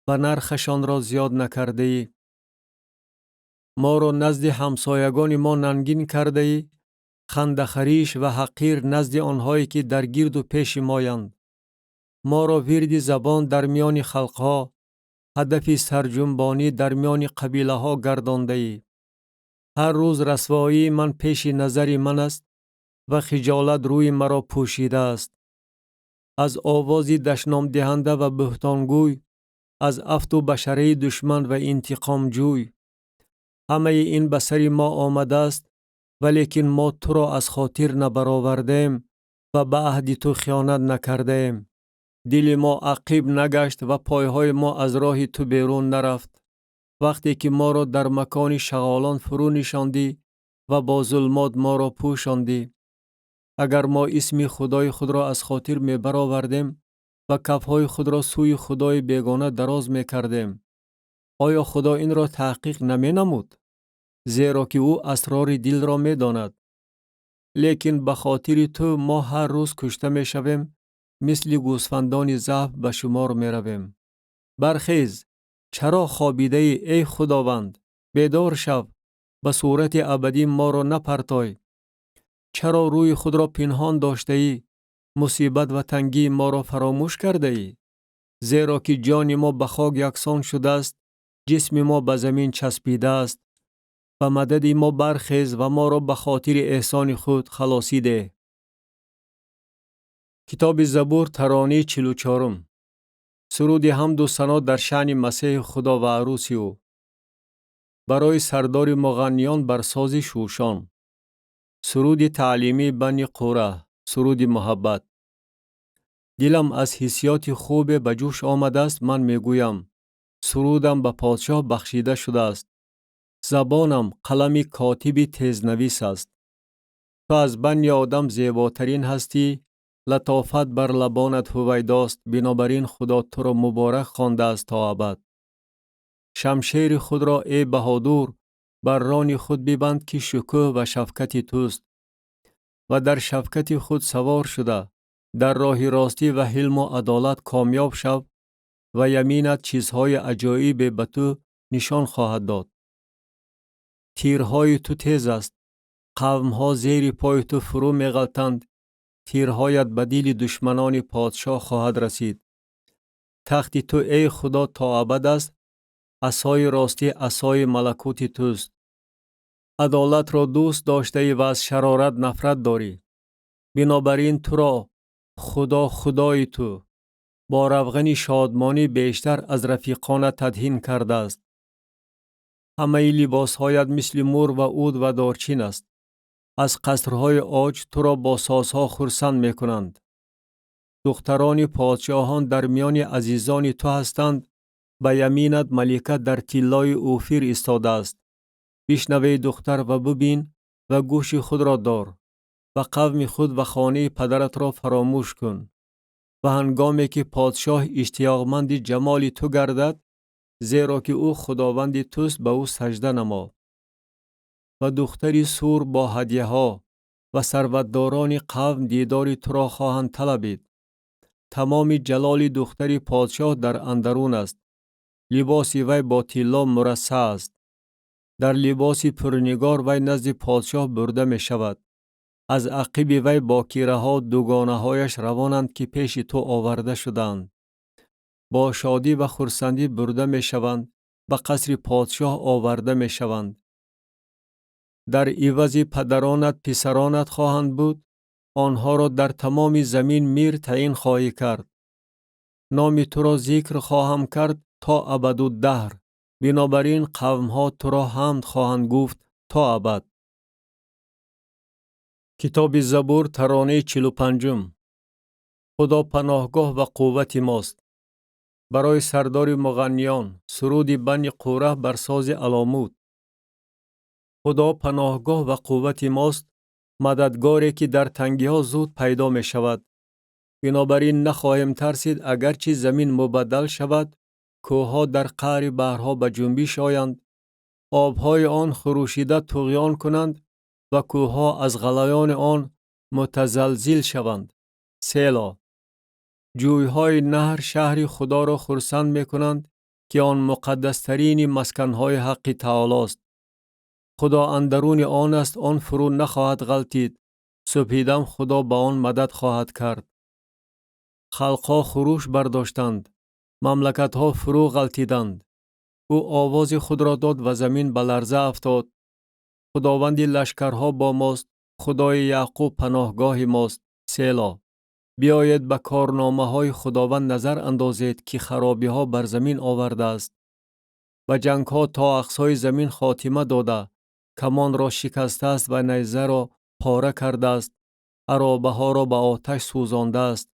ва нархашонро зиёд накардаӣ. Моро назди ҳамсоягони мо нангин кардаӣ, хандахариш ва ҳақир назди онҳое, ки дар гирду пеши моянд. Моро вирди забон дар миёни халқҳо, ҳадафи сарҷунбонӣ дар миёни қабилаҳо гардондаӣ. Ҳар рӯз расвоии ман пеши назари ман аст ва хиҷолат рӯи маро пӯшидааст. Аз овози дашномдиҳанда ва буҳтонгӯй, аз афту башараи душман ва интиқомҷӯй. Ҳамаи ин ба сари мо омадааст, валекин мо туро аз хотир набаровардем Ва ба аҳди ту хиёнат накардаем. Дили мо ақиб нагашт ва пойҳои мо аз роҳи ту берун нарафт. Вақте ки моро дар макони шағолон фурӯ нишондӣ ва бо зулмот моро пӯшондӣ. Агар мо исми Худои худро аз хотир мебаровардем ва кафҳои худро сӯи худои бегона дароз мекардем, оё Худо инро таҳқиқ наменамуд? Зеро ки ӯ асрори дилро медонад. Лекин ба хотири ту мо ҳар рӯз кушта мешавем, мисли гӯсфандони забҳ ба шумор меравем. Бархез, чаро хобидаӣ, эй Худованд? Бедор шав, ба сурати абадӣ моро напартой. Чаро рӯи худро пинҳон доштаӣ, мусибат ва тангии моро фаромӯш кардаӣ? Зеро ки ҷони мо ба хок яксон шудааст, ҷисми мо ба замин часпидааст. Ба мадади мо бархез ва моро ба хотири эҳсони худ халосӣ деҳ. Китоби Забур, таронии 44-ум. Суруди ҳамду сано дар шаъни Масеҳи Худо ва арӯси ӯ. Барои сардори муғанниён бар сози Шӯшон. Суруди таълимии Бани Қура, суруди муҳаббат. Дилам аз ҳиссиёти хубе ба ҷӯш омадааст, ман мегӯям: сурудам ба подшоҳ бахшида шудааст. Забонам қалами котиби тезнавис аст. Ту аз бани одам зеботарин ҳастӣ, латофат бар лабонат ҳувайдост, бинобар ин Худо туро муборак хондааст то абад. Шамшери худро, эй баҳодур, бар рони худ бибанд, ки шукӯҳ ва шавкати туст. Ва дар шавкати худ савор шуда, дар роҳи ростӣ ва ҳилму адолат комёб шав ва яминат чизҳои аҷоибе ба ту нишон хоҳад дод. Тирҳои ту тез аст, қавмҳо зери пои ту фурӯ меғалтанд, тирҳоят ба дили душманони подшоҳ хоҳад расид. Тахти ту, эй Худо, то абад аст, асои ростӣ асои малакути туст. Адолатро дӯст доштаӣ ва аз шарорат нафрат дорӣ. Бинобар ин туро Худо, Худои ту, бо равғани шодмонӣ бештар аз рафиқонат тадҳин кардааст. Ҳамаи либосҳоят мисли мур ва уд ва дорчин аст. Аз қасрҳои оҷ туро бо созҳо хурсанд мекунанд. Духтарони подшоҳон дар миёни азизони ту ҳастанд, ба яминат малика дар тиллои Уфир истодааст. Бишнав, эй духтар, ва бибин ва гӯши худро дор. Ва қавми худ ва хонаи падаратро фаромӯш кун. Ва ҳангоме ки подшоҳ иштиёқманди ҷамоли ту гардад, зеро ки ӯ худованди туст, ба ӯ сажда намо. Ва духтари Сур бо ҳадяҳо ва сарватдорони қавм дидори туро хоҳанд талабид. Тамоми ҷалоли духтари подшоҳ дар андарун аст. Либоси вай бо тилло мурассаъ аст. Дар либоси пурнигор вай назди подшоҳ бурда мешавад. Аз ақиби вай бокираҳо дугонаҳояш равонанд, ки пеши ту оварда шудаанд. Бо шодӣ ва хурсандӣ бурда мешаванд, ба қасри подшоҳ оварда мешаванд. Дар ивази падаронат писаронат хоҳанд буд, онҳоро дар тамоми замин мир таъин хоҳӣ кард. Номи туро зикр хоҳам кард то абадуддаҳр, бинобар ин қавмҳо туро ҳамд хоҳанд гуфт то абад. Китоби Забур, таронаи 45-ум. Худо паноҳгоҳ ва қуввати мост. Барои сардори муғанниён, суруди Бани Қура бар сози Аломут. Худо паноҳгоҳ ва қуввати мост, мададгоре ки дар тангиҳо зуд пайдо мешавад. Бинобар ин нахоҳем тарсид, агарчи замин мубаддал шавад, кӯҳҳо дар қаъри баҳрҳо ба ҷунбиш оянд, обҳои он хурӯшида туғён кунанд ва кӯҳҳо аз ғалаёни он мутазалзил шаванд. Село. Ҷӯйҳои наҳр шаҳри Худоро хурсанд мекунанд, ки он муқаддастарини масканҳои Ҳаққи Таолост. Худо андаруни он аст, он фурӯ нахоҳад ғалтид. Субҳидам Худо ба он мадад хоҳад кард. Халқҳо хурӯш бардоштанд, мамлакатҳо фурӯ ғалтиданд. Ӯ овози худро дод ва замин ба ларза афтод. Худованди лашкарҳо бо мост, Худои Яъқуб паноҳгоҳи мост. Село. Биёед ба корномаҳои Худованд назар андозед, ки харобиҳо бар замин овардааст. Ба ҷангҳо то ақсои замин хотима дода, камонро шикастааст ва найзаро пора кардааст. Аробаҳоро ба оташ сӯзондааст.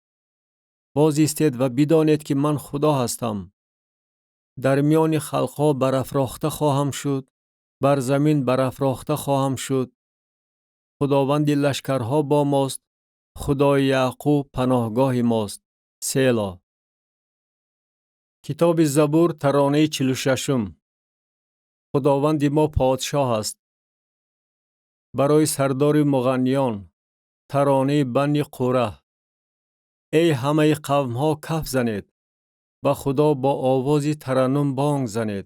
Боз истед ва бидонед, ки ман Худо ҳастам. Дар миёни халқҳо барафрохта хоҳам шуд, бар замин барафрохта хоҳам шуд. Худованди лашкарҳо бо мост, Худои Яъқуб паноҳгоҳи мост. Село. Китоби Забур, таронаи 46-ум. Худованди мо подшоҳ аст. Барои сардори муғанниён, таронаи Банни Қураҳ. Эй ҳамаи қавмҳо, каф занед, ба Худо бо овози тараннум бонг занед.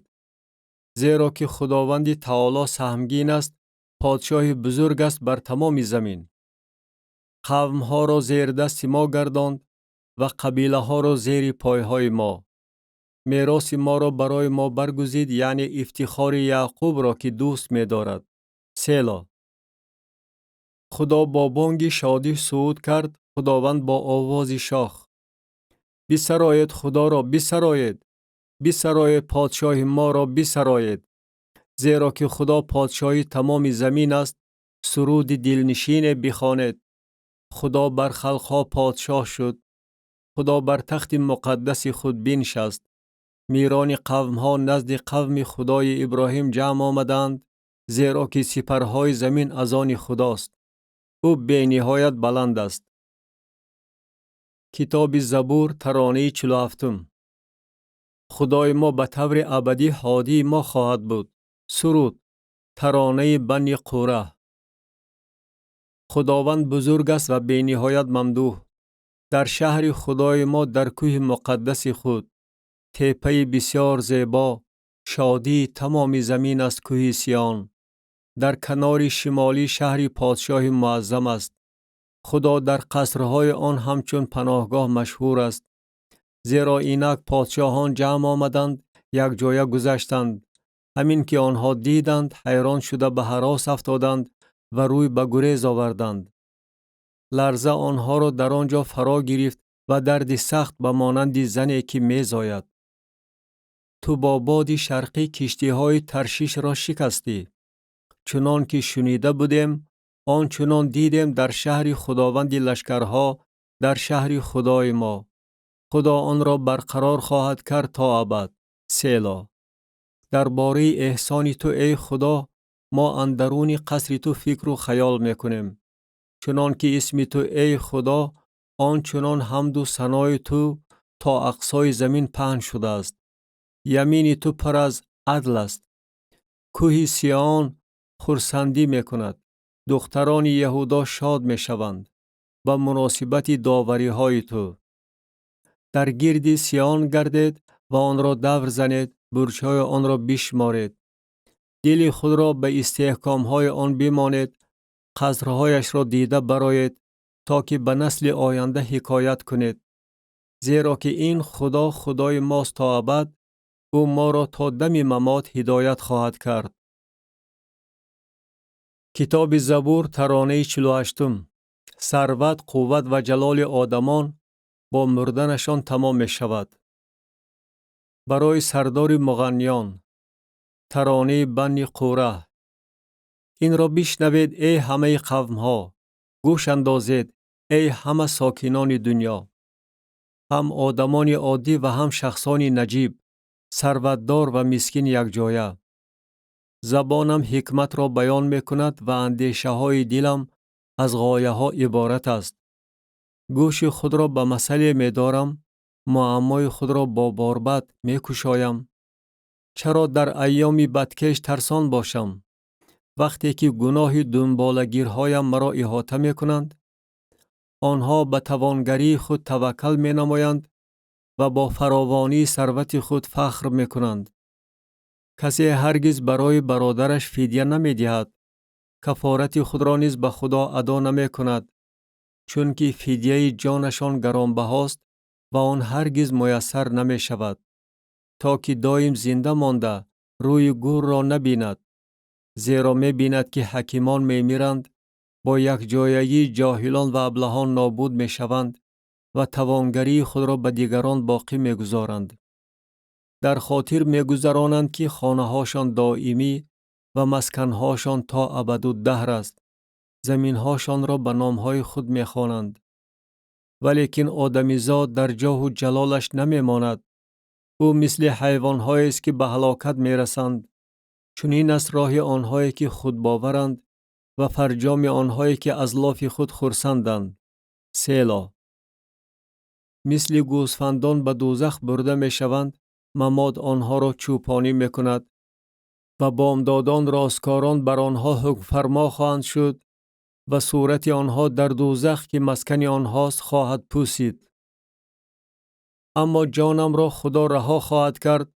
Зеро ки Худованди Таоло саҳмгин аст, подшоҳи бузург аст бар тамоми замин. Қавмҳоро зердасти мо гардонд ва қабилаҳоро зери пойҳои мо. Мероси моро барои мо баргузид, яъне ифтихори Яъқубро, ки дӯст медорад. Село. Худо бо бонги шодӣ сууд кард, Худованд бо овози шох. Бисароед Худоро, бисароед, бисароед подшоҳи моро, бисароед. Зеро ки Худо подшоҳи тамоми замин аст, суруди дилнишине бихонед. Худо бар халқҳо подшоҳ шуд. Худо бар тахти муқаддаси худ биншаст. Мирони қавмҳо назди қавми Худои Иброҳим ҷамъ омаданд, зеро ки сипарҳои замин аз они Худост. Ӯ бениҳоят баланд аст. Китоби Забур, таронаи 47-ум. Худои мо ба таври абадӣ ҳодии мо хоҳад буд. Суруд, таронаи Банни Қураҳ. Худованд бузург аст ва бениҳоят мамдуҳ. Дар шаҳри Худои мо, дар кӯҳи муқаддаси худ. Теппаи бисёр зебо, шодии тамоми замин аст кӯҳи Сиён. Дар канори шимолӣ шаҳри подшоҳи муаззам аст. Худо дар қасрҳои он ҳамчун паноҳгоҳ машҳур аст. Зеро инак подшоҳон ҷамъ омаданд, якҷоя гузаштанд. Ҳамин ки онҳо диданд, ҳайрон шуда ба ҳарос афтоданд ва рӯй ба гурез оварданд. Ларза онҳоро дар он ҷо фаро гирифт ва дарди сахт ба монанди зане ки мезояд. Ту бо боди шарқӣ киштиҳои Таршишро шикастӣ. Чунон ки шунида будем, он чунон дидем дар шаҳри Худованди лашкарҳо, дар шаҳри Худои мо. Худо онро барқарор хоҳад кард то абад. Село. Дар бораи эҳсони ту, эй Худо, мо андаруни қасри ту фикру хаёл мекунем. Чунон ки исми ту, эй Худо, он чунон ҳамду санои ту то ақсои замин паҳн шудааст. Ямини ту пур аз адл аст. Кӯҳи Сиён хурсандӣ мекунад, духтарони Яҳудо шод мешаванд ба муносибати довариҳои ту. Дар гирди Сиён гардед ва онро давр занед, бурҷҳои онро бишморед. Дили худро ба истеҳкомҳои он бимонед, қасрҳояшро дида бароед, то ки ба насли оянда ҳикоят кунед. Зеро ки ин Худо Худои мост то абад, ӯ моро то дами мамот ҳидоят хоҳад кард. Китоби Забур, таронаи 48-ум. Сарват, қувват ва ҷалоли одамон бо мурданашон тамом мешавад. Барои сардори муғанниён, таронаи Банни Қураҳ. Инро бишнавед, эй ҳамаи қавмҳо, гӯш андозед, эй ҳама сокинони дунё. Ҳам одамони оддӣ ва ҳам шахсони наҷиб, сарватдор ва мискин якҷоя. Забонам ҳикматро баён мекунад ва андешаҳои дилам аз ғояҳо иборат аст. Гӯши худро ба масъале медорам, муаммои худро бо борбад мекушоям. Чаро дар айёми бадкеш тарсон бошам, вақте ки гуноҳи дунболагирҳоям маро иҳота мекунанд? Онҳо ба тавонгарии худ таваккал менамоянд ва бо фаровонии сарвати худ фахр мекунанд. Касе ҳаргиз барои бародараш фидя намедиҳад, кафорати худро низ ба Худо адо намекунад, чунки фидяи ҷонашон гаронбаҳост ва он ҳаргиз муяссар намешавад, то ки доим зинда монда рӯи гӯрро набинад, зеро мебинад ки ҳакимон мемиранд, бо якҷоягии ҷоҳилон ва аблаҳон нобуд мешаванд ва тавонгарии худро ба дигарон боқӣ мегузоранд. Дар хотир мегузаронанд, ки хонаҳошон доимӣ ва масканҳошон то абаду даҳр аст. Заминҳошонро ба номҳои худ мехонанд. Валекин одамизод дар ҷоҳу ҷалолаш намемонад. Ӯ мисли ҳайвонҳоест, ки ба ҳалокат мерасанд. Чунин аст роҳи онҳое, ки худбоваранд, ва фарҷоми онҳое, ки аз лофи худ хурсанданд. Село. Мисли гӯсфандон ба дӯзах бурда мешаванд, мамод онҳоро чӯпонӣ мекунад ва бомдодон росткорон бар онҳо ҳукмфармо хоҳанд шуд ва сурати онҳо дар дӯзах, ки маскани онҳост, хоҳад пӯсид. Аммо ҷонамро Худо раҳо хоҳад кард,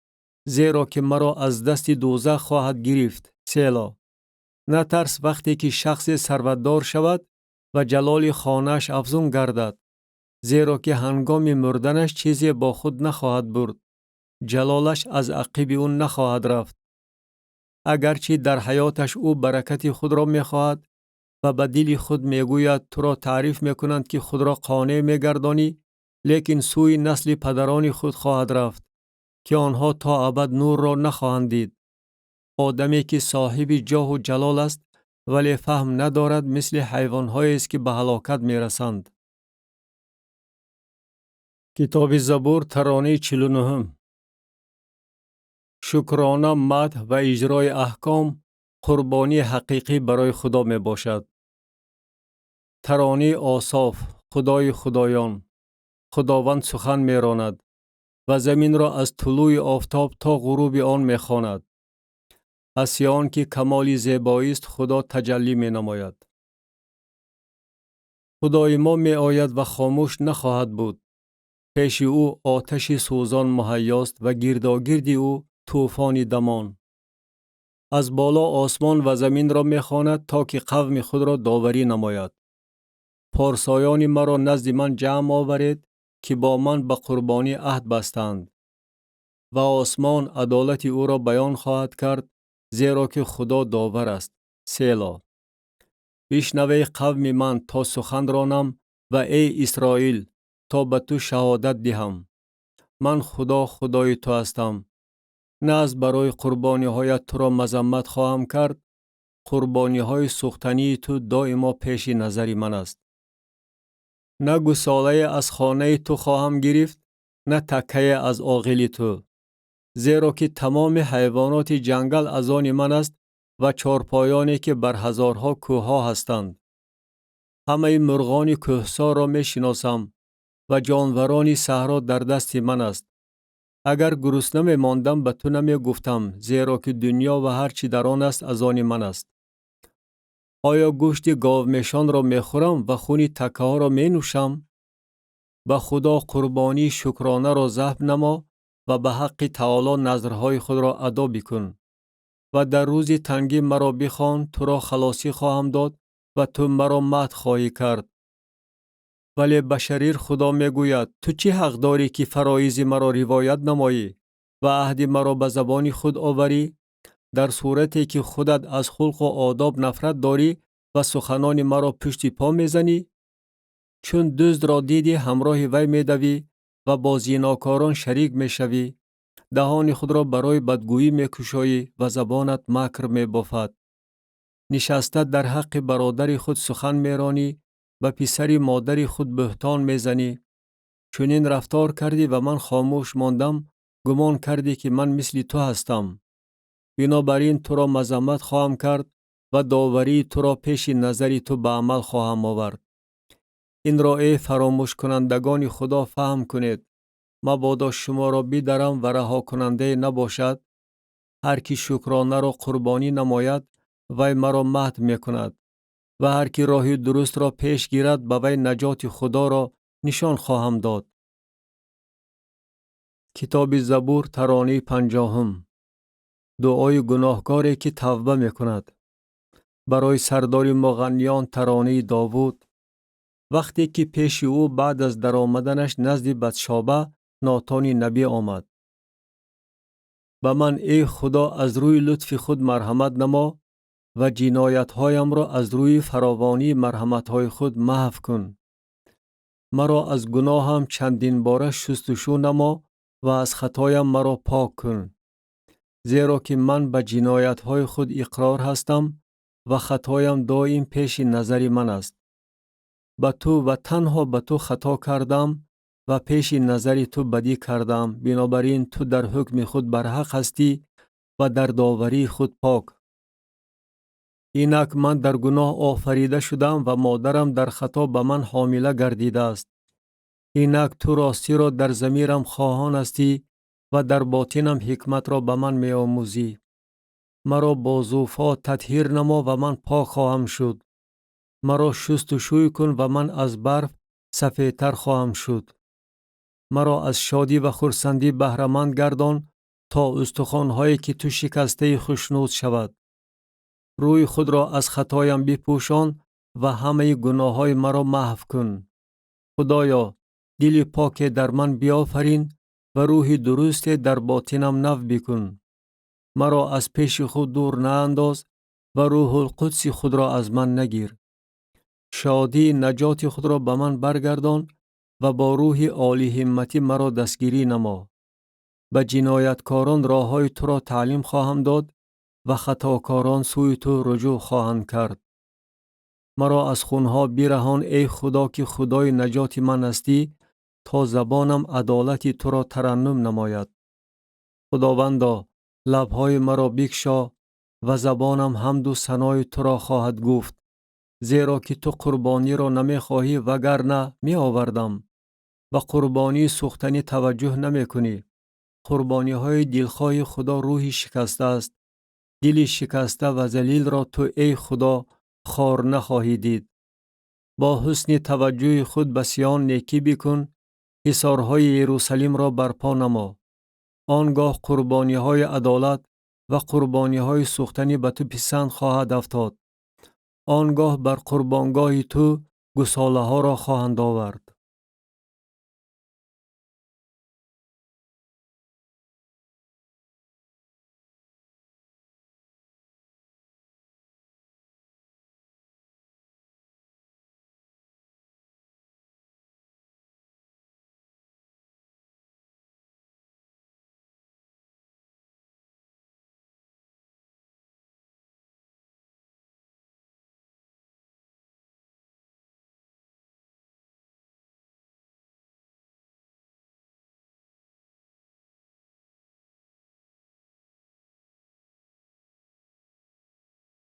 зеро ки маро аз дасти дӯзах хоҳад гирифт. Село. Натарс вақте ки шахсе сарватдор шавад ва ҷалоли хонааш афзун гардад, зеро ки ҳангоми мурданаш чизе бо худ нахоҳад бурд, ҷалолаш аз ақиби ӯ нахоҳад рафт. Агарчи дар ҳаёташ ӯ баракати худро мехоҳад ва ба дили худ мегӯяд: туро таъриф мекунанд, ки худро қонеъ мегардонӣ, лекин сӯи насли падарони худ хоҳад рафт, ки онҳо то абад нурро нахоҳанд дид. Одаме ки соҳиби ҷоҳу ҷалол аст, вале фаҳм надорад, мисли ҳайвонҳоест, ки ба ҳалокат мерасанд. Китоби Забур, таронаи 49-ум. Шукрона, мадҳ ва иҷрои аҳком қурбонии ҳақиқӣ барои Худо мебошад. Таронаи Ософ, Худои худоён. Худованд сухан меронад ва заминро аз тулӯи офтоб то ғуруби он мехонад. Аз Сион, ки камоли зебоист, Худо таҷаллӣ менамояд. Худои мо меояд ва хомӯш нахоҳад буд. Пеши ӯ оташи сӯзон муҳайёст ва гирдогирди ӯ тӯфони дамон. Аз боло осмон ва заминро мехонад, то ки қавми худро доварӣ намояд. Порсоёни маро назди ман ҷамъ оваред, ки бо ман ба қурбонӣ аҳд бастанд. Ва осмон адолати ӯро баён хоҳад кард, зеро ки Худо довар аст. Село. Бишнавей, қавми ман, то сухан ронам, ва эй Исроил, то ба ту шаҳодат диҳам. Ман Худо, Худои ту ҳастам. На аз барои қурбониҳоят туро мазаммат хоҳам кард, қурбониҳои сӯхтании ту доимо пеши назари ман аст. На гусолае аз хонаи ту хоҳам гирифт, на таккае аз оғили ту, зеро ки тамоми ҳайвоноти ҷангал аз они ман аст ва чорпоёне, ки бар ҳазорҳо кӯҳҳо ҳастанд. Ҳамаи мурғони кӯҳсорро мешиносам ва ҷонварони саҳро дар дасти ман аст. Агар гурусна мемондам, ба ту намегуфтам, зеро ки дунё ва ҳар чӣ дар он аст аз они ман аст. Оё гӯшти говмешонро мехӯрам ва хуни таккаҳоро менӯшам? Ба Худо қурбонии шукронаро забҳ намо ва ба ҳаққи таоло назрҳои худро адо бикун. Ва дар рӯзи тангӣ маро бихон, туро халосӣ хоҳам дод ва ту маро мадҳ хоҳӣ кард. Вале ба шарир Худо мегӯяд: ту чӣ ҳақ дорӣ, ки фароизи маро ривоят намоӣ ва аҳди маро ба забони худ оварӣ, дар сурате ки худат аз хулқу одоб нафрат дорӣ ва суханони маро пушти по мезанӣ? Чун дуздро дидӣ, ҳамроҳи вай медавӣ ва бо зинокорон шарик мешавӣ, даҳони худро барои бадгӯӣ мекушоӣ ва забонат макр мебофад. Нишаста дар ҳаққи бародари худ сухан меронӣ, ба писари модари худ буҳтон мезанӣ. Чунин рафтор кардӣ ва ман хомӯш мондам, гумон кардӣ, ки ман мисли ту ҳастам. Бинобар ин туро мазаммат хоҳам кард ва доварии туро пеши назари ту ба амал хоҳам овард. Инро, эй фаромӯшкунандагони Худо, фаҳм кунед, мабодо шуморо бидарам ва раҳокунандае набошад. Ҳар ки шукронаро қурбонӣ намояд, вай маро мадҳ мекунад, ва ҳар ки роҳи дурустро пеш гирад, ба вай наҷоти Худоро нишон хоҳам дод. Китоби Забур, таронаи 50-ум. Дуои гуноҳкоре, ки тавба мекунад. Барои сардори муғанниён, таронаи Довуд, вақте ки пеши ӯ баъд аз даромаданаш назди Батшоба Нотони набӣ омад. Ба ман, эй Худо, аз рӯи лутфи худ марҳамат намо ва ҷиноятҳоямро аз рӯи фаровонии марҳаматҳои худ маҳв кун. Маро аз гуноҳам чандинбора шустушӯ намо ва аз хатоям маро пок кун. Зеро ки ман ба ҷиноятҳои худ иқрор ҳастам Ва хатоям доим пеши назари ман аст. Ба ту ва танҳо ба ту хато кардам ва пеши назари ту бадӣ кардам. Бинобар ин ту дар ҳукми худ барҳақ ҳастӣ ва дар доварии худ пок. Инак ман дар гуноҳ офарида шудам ва модарам дар хато ба ман ҳомила гардидааст. Инак ту ростиро дар замирам хоҳон ҳастӣ ва дар ботинам ҳикматро ба ман меомӯзӣ. Маро бо зуфо татҳир намо ва ман пок хоҳам шуд. Маро шустушӯй кун ва ман аз барф сафедтар хоҳам шуд. Маро аз шодӣ ва хурсандӣ баҳраманд гардон, то устухонҳое ки ту шикастаи хушнуд шавад. Рӯи худро аз хатоям бипӯшон ва ҳамаи гуноҳҳои маро маҳв кун. Худоё, дили поке дар ман биёфарин ва рӯҳи дурусте дар ботинам нав бикун. Маро аз пеши худ дур наандоз ва Рӯҳулқудси худро аз ман нагир. Шодии наҷоти худро ба ман баргардон ва бо рӯҳи олиҳимматӣ маро дастгирӣ намо. Ба ҷинояткорон роҳҳои туро таълим хоҳам дод ва хатокорон сӯи ту руҷӯъ хоҳанд кард. Маро аз хунҳо бираҳон, эй Худо, ки Худои наҷоти ман ҳастӣ, то забонам адолати туро тараннум намояд. Худовандо, лабҳои маро бикшо ва забонам ҳамду санои туро хоҳад гуфт, зеро ки ту қурбониро намехоҳӣ, вагарна меовардам. Ба қурбонии сӯхтанӣ таваҷҷӯҳ намекунӣ. Қурбониҳои дилхоҳи Худо рӯҳи шикаста аст. Дили шикаста ва залилро ту, эй Худо, хор нахоҳӣ дид. Бо ҳусни таваҷҷӯҳи худ ба Сиён некӣ бикун, ҳисорҳои Ерусалимро барпо намо. Он гоҳ қурбониҳои адолат ва қурбониҳои сӯхтанӣ ба ту писанд хоҳад афтод. Он гоҳ бар қурбонгоҳи ту гусолаҳоро хоҳанд овард.